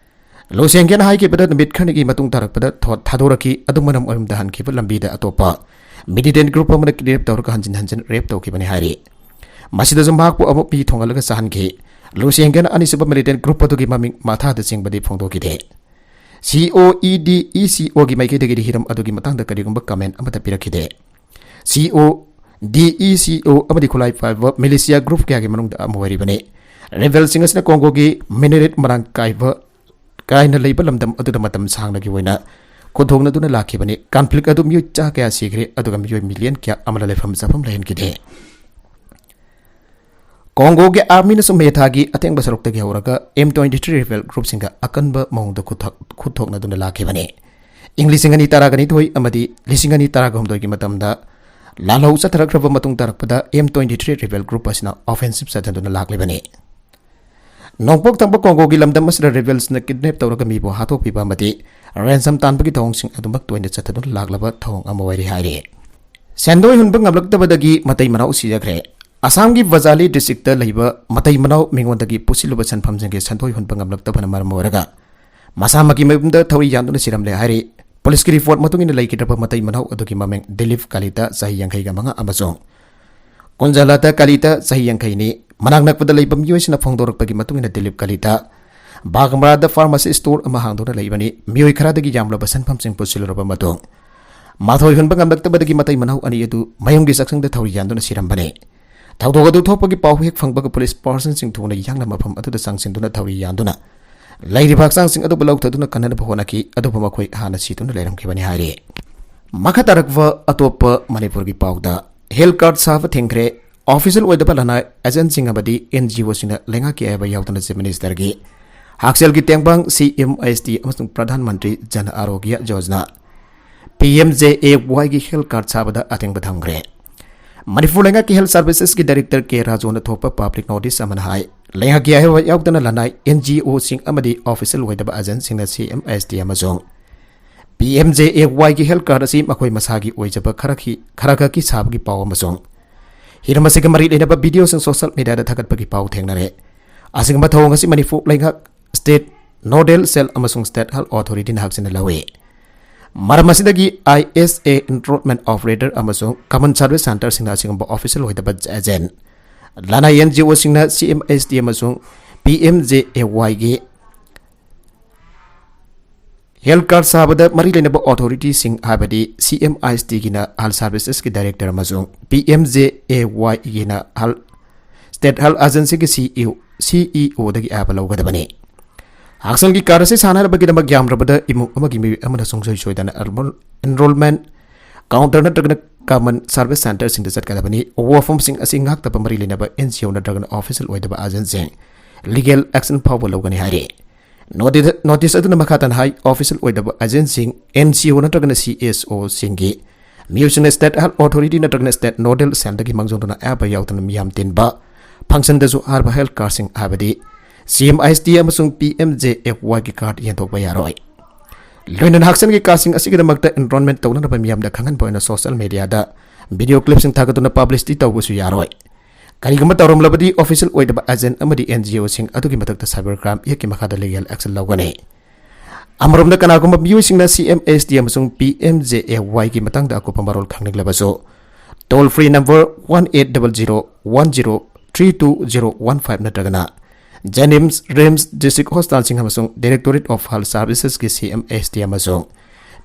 ꯂꯨꯆꯤꯡꯒꯦꯅ ꯍꯥꯏꯈꯤꯕꯗ, ꯅꯨꯃꯤꯠ ꯈꯔꯅꯤꯒꯤ ꯃꯇꯨꯡ ꯇꯥꯔꯛꯄꯗ ꯊꯣ-, ꯊꯥꯗꯣꯔꯛꯈꯤ꯫ ꯑꯗꯨ ꯃꯅꯝ ꯑꯣꯏꯔꯝꯗ ꯍꯟꯈꯤꯕ ꯂꯝꯕꯤꯗ ꯑꯇꯣꯞꯄ ꯃꯤꯂꯤꯇꯦꯟ ꯒ꯭ꯔꯨꯞ ꯑꯃꯅ ꯀꯤꯗꯅꯦꯞ ꯇꯧꯔꯒ ꯍꯟꯖꯤꯟ ꯍꯟꯖꯤꯟ ꯔꯦꯞ ꯇꯧꯈꯤꯕꯅꯤ ꯍꯥꯏꯔꯤ꯫ ꯃꯁꯤꯗꯁꯨ ꯃꯍꯥꯛꯄꯨ ꯑꯃꯨꯛ ꯃꯤ ꯊꯣꯡꯍꯜꯂꯒ ꯆꯥꯍꯟꯈꯤ꯫ ꯂꯨꯆꯤꯡꯒꯦꯅ ꯑꯅꯤꯁꯨꯕ ꯃꯤꯂꯤꯇꯦꯟ ꯒ꯭ꯔꯨꯞ ꯑꯗꯨꯒꯤ ꯃꯃꯤꯡ ꯃꯊꯥꯗ ꯆꯤꯡꯕꯗꯤ ꯐꯣꯡꯗꯣꯛꯈꯤꯗꯦ꯫ ꯁꯤ ꯑꯣ ꯏ ꯗꯤ ꯏ ꯁꯤ ꯑꯣꯒꯤ ꯃꯥꯏꯀꯩꯗꯒꯤꯗꯤ ꯍꯤꯔꯝ ꯑꯗꯨꯒꯤ ꯃꯇꯥꯡꯗ ꯀꯔꯤꯒꯨꯝꯕ ꯀꯃꯦꯟ ꯑꯃꯠꯇ ꯄꯤꯔꯛꯈꯤꯗꯦ꯫ ꯁꯤ ꯑꯣ ꯗꯤ ꯏ ꯁꯤ ꯑꯣ ꯑꯃꯗꯤ ꯈꯨꯠꯂꯥꯏ ꯄꯥꯏꯕ ꯃꯤꯂꯤꯁꯤꯌꯥ ꯒ꯭ꯔꯨꯞ ꯀꯌꯥꯒꯤ ꯃꯅꯨꯡꯗ ꯑꯃ ꯑꯣꯏꯔꯤꯕꯅꯤ꯫ ꯔꯦꯕꯦꯜꯁꯤꯡ ꯑꯁꯤꯅ ꯀꯣꯡꯒꯣꯒꯤ ꯃꯤꯅꯔꯦꯠ ꯃꯔꯥꯡ ꯀꯥꯏꯕ, ꯀꯥꯏꯅ ꯂꯩꯕ ꯂꯝꯗꯝ ꯑꯗꯨꯗ ꯃꯇꯝ ꯁꯥꯡꯅꯒꯤ ꯑꯣꯏꯅ ꯈꯨꯗꯣꯡꯅꯗꯨꯅ ꯂꯥꯛꯈꯤꯕꯅꯤ꯫ ꯀꯟꯐ꯭ꯂꯤꯛ ꯑꯗꯨ ꯃꯤꯑꯣꯏ ꯆꯥ ꯀꯌꯥ ꯁꯤꯈ꯭ꯔꯦ, ꯑꯗꯨꯒ ꯃꯤꯑꯣꯏ ꯃꯤꯂꯤꯌꯟ ꯀꯌꯥ ꯑꯃꯅ ꯂꯩꯐꯝ ꯆꯥꯐꯝ ꯂꯩꯍꯟꯈꯤꯗꯦ꯫ ꯀꯣꯡꯒꯣꯒꯤ ꯑꯥꯔꯃꯤꯅꯁꯨ ꯃꯦ ꯊꯥꯒꯤ ꯑꯊꯦꯡꯕ ꯁꯔꯨꯛꯇꯒꯤ ꯍꯧꯔꯒ ꯑꯦꯝ ꯇ꯭ꯋꯦꯟꯇꯤ ꯊ꯭ꯔꯤ ꯔꯤꯕꯦꯜ ꯒ꯭ꯔꯨꯞꯁꯤꯡꯒ ꯑꯀꯟꯕ ꯃꯑꯣꯡꯗ ꯈꯨꯠꯊ-, ꯈꯨꯠꯊꯣꯛꯅꯗꯨꯅ ꯂꯥꯛꯈꯤꯕꯅꯤ꯫ ꯏꯪ ꯂꯤꯁꯤꯡ ꯑꯅꯤ ꯇꯔꯥꯒꯅꯤꯊꯣꯏ ꯑꯃꯗꯤ ꯂꯤꯁꯤꯡ ꯑꯅꯤ ꯇꯔꯥꯒꯍꯨꯝꯗꯣꯏꯒꯤ ꯃꯇꯝꯗ ꯂꯥꯜꯍꯧ ꯆꯠꯊꯔꯛꯈ꯭ꯔꯕ ꯃꯇꯨꯡ ꯇꯥꯔꯛꯄꯗ M twenty three rebel group ꯑꯁꯤꯅ ꯑꯣꯐꯦꯟꯁꯤꯞ ꯆꯠꯊꯗꯨꯅ ꯂꯥꯛꯂꯤꯕꯅꯤ꯫ ꯅꯣꯡꯄꯣꯛ ꯊꯪꯕ ꯀꯣꯡꯒꯣꯒꯤ ꯂꯝꯗꯝ ꯑꯁꯤꯗ ꯔꯤꯕꯦꯜꯁꯅ ꯀꯤꯗꯅꯦꯞ ꯇꯧꯔꯒ ꯃꯤꯕꯨ ꯍꯥꯠꯇꯣꯛꯄꯤꯕ ꯑꯃꯗꯤ ꯔꯦꯟꯁꯝ ꯇꯥꯟꯕꯒꯤ ꯊꯧꯑꯣꯡꯁꯤꯡ ꯑꯗꯨꯃꯛ ꯇꯣꯏꯅ ꯆꯠꯊꯗꯨꯅ ꯂꯥꯛꯂꯕ ꯊꯧꯑꯣꯡ ꯑꯃ ꯑꯣꯏꯔꯤ ꯍꯥꯏꯔꯤ꯫ ꯁꯦꯟꯗꯣꯏ ꯍꯨꯟꯕ ꯉꯝꯂꯛꯇꯕꯗꯒꯤ ꯃꯇꯩ ꯃꯅꯥꯎ ꯁꯤꯖꯈ꯭ꯔꯦ꯫ ꯑꯁꯥꯝꯒꯤ ꯕꯖꯥꯂꯤ ꯗꯤꯁꯇ꯭ꯔꯤꯛꯇ ꯂꯩꯕ ꯃꯇꯩ ꯃꯅꯥꯎ ꯃꯤꯉꯣꯟꯗꯒꯤ ꯄꯨꯁꯤꯜꯂꯨꯕ ꯁꯦꯟꯐꯝꯁꯤꯡꯒꯤ ꯁꯦꯟꯗꯣꯏ ꯍꯨꯟꯕ ꯉꯝꯂꯛꯇꯕꯅ ꯃꯔꯝ ꯑꯣꯏꯔꯒ ꯃꯁꯥꯃꯛꯀꯤ ꯃꯌꯨꯝꯗ ꯊꯧꯔꯤ ꯌꯥꯟꯗꯨꯅ ꯁꯤꯔꯝꯂꯦ ꯍꯥꯏꯔꯤ꯫ ꯄꯨꯂꯤꯁꯀꯤ ꯔꯤꯄꯣꯔꯠ ꯃꯇꯨꯡ ꯏꯟꯅ ꯂꯩꯈꯤꯗ꯭ꯔꯕ ꯃꯇꯩ ꯃꯅꯥꯎ ꯑꯗꯨꯒꯤ ꯃꯃꯤꯡ ꯗꯤꯂꯤꯞ ꯀꯥꯂꯤꯇꯥ, ꯆꯍꯤ ꯌꯥꯡꯈꯩꯒ ꯃꯉꯥ, ꯑꯃꯁꯨꯡ ꯀꯨꯟꯖꯥꯂꯥꯇꯥ ꯀꯥꯂꯤꯇꯥ, ꯆꯍꯤ ꯌꯥꯡꯈꯩꯅꯤ꯫ ꯃꯅꯥꯛ ꯅꯛꯄꯗ ꯂꯩꯕ ꯃꯤꯑꯣꯏꯁꯤꯡꯅ ꯐꯣꯡꯗꯣꯔꯛꯄꯒꯤ ꯃꯇꯨꯡ ꯏꯟꯅ ꯗꯤꯂꯤꯞ ꯀꯥꯂꯤꯇꯥ ꯕꯥꯒꯃꯔꯥꯗ ꯐꯥꯔꯃꯥꯁꯤ ꯁ꯭ꯇꯣꯔ ꯑꯃ ꯍꯥꯡꯗꯨꯅ ꯂꯩꯕꯅꯤ꯫ ꯃꯤꯑꯣꯏ ꯈꯔꯗꯒꯤ ꯌꯥꯝꯂꯕ ꯁꯦꯟꯐꯝꯁꯤꯡ ꯄꯨꯁꯤꯜꯂꯨꯔꯕ ꯃꯇꯨꯡ ꯃꯊꯣꯏ ꯍꯨꯟꯕ ꯉꯝꯂꯛꯇꯕꯗꯒꯤ ꯃꯇꯩ ꯃꯅꯥꯎ ꯑꯅꯤ ꯑꯗꯨ ꯃꯌꯨꯝꯒꯤ ꯆꯥꯛꯁꯪꯗ ꯊꯧꯔꯤ ꯌꯥꯟꯗꯨꯅ ꯁꯤꯔꯝꯕꯅꯤ꯫ ꯊꯧꯗꯣꯛ ꯑꯗꯨ ꯊꯣꯛꯄꯒꯤ ꯄꯥꯎ ꯍꯦꯛ ꯐꯪꯕꯒ ꯄꯨꯂꯤꯁ ꯄꯥꯔꯁꯟꯁꯤꯡ ꯊꯨꯅ ꯌꯥꯡꯅ ꯃꯐꯝ ꯑꯗꯨꯗ ꯆꯪꯁꯤꯟꯗꯨꯅ ꯊꯧꯔꯤ ꯌꯥꯟꯗꯨꯅ ꯂꯩꯔꯤꯕ ꯍꯛꯆꯥꯡꯁꯤꯡ ꯑꯗꯨꯕꯨ ꯂꯧꯊꯗꯨꯅ ꯀꯟꯅꯅꯕ ꯍꯣꯠꯅꯈꯤ꯫ ꯑꯗꯨꯕꯨ ꯃꯈꯣꯏ ꯍꯥꯟꯅ ꯁꯤꯗꯨꯅ ꯂꯩꯔꯝꯈꯤꯕꯅꯤ ꯍꯥꯏꯔꯤ꯫ ꯃꯈꯥ ꯇꯥꯔꯛꯄ ꯑꯇꯣꯞꯄ ꯃꯅꯤꯄꯨꯔꯒꯤ ꯄꯥꯎꯗ, ꯍꯦꯜꯊ ꯀꯥꯔꯗ ꯁꯥꯕ ꯊꯤꯡꯈ꯭ꯔꯦ꯫ ꯑꯣꯐꯤꯁꯤꯌꯦꯜ ꯑꯣꯏꯗꯕ ꯂꯅꯥꯏ ꯑꯦꯖꯦꯟꯁꯤꯡ ꯑꯃꯗꯤ ꯑꯦꯟ ꯖꯤ ꯑꯣꯁꯤꯡꯅ ꯂꯩꯉꯥꯛꯀꯤ ꯑꯌꯥꯕ ꯌꯥꯎꯗꯅ ꯆꯤꯐ ꯃꯤꯅꯤꯁꯇꯔꯒꯤ ꯍꯛꯁꯦꯜꯒꯤ ꯇꯦꯡꯕꯥꯡ ꯁꯤ ꯑꯦꯝ ꯑꯦꯁ ꯇꯤ ꯑꯃꯁꯨꯡ Pradhan Mantri Jan Arogya Yojana, P M J A ꯋꯥꯏꯒꯤ ꯍꯦꯜꯊ ꯀꯥꯔꯗ ꯁꯥꯕꯗ ꯑꯊꯤꯡꯕ ꯊꯝꯈ꯭ꯔꯦ꯫ ꯃꯅꯤꯄꯨꯔ ꯂꯩꯉꯥꯛꯀꯤ ꯍꯦꯜꯊ ꯁꯥꯔꯚꯤꯁꯦꯁꯀꯤ ꯗꯥꯏꯔꯦꯛꯇꯔ ꯀꯦ ꯔꯥꯖꯨꯅ ꯊꯣꯛꯄ ꯄꯕ꯭ꯂꯤꯛ ꯅꯣꯇꯤꯁ ꯑꯃꯅ ꯍꯥꯏ, ꯂꯩꯉꯥꯛꯀꯤ ꯑꯍꯩꯕ ꯌꯥꯎꯗꯅ ꯂꯅꯥꯏ ꯑꯦꯟ ꯖꯤ ꯑꯣꯁꯤꯡ ꯑꯃꯗꯤ ꯑꯣꯐꯤꯁꯤꯌꯦꯜ ꯑꯣꯏꯗꯕ ꯑꯦꯖꯦꯟꯁꯤꯡꯅ ꯁꯤ ꯑꯦꯝ ꯑꯦꯁ ꯇꯤ ꯑꯃꯁꯨꯡ ꯄꯤ ꯑꯦꯝ ꯖꯦ ꯑꯦ ꯋꯥꯏꯒꯤ ꯍꯦꯜꯊ ꯀꯥꯔꯗ ꯑꯁꯤ ꯃꯈꯣꯏ ꯃꯁꯥꯒꯤ ꯑꯣꯏꯖꯕ ꯈꯔꯒꯤ, ꯈꯔꯈꯛꯀꯤ ꯁꯥꯕꯒꯤ ꯄꯥꯎ ꯑꯃꯁꯨꯡ ꯍꯤꯔꯝ ꯑꯁꯤꯒ ꯃꯔꯤ ꯂꯩꯅꯕ ꯚꯤꯗꯤꯑꯣꯁꯤꯡ ꯁꯣꯁꯤꯌꯦꯜ ꯃꯤꯗꯤꯌꯥꯗ ꯊꯥꯒꯠꯄꯒꯤ ꯄꯥꯎ ꯊꯦꯡꯅꯔꯦ꯫ ꯑꯁꯤꯒꯨꯝꯕ ꯊꯧꯑꯣꯡ ꯑꯁꯤ ꯃꯅꯤꯄꯨꯔ ꯂꯩꯉꯥꯛ, ꯁ꯭ꯇꯦꯠ ꯅꯣꯗꯦꯜ ꯁꯦꯜ ꯑꯃꯁꯨꯡ ꯁ꯭ꯇꯦꯠ ꯍꯦꯜꯊ ꯑꯣꯊꯣꯔꯤꯇꯤꯅ ꯍꯛꯆꯤꯟꯅ ꯂꯧꯏ꯫ ꯃꯔꯝ ꯑꯁꯤꯗꯒꯤ ꯑꯥꯏ ꯑꯦꯁ ꯑꯦ ꯑꯦꯟꯔꯣꯜꯃꯦꯟꯠ ꯑꯣꯄꯔꯦꯇꯔ ꯑꯃꯁꯨꯡ ꯀꯃꯟ ꯁꯔꯚꯤꯁ ꯁꯦꯟꯇꯔꯁꯤꯡꯅ ꯑꯁꯤꯒꯨꯝꯕ ꯑꯣꯐꯤꯁꯤꯌꯦꯜ ꯑꯣꯏꯗꯕ ꯑꯦꯖꯦꯟꯠ, ꯂꯅꯥꯏ ꯑꯦꯟ ꯖꯤ ꯑꯣꯁꯤꯡꯅ ꯁꯤ ꯑꯦꯝ ꯑꯦꯁ ꯇꯤ ꯑꯃꯁꯨꯡ ꯄꯤ ꯑꯦꯝ ꯖꯦ ꯑꯦ ꯋꯥꯏꯒꯤ ꯍꯦꯜꯊ ꯀꯥꯔꯗ ꯁꯥꯕꯗ ꯃꯔꯤ ꯂꯩꯅꯕ ꯑꯣꯊꯣꯔꯤꯇꯤꯁꯤꯡ, ꯍꯥꯏꯕꯗꯤ ꯁꯤ ꯑꯦꯝ ꯑꯥꯏ ꯑꯦꯁ ꯇꯤꯒꯤꯅ ꯍꯦꯜꯊ ꯁꯥꯔꯚꯤꯁꯦꯁꯀꯤ ꯗꯥꯏꯔꯦꯛꯇꯔ ꯑꯃꯁꯨꯡ ꯄꯤ ꯑꯦꯝ ꯖꯦ ꯑꯦ ꯋꯥꯏꯒꯤꯅ ꯍꯦꯜꯊ, ꯁ꯭ꯇꯦꯠ ꯍꯦꯜꯊ ꯑꯦꯖꯦꯟꯁꯤꯒꯤ ꯁꯤ ꯏ ꯑꯣ, ꯁꯤ ꯏ ꯑꯣꯗꯒꯤ ꯑꯌꯥꯕ ꯂꯧꯒꯗꯕꯅꯤ꯫ ꯍꯛꯁꯦꯜꯒꯤ ꯀꯥꯔꯗ ꯑꯁꯤ ꯁꯥꯅꯅꯕꯒꯤꯗꯃꯛ ꯌꯥꯝꯗ꯭ꯔꯕꯗ ꯏꯃꯨꯡ ꯑꯃꯒꯤ ꯃꯤꯑꯣꯏ ꯑꯃꯅ ꯁꯨꯡꯁꯣꯏ ꯁꯣꯏꯗꯅ ꯑꯦꯟꯔꯣꯜ-, ꯑꯦꯟꯔꯣꯜꯃꯦꯟꯠ ꯀꯥꯎꯟꯇꯔ ꯅꯠꯇ꯭ꯔꯒꯅ ꯀꯃꯟ ꯁꯔꯚꯤꯁ ꯁꯦꯟꯇꯔꯁꯤꯡꯗ ꯆꯠꯀꯗꯕꯅꯤ꯫ ꯋꯥꯐꯝꯁꯤꯡ ꯑꯁꯤ ꯉꯥꯛꯇꯕ ꯃꯔꯤ ꯂꯩꯅꯕ ꯑꯦꯟ ꯖꯤ ꯑꯣ ꯅꯠꯇ꯭ꯔꯒꯅ ꯑꯣꯐꯤꯁꯤꯌꯦꯜ ꯑꯣꯏꯗꯕ ꯑꯦꯖꯦꯟꯁꯤꯡ ꯂꯤꯒꯦꯜ ꯑꯦꯛꯁꯟ ꯐꯥꯎꯕ ꯂꯧꯒꯅꯤ ꯍꯥꯏꯔꯤ꯫ ꯅꯣꯇꯤ-, ꯅꯣꯇꯤꯁ ꯑꯗꯨꯅ ꯃꯈꯥ ꯇꯥꯅ ꯍꯥꯏ, ꯑꯣꯐꯤꯁꯤꯌꯦꯜ ꯑꯣꯏꯗꯕ ꯑꯦꯖꯦꯟꯁꯤꯡ, ꯑꯦꯟ ꯖꯤ ꯑꯣ ꯅꯠꯇ꯭ꯔꯒꯅ ꯁꯤ ꯑꯦꯁ ꯑꯣꯁꯤꯡꯒꯤ ꯃꯤꯑꯣꯏꯁꯤꯡꯅ ꯁ꯭ꯇꯦꯠ ꯍꯦꯜꯊ ꯑꯣꯊꯣꯔꯤꯇꯤ ꯅꯠꯇ꯭ꯔꯒꯅ ꯁ꯭ꯇꯦꯠ ꯅꯣꯗꯦꯜ ꯁꯦꯜꯗꯒꯤ ꯃꯥꯡꯖꯧꯅꯅ ꯑꯌꯥꯕ ꯌꯥꯎꯗꯅ ꯃꯤꯌꯥꯝ ꯇꯤꯟꯕ ꯐꯪꯁꯟꯗꯁꯨ ꯍꯥꯏꯔꯤꯕ ꯍꯦꯜꯊ ꯀꯥꯔꯗꯁꯤꯡ, ꯍꯥꯏꯕꯗꯤ ꯁꯤ ꯑꯦꯝ ꯑꯦꯁ ꯇꯤ ꯑꯃꯁꯨꯡ ꯄꯤ ꯑꯦꯝ ꯖꯦ ꯑꯦ ꯋꯥꯏꯒꯤ ꯀꯥꯔꯗ ꯌꯦꯟꯊꯣꯛꯄ ꯌꯥꯔꯣꯏ꯫ ꯂꯣꯏꯅꯅ ꯍꯛꯁꯦꯜꯒꯤ ꯀꯥꯔꯗꯁꯤꯡ ꯑꯁꯤꯒꯤꯗꯃꯛꯇ ꯑꯦꯟꯔꯣꯜꯃꯦꯟ ꯇꯧꯅꯅꯕ ꯃꯤꯌꯥꯝꯗ ꯈꯪꯍꯟꯕ ꯑꯣꯏꯅ ꯁꯣꯁꯤꯌꯦꯜ ꯃꯦꯗꯤꯌꯥꯗ ꯚꯤꯗꯤꯑꯣ ꯀ꯭ꯂꯤꯞꯁꯤꯡ ꯊꯥꯒꯠꯇꯨꯅ ꯄꯕ꯭ꯂꯤꯁꯤꯇꯤ ꯇꯧꯕꯁꯨ ꯌꯥꯔꯣꯏ꯫ ꯀꯔꯤꯒꯨꯝꯕ ꯇꯧꯔꯝꯂꯕꯗꯤ, ꯑꯣꯐꯤꯁꯤꯌꯦꯜ ꯑꯣꯏꯗꯕ ꯑꯦꯖꯦꯟ ꯑꯃꯗꯤ ꯑꯦꯟ ꯖꯤ ꯑꯣꯁꯤꯡ ꯑꯗꯨꯒꯤ ꯃꯊꯛꯇ ꯁꯥꯏꯕꯔ ꯀ꯭ꯔꯥꯏꯝ ꯑꯦꯛꯀꯤ ꯃꯈꯥꯗ ꯂꯤꯒꯦꯜ ꯑꯦꯛꯁꯟ ꯂꯧꯒꯅꯤ꯫ ꯑꯃꯔꯣꯝꯗ, ꯀꯅꯥꯒꯨꯝꯕ ꯃꯤꯑꯣꯏꯁꯤꯡꯅ ꯁꯤ ꯑꯦꯝ ꯑꯦꯁ ꯇꯤ ꯑꯃꯁꯨꯡ ꯄꯤ ꯑꯦꯝ ꯖꯦ ꯑꯦ ꯋꯥꯏꯒꯤ ꯃꯇꯥꯡꯗ ꯑꯀꯨꯞꯄ ꯃꯔꯣꯜ ꯈꯪꯅꯤꯡꯂꯕꯁꯨ, toll free number one eight double zero one zero three two zero one five ꯅꯠꯇ꯭ꯔꯒꯅ ꯖꯦꯅꯤꯝꯁ, ꯔꯤꯝꯁ, ꯗꯤꯁꯇ꯭ꯔꯤꯛ ꯍꯣꯁꯄꯤꯇꯥꯜꯁꯤꯡ ꯑꯃꯁꯨꯡ ꯗꯥꯏꯔꯦꯛꯇꯣꯔꯦꯠ ꯑꯣꯐ ꯍꯦꯜꯊ ꯁꯥꯔꯚꯤꯁꯦꯁꯀꯤ ꯁꯤ ꯑꯦꯝ ꯑꯦꯁ ꯇꯤ ꯑꯃꯁꯨꯡ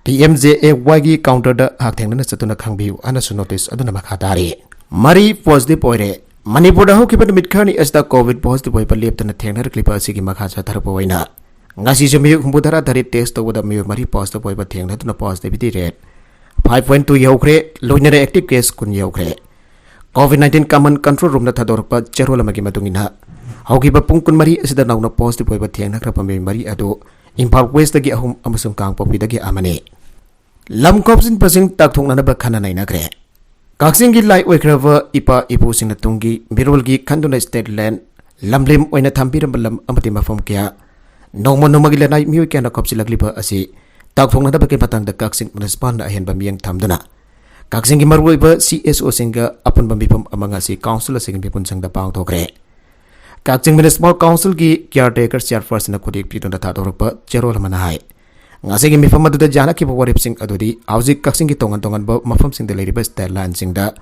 ꯄꯤ ꯑꯦꯝ ꯖꯦ ꯑꯦ ꯋꯥꯏꯒꯤ ꯀꯥꯎꯟꯇꯔꯗ ꯍꯛꯊꯦꯡꯅꯅ ꯆꯠꯇꯨꯅ ꯈꯪꯕꯤꯌꯨ ꯍꯥꯏꯅꯁꯨ ꯅꯣꯇꯤꯁ ꯑꯗꯨꯅ ꯃꯈꯥ ꯇꯥꯔꯤ꯫ ꯃꯔꯤ ꯄꯣꯖꯤꯇꯤꯚ ꯑꯣꯏꯔꯦ꯫ ꯃꯅꯤꯄꯨꯔꯗ ꯍꯧꯈꯤꯕ ꯅꯨꯃꯤꯠ ꯈꯔꯅꯤ ꯑꯁꯤꯗ ꯀꯣꯚꯤꯗ ꯄꯣꯖꯤꯇꯤꯚ ꯑꯣꯏꯕ ꯂꯦꯞꯇꯅ ꯊꯦꯡꯅꯔꯛꯂꯤꯕ ꯑꯁꯤꯒꯤ ꯃꯈꯥ ꯆꯠꯊꯔꯛꯄ ꯑꯣꯏꯅ ꯉꯁꯤꯁꯨ ꯃꯤꯑꯣꯏ ꯍꯨꯝꯐꯨ ꯇꯔꯥ ꯇꯔꯦꯠ ꯇꯦꯁ ꯇꯧꯕꯗ ꯃꯤꯑꯣꯏ ꯃꯔꯤ ꯄꯣꯖꯤꯇꯤꯚ ꯑꯣꯏꯕ ꯊꯦꯡꯅꯗꯨꯅ positivity rate five point two ꯌꯧꯈ꯭ꯔꯦ꯫ ꯂꯣꯏꯅꯅ ꯑꯦꯛꯇꯤꯚ ꯀꯦꯁ ꯀꯨꯟ ꯌꯧꯈ꯭ꯔꯦ꯫ ꯀꯣꯚꯤꯗ ꯅꯥꯏꯟꯇꯤꯟ ꯀꯃꯟ ꯀꯟꯇ꯭ꯔꯣꯜ ꯔꯨꯝꯅ ꯊꯥꯗꯣꯔꯛꯄ ꯆꯦꯔꯣꯜ ꯑꯃꯒꯤ ꯃꯇꯨꯡ ꯏꯟꯅ, ꯍꯧꯈꯤꯕ ꯄꯨꯡ ꯀꯨꯟꯃꯔꯤ ꯑꯁꯤꯗ ꯅꯧꯅ ꯄꯣꯖꯤꯇꯤꯚ ꯑꯣꯏꯕ ꯊꯦꯡꯅꯈ꯭ꯔꯕ ꯃꯤꯑꯣꯏ ꯃꯔꯤ ꯑꯗꯨ ꯏꯝꯐꯥꯜ ꯋꯦꯁꯇꯒꯤ ꯑꯍꯨꯝ ꯑꯃꯁꯨꯡ ꯀꯥꯡꯄꯣꯛꯄꯤꯗꯒꯤ ꯑꯃꯅꯤ꯫ ꯂꯝ ꯈꯣꯝꯖꯤꯟꯕꯁꯤꯡ ꯇꯥꯛꯊꯣꯛꯅꯅꯕ ꯈꯟꯅ ꯅꯩꯅꯈ꯭ꯔꯦ꯫ ꯀꯛꯆꯤꯡꯒꯤ ꯂꯥꯏ ꯑꯣꯏꯈ꯭ꯔꯕ ꯏꯄꯥ ꯏꯄꯨꯁꯤꯡꯅ ꯇꯨꯡꯒꯤ ꯃꯤꯔꯣꯜꯒꯤ ꯈꯟꯗꯨꯅ ꯁ꯭ꯇꯦꯠ ꯂꯦꯟ ꯂꯝꯂꯦꯝ ꯑꯣꯏꯅ ꯊꯝꯕꯤꯔꯝꯕ ꯂꯝ ꯑꯃꯗꯤ ꯃꯐꯝ ꯀꯌꯥ ꯅꯣꯡꯃ ꯅꯣꯡꯃꯒꯤ ꯂꯅꯥꯏ ꯃꯤꯑꯣꯏ ꯀꯌꯥꯅ ꯈꯣꯞꯆꯤꯜꯂꯛꯂꯤꯕ ꯑꯁꯤ ꯇꯥꯛꯊꯣꯛꯅꯅꯕꯒꯤ ꯃꯇꯥꯡꯗ ꯀꯛꯆꯤꯡ ꯃ꯭ꯌꯨꯅꯤꯁꯤꯄꯥꯜꯅ ꯑꯍꯦꯟꯕ ꯃꯤꯠꯌꯦꯡ ꯊꯝꯗꯨꯅ ꯀꯛꯆꯤꯡꯒꯤ ꯃꯔꯨꯑꯣꯏꯕ ꯁꯤ ꯑꯦꯁ ꯑꯣꯁꯤꯡꯒ ꯑꯄꯨꯟꯕ ꯃꯤꯐꯝ ꯑꯃ ꯉꯁꯤ ꯀꯥꯎꯟꯁꯤꯜ ꯑꯁꯤꯒꯤ ꯃꯤꯄꯨꯟꯁꯪꯗ ꯄꯥꯡꯊꯣꯛꯈ꯭ꯔꯦ꯫ ꯀꯛꯆꯤꯡ ꯃ꯭ꯌꯨꯅꯤꯁꯤꯄꯥꯜ ꯀꯥꯎꯟꯁꯤꯜꯒꯤ ꯀꯤꯌꯥꯔ ꯇꯦꯀꯔ ꯆꯤꯌꯥꯔꯄꯔꯁꯟꯅ ꯈꯨꯗꯦꯛ ꯄꯤꯗꯨꯅ ꯊꯥꯗꯣꯔꯛꯄ ꯆꯦꯔꯣꯜ ꯑꯃꯅ ꯍꯥꯏ, ꯉꯁꯤꯒꯤ ꯃꯤꯐꯝ ꯑꯗꯨꯗ ꯌꯥꯅꯈꯤꯕ ꯋꯥꯔꯦꯞꯁꯤꯡ ꯑꯗꯨꯗꯤ ꯍꯧꯖꯤꯛ ꯀꯛꯆꯤꯡꯒꯤ ꯇꯣꯉꯥꯟ ꯇꯣꯉꯥꯟꯕ ꯃꯐꯝꯁꯤꯡꯗ ꯂꯩꯔꯤꯕ ꯁ꯭ꯇꯦꯠ ꯂꯥꯏꯟꯁꯤꯡꯗ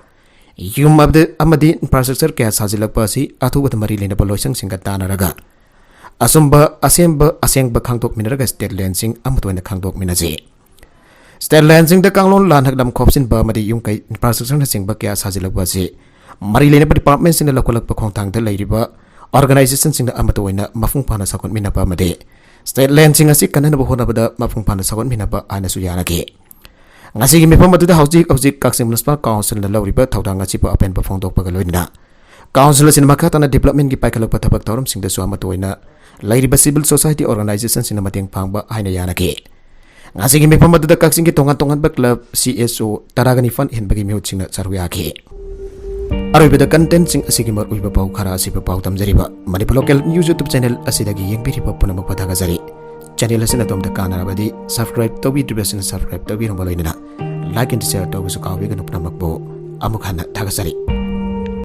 ꯌꯨꯝ ꯑꯃꯗꯤ, ꯑꯃꯗꯤ ꯏꯟꯐ꯭ꯔꯥꯁ꯭ꯇ꯭ꯔꯛꯆꯔ ꯀꯌꯥ ꯁꯥꯖꯤꯜꯂꯛꯄ ꯑꯁꯤ ꯑꯊꯨꯕꯗ ꯃꯔꯤ ꯂꯩꯅꯕ ꯂꯣꯏꯁꯪꯁꯤꯡꯒ ꯇꯥꯟꯅꯔꯒ ꯑꯆꯨꯝꯕ, ꯑꯁꯦꯡꯕ, ꯑꯁꯦꯡꯕ ꯈꯪꯗꯣꯛꯃꯤꯟꯅꯔꯒ ꯁ꯭ꯇꯦꯠ ꯂꯦꯟꯁꯤꯡ ꯑꯃꯠꯇ ꯑꯣꯏꯅ ꯈꯪꯗꯣꯛꯃꯤꯟꯅꯁꯤ꯫ ꯁ꯭ꯇꯦꯠ ꯂꯦꯟꯁꯤꯡꯗ ꯀꯥꯡꯂꯣꯟ ꯂꯥꯟ ꯍꯛꯂꯝ ꯈꯣꯞꯆꯤꯟꯕ ꯑꯃꯗꯤ ꯌꯨꯝ ꯀꯩ, ꯏꯟꯐ꯭ꯔꯥꯁ꯭ꯇ꯭ꯔꯛꯆꯔꯅꯆꯤꯡꯕ ꯀꯌꯥ ꯁꯥꯖꯤꯜꯂꯛꯄ ꯑꯁꯤ ꯃꯔꯤ ꯂꯩꯅꯕ ꯗꯤꯄꯥꯔꯠꯃꯦꯟꯁꯤꯡꯅ ꯂꯧꯈꯠꯂꯛꯄ ꯈꯣꯡꯊꯥꯡꯗ ꯂꯩꯔꯤꯕ ꯑꯣꯔꯒꯅꯥꯏꯖꯦꯁꯟꯁꯤꯡꯅ ꯑꯃꯠꯇ ꯑꯣꯏꯅ ꯃꯄꯨꯡ ꯐꯥꯅ ꯆꯥꯎꯈꯠꯃꯤꯟꯅꯕ ꯑꯃꯗꯤ ꯁ꯭ꯇꯦꯠ ꯂꯦꯟꯁꯤꯡ ꯑꯁꯤ ꯀꯟꯅꯅꯕ ꯍꯣꯠꯅꯕꯗ ꯃꯄꯨꯡ ꯐꯥꯅ ꯆꯥꯎꯈꯠꯃꯤꯟꯅꯕ ꯍꯥꯏꯅꯁꯨ ꯌꯥꯅꯈꯤ꯫ ꯉꯁꯤꯒꯤ ꯃꯤꯐꯝ ꯑꯗꯨꯗ ꯍꯧꯖꯤꯛ ꯍꯧꯖꯤꯛ ꯀꯛꯆꯤꯡ ꯃ꯭ꯌꯨꯅꯤꯁꯤꯄꯥꯜ ꯀꯥꯎꯟꯁꯤꯜꯅ ꯂꯧꯔꯤꯕ ꯊꯧꯗꯥꯡ ꯑꯁꯤꯕꯨ ꯑꯄꯦꯟꯕ ꯐꯣꯡꯗꯣꯛꯄꯒ ꯂꯣꯏꯅꯅ ꯀꯥꯎꯟꯁꯤꯜ ꯑꯁꯤꯅ ꯃꯈꯥ ꯇꯥꯅ ꯗꯤꯕ꯭ꯂꯞꯃꯦꯟꯒꯤ ꯄꯥꯏꯈꯠꯂꯛꯄ ꯊꯕꯛ ꯊꯧꯔꯝꯁꯤꯡꯗꯁꯨ ꯑꯃꯠꯇ ꯑꯣꯏꯅ ꯂꯩꯔꯤꯕ ꯁꯤꯚꯤꯜ ꯁꯣꯁꯥꯏꯇꯤ ꯑꯣꯔꯒꯅꯥꯏꯖꯦꯁꯟꯁꯤꯡꯅ ꯃꯇꯦꯡ ꯄꯥꯡꯕ ꯍꯥꯏꯅ ꯌꯥꯅꯈꯤ꯫ ꯉꯁꯤꯒꯤ ꯃꯤꯐꯝ ꯑꯗꯨꯗ ꯀꯛꯆꯤꯡꯒꯤ ꯇꯣꯉꯥꯟ ꯇꯣꯉꯥꯟꯕ ꯀ꯭ꯂꯕ, ꯁꯤ ꯑꯦꯁ ꯑꯣ ꯇꯔꯥꯒ ꯅꯤꯄꯥꯟ ꯍꯦꯟꯕꯒꯤ ꯃꯤꯍꯨꯠꯁꯤꯡꯅ ꯁꯔꯨꯛ ꯌꯥꯈꯤ꯫ ꯑꯔꯣꯏꯕꯗ contentꯁꯤꯡ ꯑꯁꯤꯒꯤ ꯃꯔꯨꯑꯣꯏꯕ ꯄꯥꯎ ꯈꯔ ꯑꯁꯤꯕꯨ ꯄꯥꯎ ꯇꯝꯖꯔꯤꯕ Manipur Local News YouTube channel ꯑꯁꯤꯗꯒꯤ ꯌꯦꯡꯕꯤꯔꯤꯕ ꯄꯨꯝꯅꯃꯛꯄꯨ ꯊꯥꯒꯠꯆꯔꯤ꯫ Channel ꯑꯁꯤꯅ ꯑꯗꯣꯝꯗ ꯀꯥꯟꯅꯔꯕꯗꯤ subscribe ꯇꯧꯕꯤꯗ꯭ꯔꯤꯕꯁꯤꯡꯅ subscribe ꯇꯧꯕꯤꯔꯝꯕ ꯂꯣꯏꯅꯅ like and share ꯇꯧꯕꯁꯨ ꯀꯥꯎꯕꯤꯒꯅꯨ꯫ ꯄꯨꯝꯅꯃꯛꯄꯨ ꯑꯃꯨꯛ ꯍꯟꯅ ꯊꯥꯒꯠꯆꯔꯤ꯫